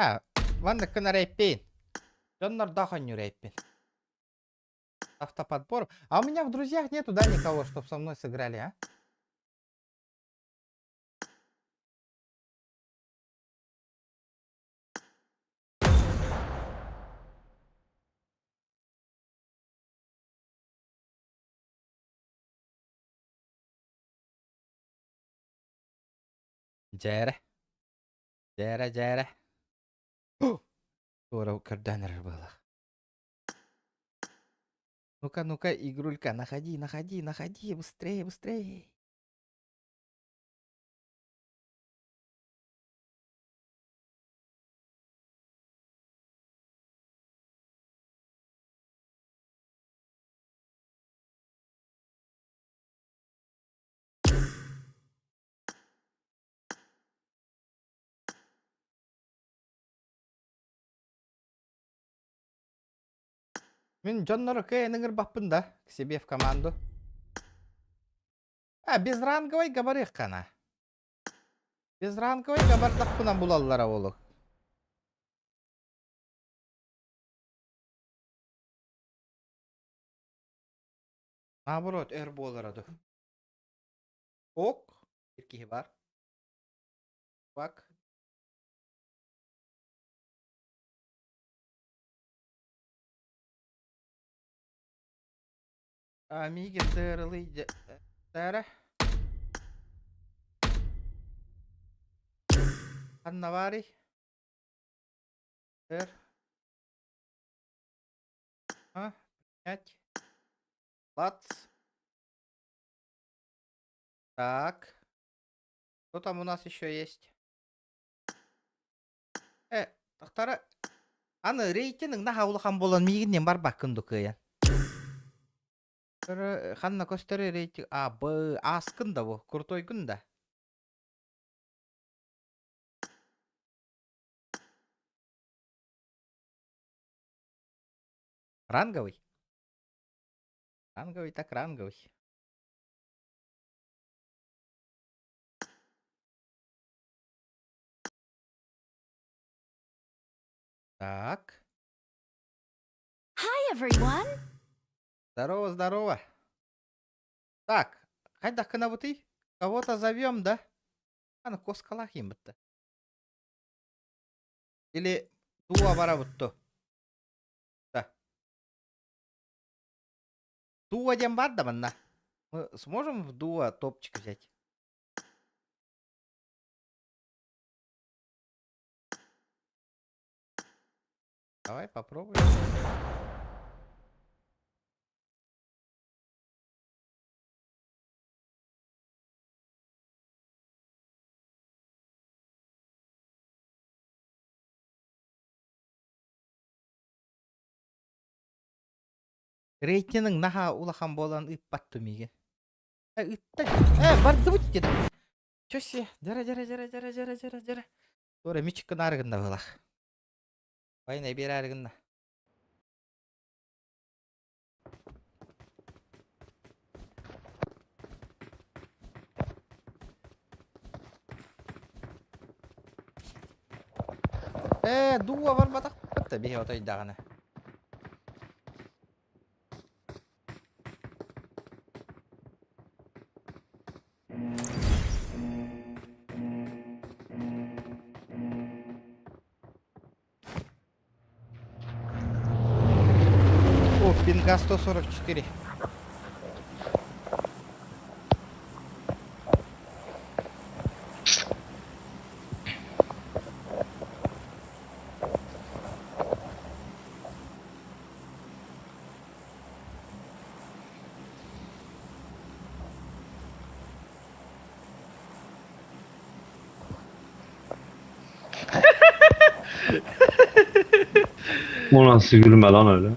А, маннык гынар эппин. Дьоннордоох оонньуур эппин. Автоподбор. А у меня в друзьях нету, да, никого, чтоб со мной сыграли, а? Дьээрэ. Дьээрэ, дьээрэ. Туора көрдөөн эрэр быһыылаах. Ну-ка, ну-ка, игрулька, находи, находи, находи, быстрее, быстрее. Мин дьоннору кыайан ыҥырбаппын да, к себе в команду. А, безранговай габарыаххана. Безранговай габардахпына булаллара олук. Наоборот, өр буолара ду. Ок, bir киһи бар. Бак. А, миигин тыырылый дьэ Ханна баарый? Өр. А, пять. Бац. Так. Что там у нас еще есть? Э, тахтара. Аны рейтинг наһаа улахан буолан миигиннен барбаккын ду кыайан. Ханна көстөр рейтинг А, Б, Аскын да бу, крутойгун да. Ранговый? Ранговый так ранговый. Так. Hi everyone. Здорово, здорово. Так, хайдах гынабытый? Кого-то зовем, да? Аны куоскалаах иэмбитте. Или дуо барабыт Да. Дуо диэн баар да манна? Мы сможем в дуо топчик взять? Давай попробуем. Рейтиниҥ наһаа улахан буолан ыыппат миигин. Э, ыытта. Э, бардыбыт дедэ. Чё се, дьара дьара дьара дьара дьара дьара дьара. Туора мичик гынаары гынна быһылаах. Война биэрээри гынна. Ээ, дууа барбатахпыт да биһи отойдаҕына. О, пинга 144. O nasıl gülme lan öyle?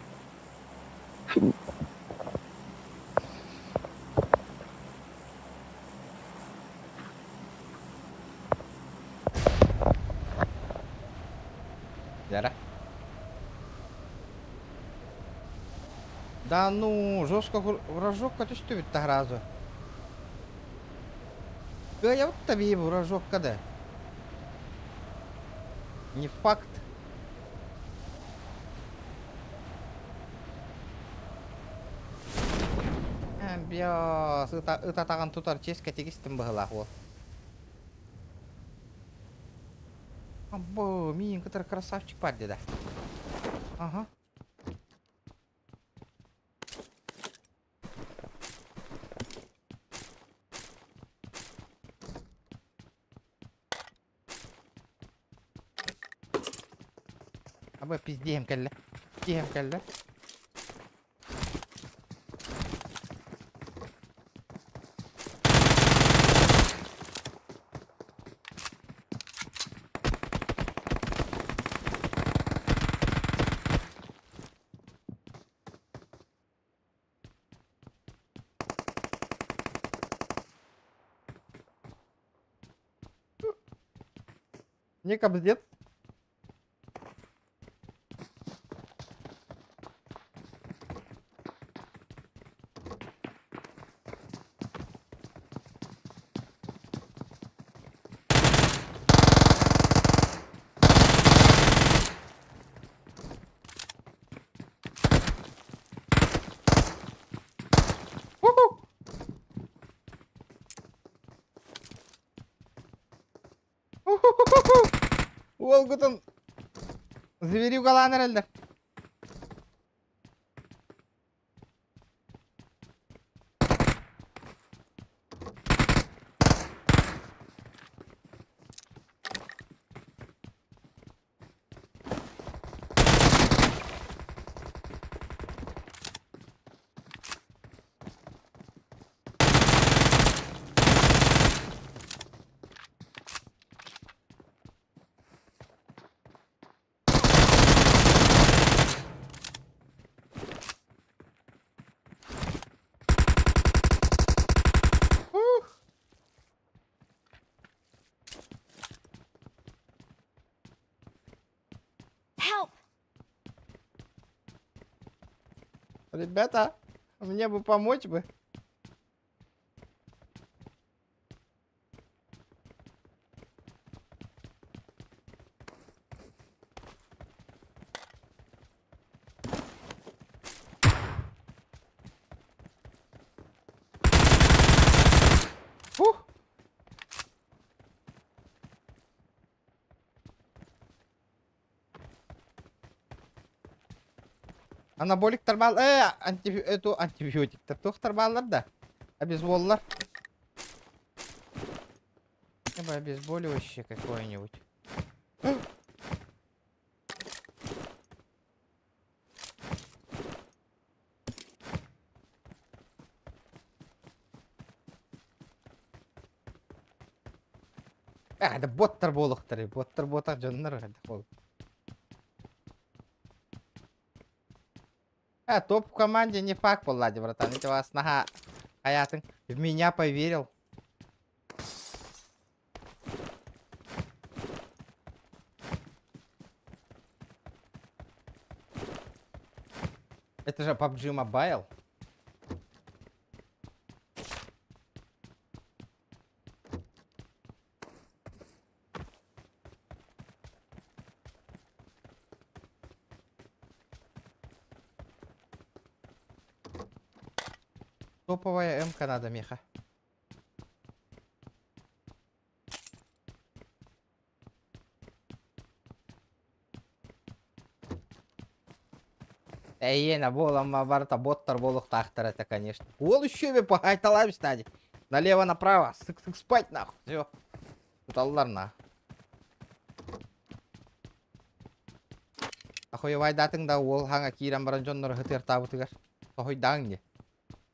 Дьэрэ. Да ну, жестко вражокка түстүбүт да сразу. Кыайабыт да биһи вражокка да. Не факт. Биос, ытатаҕын тутар чиэскэ тигистим быһылаах уол. Або, миин кытары красавчик бар деді. Ага. Аба пиздиэм кэллэ. Пиздиэм кэллэ. Не кобздец. Уху! Уолгутун зверюгалаан эрэллэр. Ребята, мне бы помочь бы. Фух! Анаболиктар баал э анти эту антибиотиктар туохтар бааллар да обезболлар. Либо обезболивающее какое-нибудь. Э, да боттар буолуохтар, боттар буотах дьоннор ол. Э, топ в команде не факт буолла братан. Ити вас наха хаятын в меня поверил. Это же PUBG Mobile. Топовая МК надо, меха. Эйиэнэ буоламма барыта боттар буолуохтаахтар этэ конечно. Уол үчүгэйби пахайталаабыс нади. Налево направо. Сык-сык спать нахуй. Все. Туталлар на. Ахуйвайдаатыҥ да уол хаҥа киирэн баран дьоннору ытыартаабытыгар. Тоһуйдааҥ дии.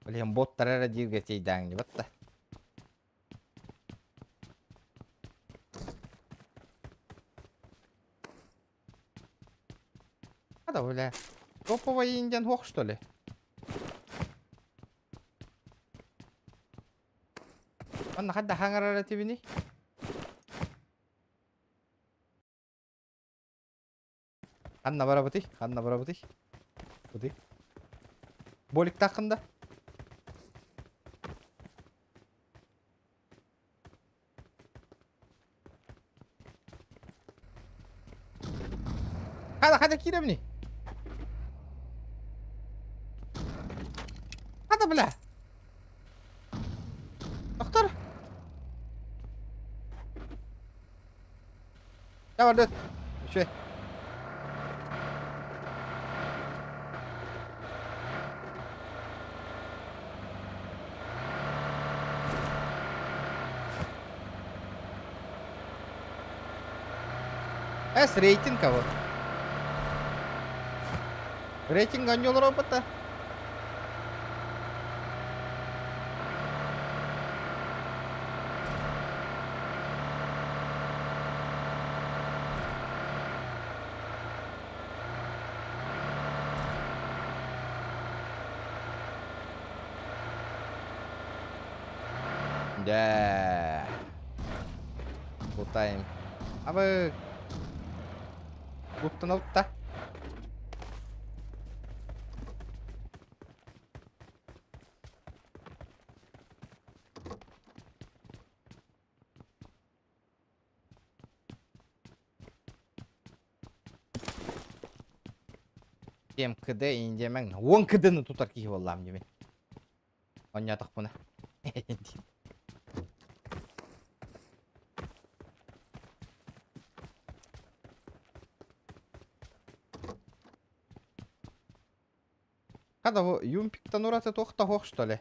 Блин, боттар эрэ дииргэ тиийдээҥ дии батта. Да, бля. Топовый индиан хох, что ли? Манна хадда хаҥарара тибини? Ханна барабытый? Ханна барабытый? Бытый. Боликтааххын да? Хада, хада киирэбиний? Хада, бля! Доктор! Давай, дөт. Үчүгэй. С рейтинг кого? Рейтинг анньолор опыта. Дьэ. Кутайым. Абы. Куттанабыт да. Кем КД индиэмэҥ уон КДны тутар киһи буоллаам дии мин. Оонньоотохпуна. Хата бу Юмпиктан ураты туох да суох что ли?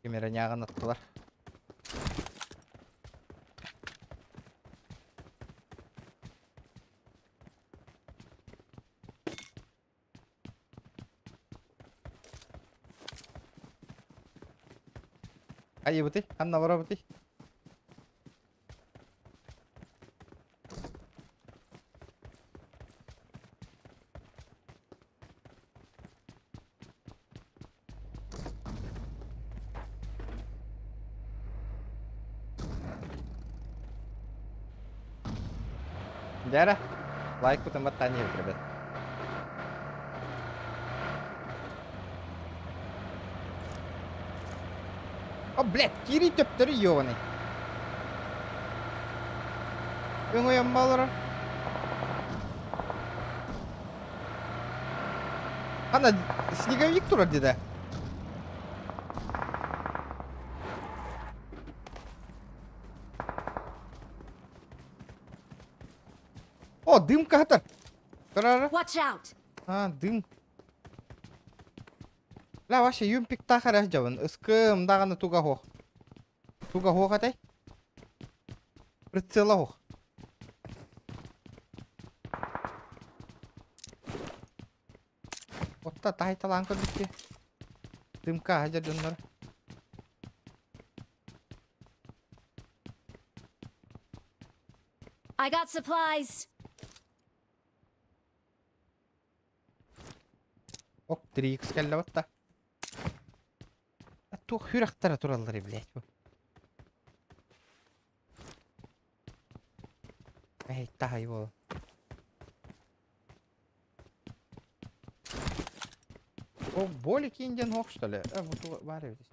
Ким эрэ ньааҕын аттылар. Хайыбытый? Ханна барабытый? Дьэ лайк кутан баттаан иһэбит ребят. О, блядь, киирии төптөрү ёбаный. Өҥөйөн балара. Ана снеговик турар деді. О, дым катар. Watch out! А, дым. Ла вообще юмпик тахара жабын. Ыскым даҕаны туга хоох. Туга хоох атай. Прицела хоох. Отта таһайталаан көрбүттү. Дымка хадьар дьоннор. I got supplies. Ок, 3x кэллэ батта. Туох сүрэхтэрэ тураллар блядь бу. Эй, таһай буолан. О, боли кинден хох, что ли? А, вот бар эбит.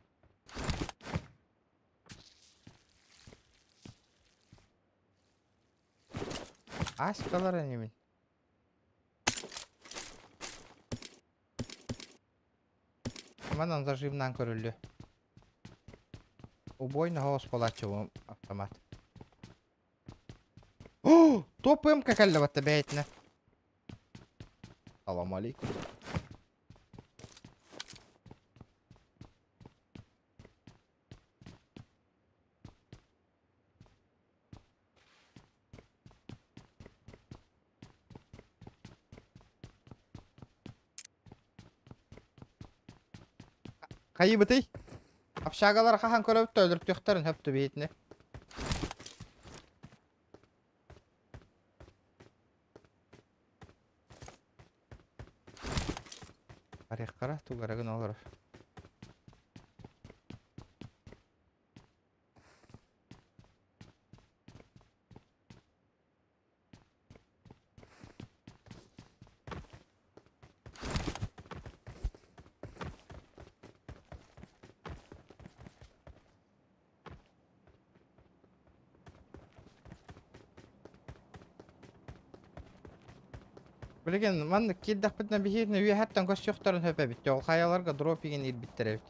Аськалар энимин. Манан зажимнан көрүллү. Убойно хаос буолааччы бу автомат. О, топ МК кэллэ батта бэйэтинэ. Салам алейкум. Хайыбытый? Общагалар хаһан көрөбүт өлөртүөхтэрин хөп түбэһитинэ. Арыаххара тугарагын олорор. Билигин маннык киирдэхпитинэ биһиэхэ үөһэттэн көстүөхтэрин сөп эбит. Ол хайаларга дроп игин иирбиттэр эбит.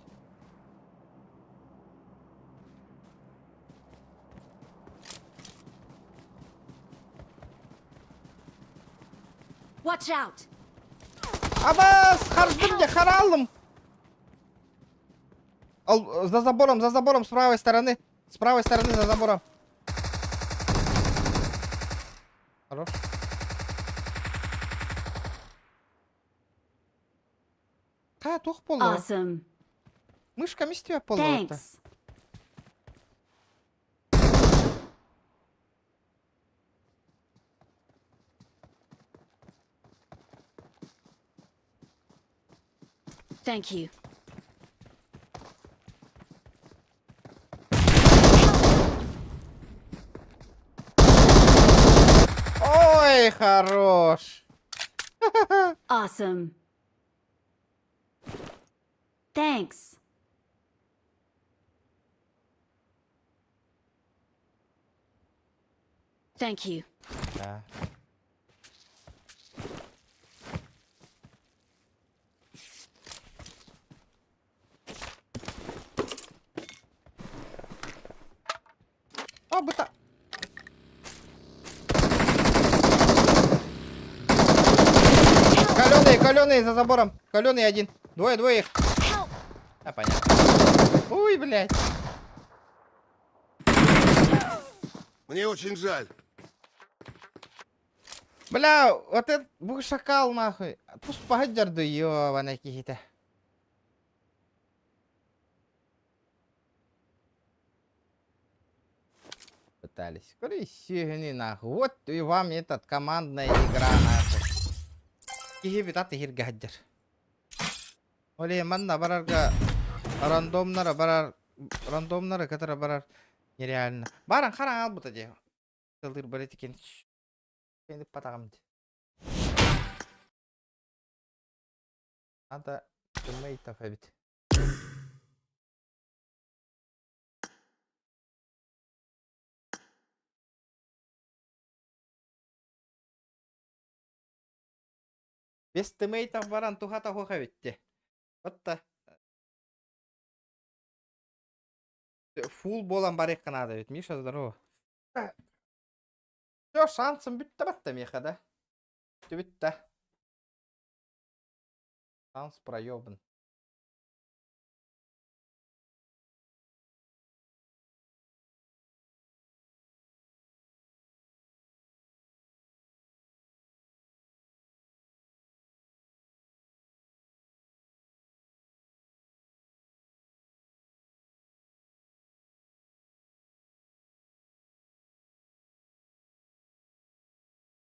Watch out! Абас! Хардым я, харалым! Ал, за забором, за забором, с правой стороны. С правой стороны за забором. Хорош. Хайа туох буолла? Awesome. Мышка мистиэ буолла. Thanks. Thank you. Ой, хорош. Awesome. Thanks. Thank you. Да. О, быта. Каленые, каленые за забором. Каленый один. Двое, двое их. А, понятно. Ой, блядь. Мне очень жаль. Бля, вот этот бу шакал нахуй. Пусть пахадьярду, ёбаный киһитэ. Пытались. Скорее нахуй. Вот и вам этот командная игра нахуй. Киһи бит иһиргэ сылдьар. Ол иһин манна барарга рандомнара барар рандомнары кытары барар нереально. Баран хараҥа албыта дии. Тыллыыр политикин. Ыппатаҕым дии. Надо тиммейтов эбит. Без тиммейтов баран туһата суох эбит дии. Отта фул буолан барыахха наада эбит. Миша, здорово. Все, шансым бүттэ батта миэхэ да. Бүттэ. Шанс проебан.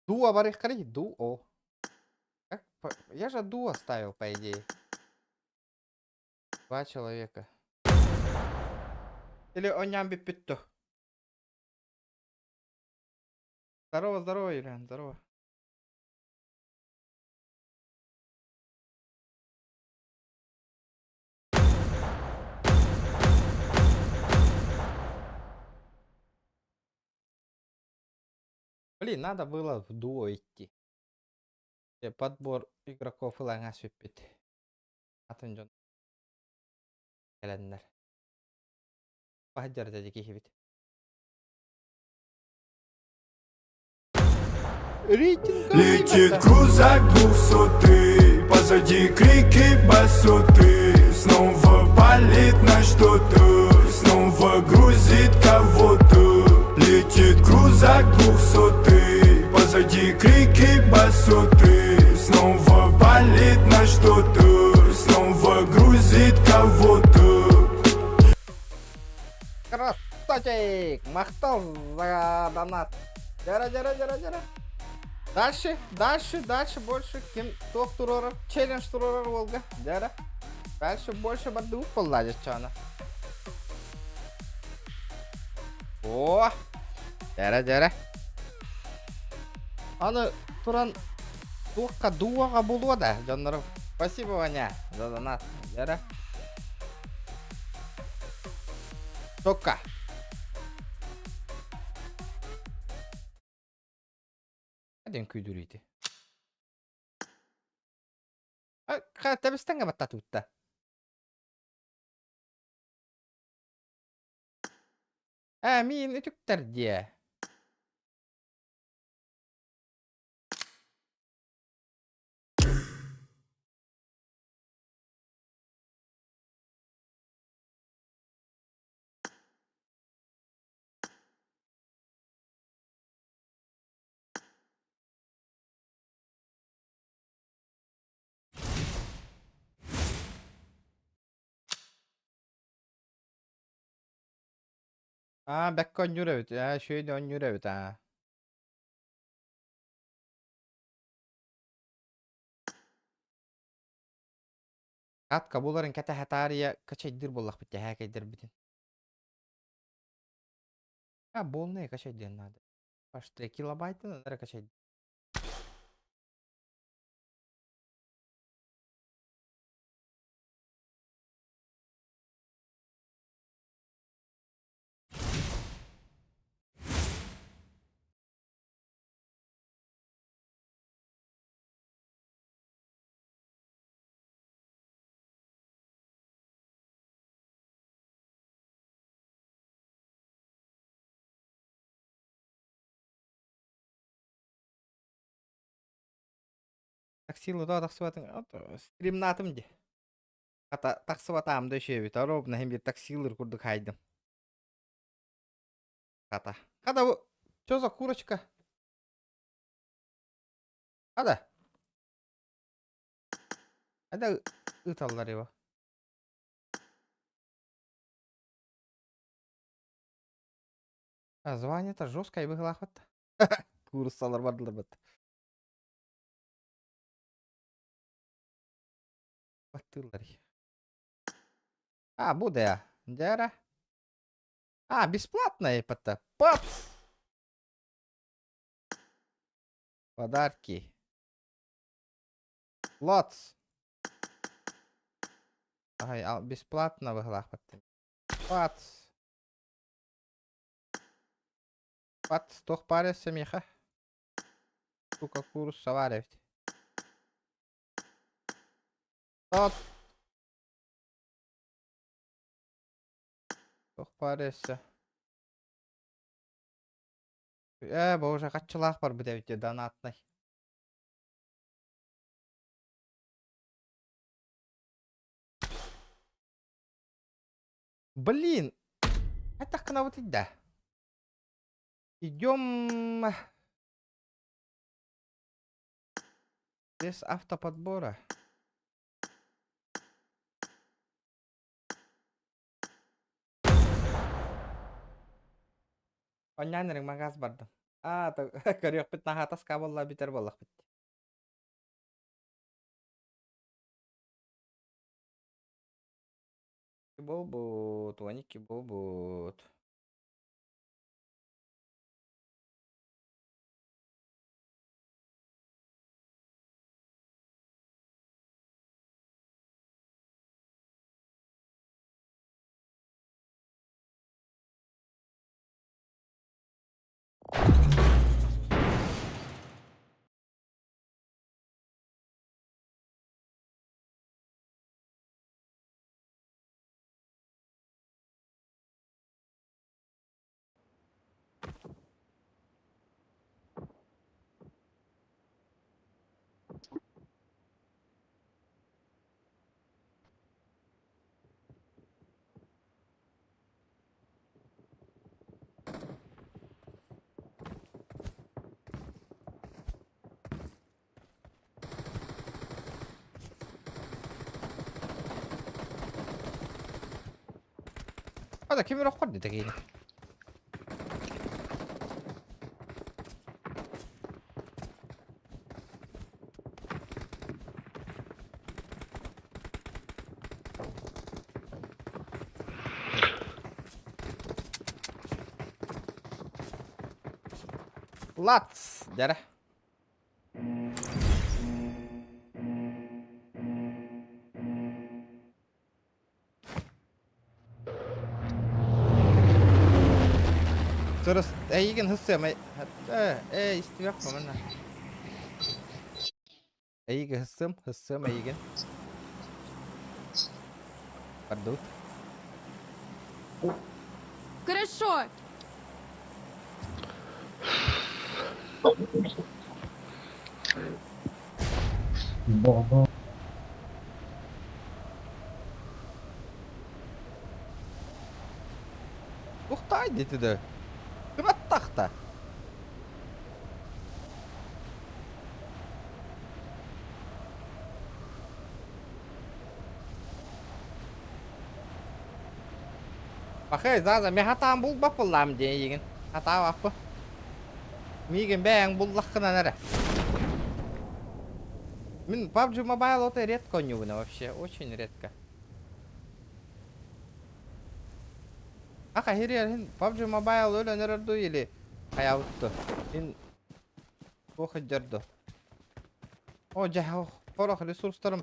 Дуо барыххарый, дуо. Как Я же дуо ставил, по идее. Два человека. Или онньоон бүппүт дуо? Здорово, здорово, Юлиан, здорово. Блин, надо было в дуо идти. Подбор игроков ылаҥа сүппүт. Атын дьон кэлэннэр. Баһдьар дьэ киһибит. Летит крузак двухсотый, позади крики басоты. Снова палит на что-то, снова грузит кого-то. Летит крузак двухсотый, позади крики басоты. Снова палит на что-то, снова грузит кого-то. Красавчик! Махтал за донат. Дьэрэ, дьэрэ, дьэрэ, дьэрэ. Дальше, дальше, дальше больше. Ким туох туруорар, челлендж туруорар уолга. Дьэрэ. Дальше больше бардыбыт буолла дьаччаана. О! Дьэрэ, дьэрэ. Аны туран туохха дуоҕа булуо да дьоннорум. Спасибо, Ваня, за донат. Дьэрэ. Тока. Диэн күйдүрүйдү. Тэбистэн баттатыбытта. Ээ, миин үтүктэр диэ. Аа, бэккэ оонньуур эбит. Аа, үчүгэй да оонньуур эбит аа. Катка буларын кэтэһэ таарыйа качайдыыр буоллахпыт тэһээкэйдэрбитин. А, полная качайдыан наада. Аж 3 килобайтын эрэ качайдыы. Таксилы да тахсыбатын стримнаатым дии. Хата тахсыбатаам да үчүгэйбит. Ровно иһин биир таксилыр курдук хаайдым. Хата. Хата бу что за курочка? Хата. Хата ыыталлар его. Название-то жесткое быһыылаахпыт. Кууруссалар бардылар бат. Баттыыллар. А, бу да. Дьара. А, бесплатная ипата. Пац! Подарки. Лоц. Ай, бесплатно быһылаахпыт. Пац. Пац, туох баар өссө миэхэ? Сука, куурусса баар эбит. Тот. Туох баар өссө? Ээ, боже, хаччылаах барбыт эбит дии, донатнай. Блин! Это вот да. Идем без автоподбора. Онньаан эрин магаз бардым. Аа, көрүөхпүт наһаа таска буолла бүтэр буоллахпыт. Буолбут, 12 буолбут. Hada ким өрөххөр дии киини. Лац, дәрэ. Сырыс, эйигин хыссыам, э, истибэппин манна. Эйиги хыссым, хыссым эйигин. Бардыбыт. Хорошо. Ухтай дети да. Кыматтахта. Пахай, заза, мен хатаан булбап буллаам диэн эйигин. Хатаабаппы. Миигин бэйэҥ буллаххынан эрэ. Мин PUBG Mobile это редко оонньуубун вообще, очень редко. Аха хириэр PUBG Mobile өлөн эрэр дуу или хайаабыт дуу? Мин туох өйдөр дуу? О, дьэ, сорох ресурстарым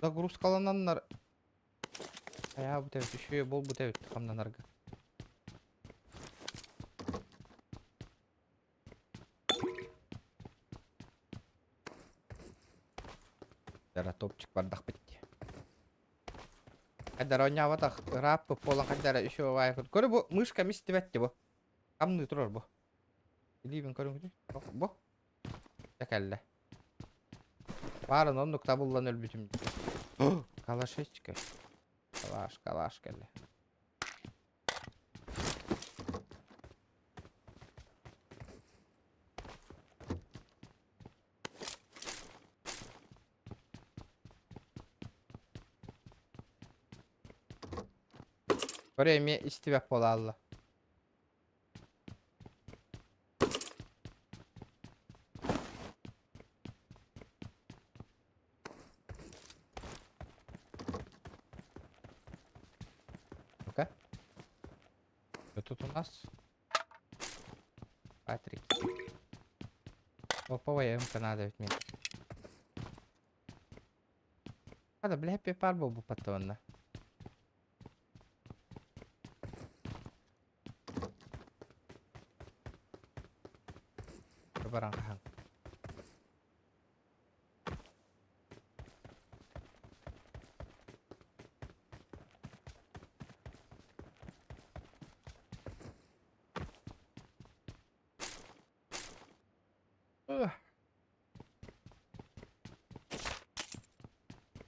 загрузкалананнар хайаабыт эбит, үчүгэй буолбут эбит хамнанарга. Дара топчик бардахпыт дии. Хайдара оонньооботох ырааппыт буолан хайдара үчүгэй баайы Көрө бу мышка мистибэт дии бу. Хамныы турар бу. Илиибин көрүҥ бу. Дьэ кэллэ. Баарын оннук табыллан өлбүтүм. Калашечка. Калаш, калаш кэллэ. Көрө эмиэ истибэт буолаалла. Ну-ка. Что тут у нас? Патрик. Топовая МК надо ведь мне. Хата, бля, пепар был бы потом. Баран хаһан.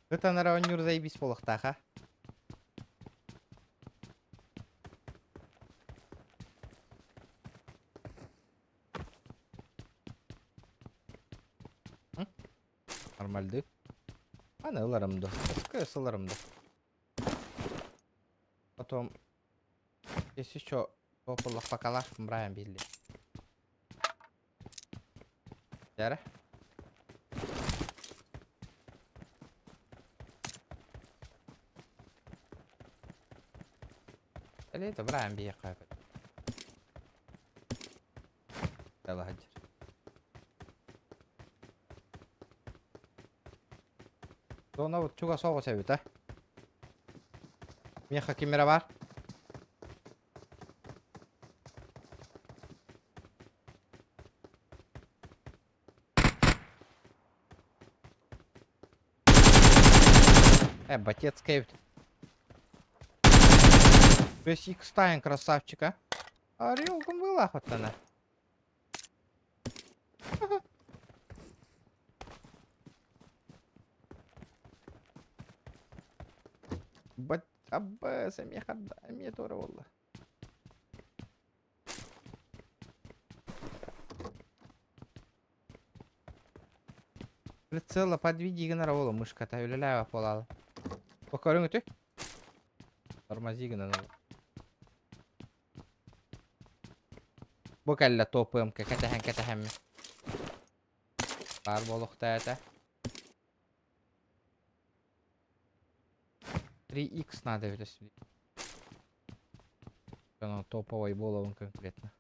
Ытан эрэ оонньуур заебись буолуохтаах а. Нормальды. Аны ыларым ду. СКС ыларым ду. Потом, если что, тополлах покалах Брайан Билли. Дәрі. Эле Брайан бие кайбы. Яла хаджыр. Зона вот чуга соҕус эбит, а? Меха кимера бар. Э, батец эбит. Весь X-Тайн красавчик, а? Орел была хоть она. Бат абба сэмиэ харда эмиэ туора буолла. Прицела подведи гынар ола мышката үлэлээбэт буолаалы. Бу көрүҥ үтү. Тормози гынан ол. Бу кэллэ топ МК кэтэһэн кэтэһэммин. Баар буолуохтаа этэ. 3х надо ведь сюда. Оно топовый был он конкретно.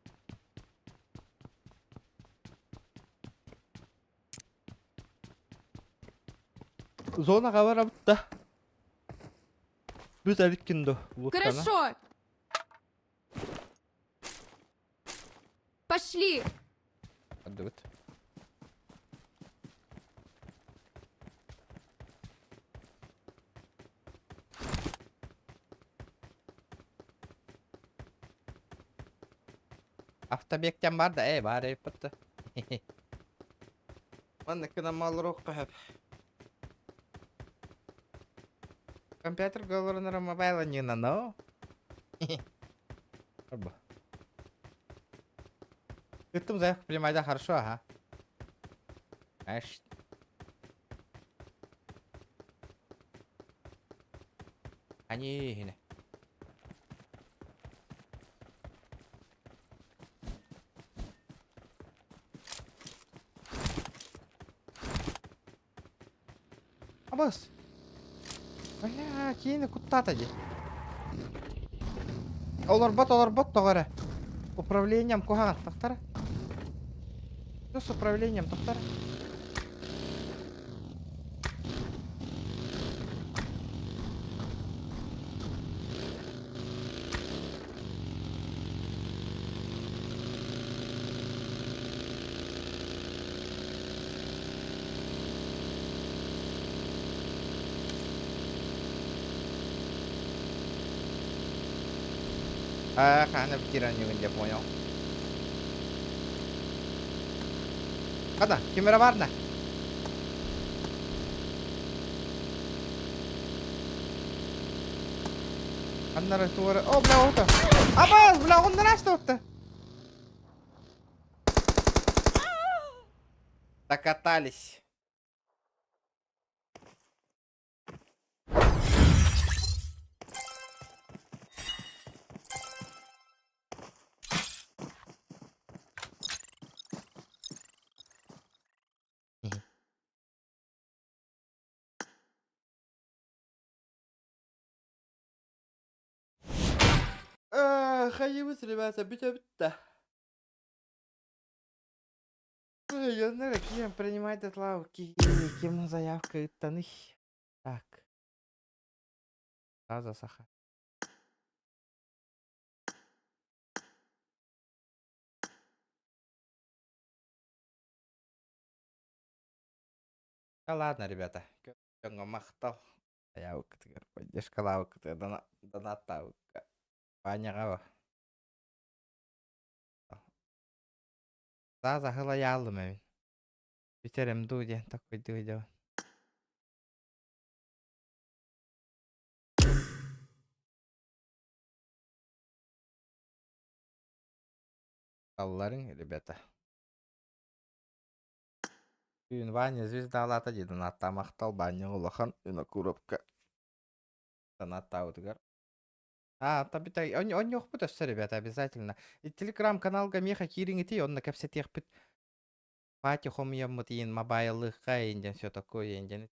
Зона говорит, Бүтэриккин до. Хорошо. Пошли. Отдавит. Автобектен бар да, эй, бар эй, бытты. Манна кына малрук кахап. Компьютер головнара мобайла не на но. Арба. Ыттым заявку принимать, да, хорошо, ага. Знаешь. Они хине. Абас. Бля, киини куттаата дии. Олорбот, олорбот тоҕо эрэ. Управлением куһаҕан тахтара. Что с управлением тахтара? А, хана в я понял. Ладно, камера варна. Аннары туары. О, бля, ота. Абаз, бля, он на Докатались. Хайыбыт, ребята, бүтэ бүтэ. Дьоннор киирэн принимать лавки, ким заявка ыттаный. Так. Таза саха. Да ладно, ребята. Дьоҥҥо махтал. Заявкатыгар, поддержкалаабыккытыгар, донаттаабыкка. Ваняҕа Саас аһыл-айааллым эбин. Бүтэрим дуу диэн таккуйдуу дьон. Алларыҥ, ребята. Түүн Ваня звездалаата дии донаттаамахтал Баанньаҕа улахан Винокуровка донаттаабытыгар. А, табитай, онньуохпут өссө, ребята, обязательно. И телеграм-каналга миэхэ киириҥ ити, онно кэпсэтиэхпит. Пати хомуйаммыт иин мобайлыхха иин диэн все такое иин диэн.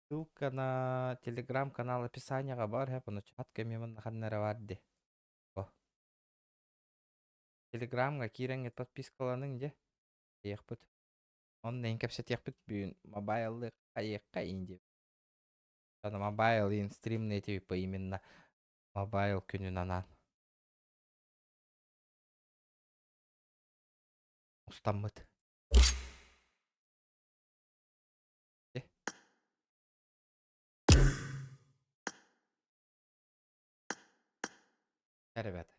Ссылка на телеграм-канал описанияҕа бар, хэп, ону чат кэмиэ манна ханна эрэ бар ди. О. Телеграмҥа киирэҥҥит подпискаланыҥ дьэ. Иэхпит. Онно иин кэпсэтиэхпит бүгүн мобайлыхха иэххэ иин диэбит. Мобайл иин стримный типа именно мобайл күнүн анаан устаммыт. Ребята.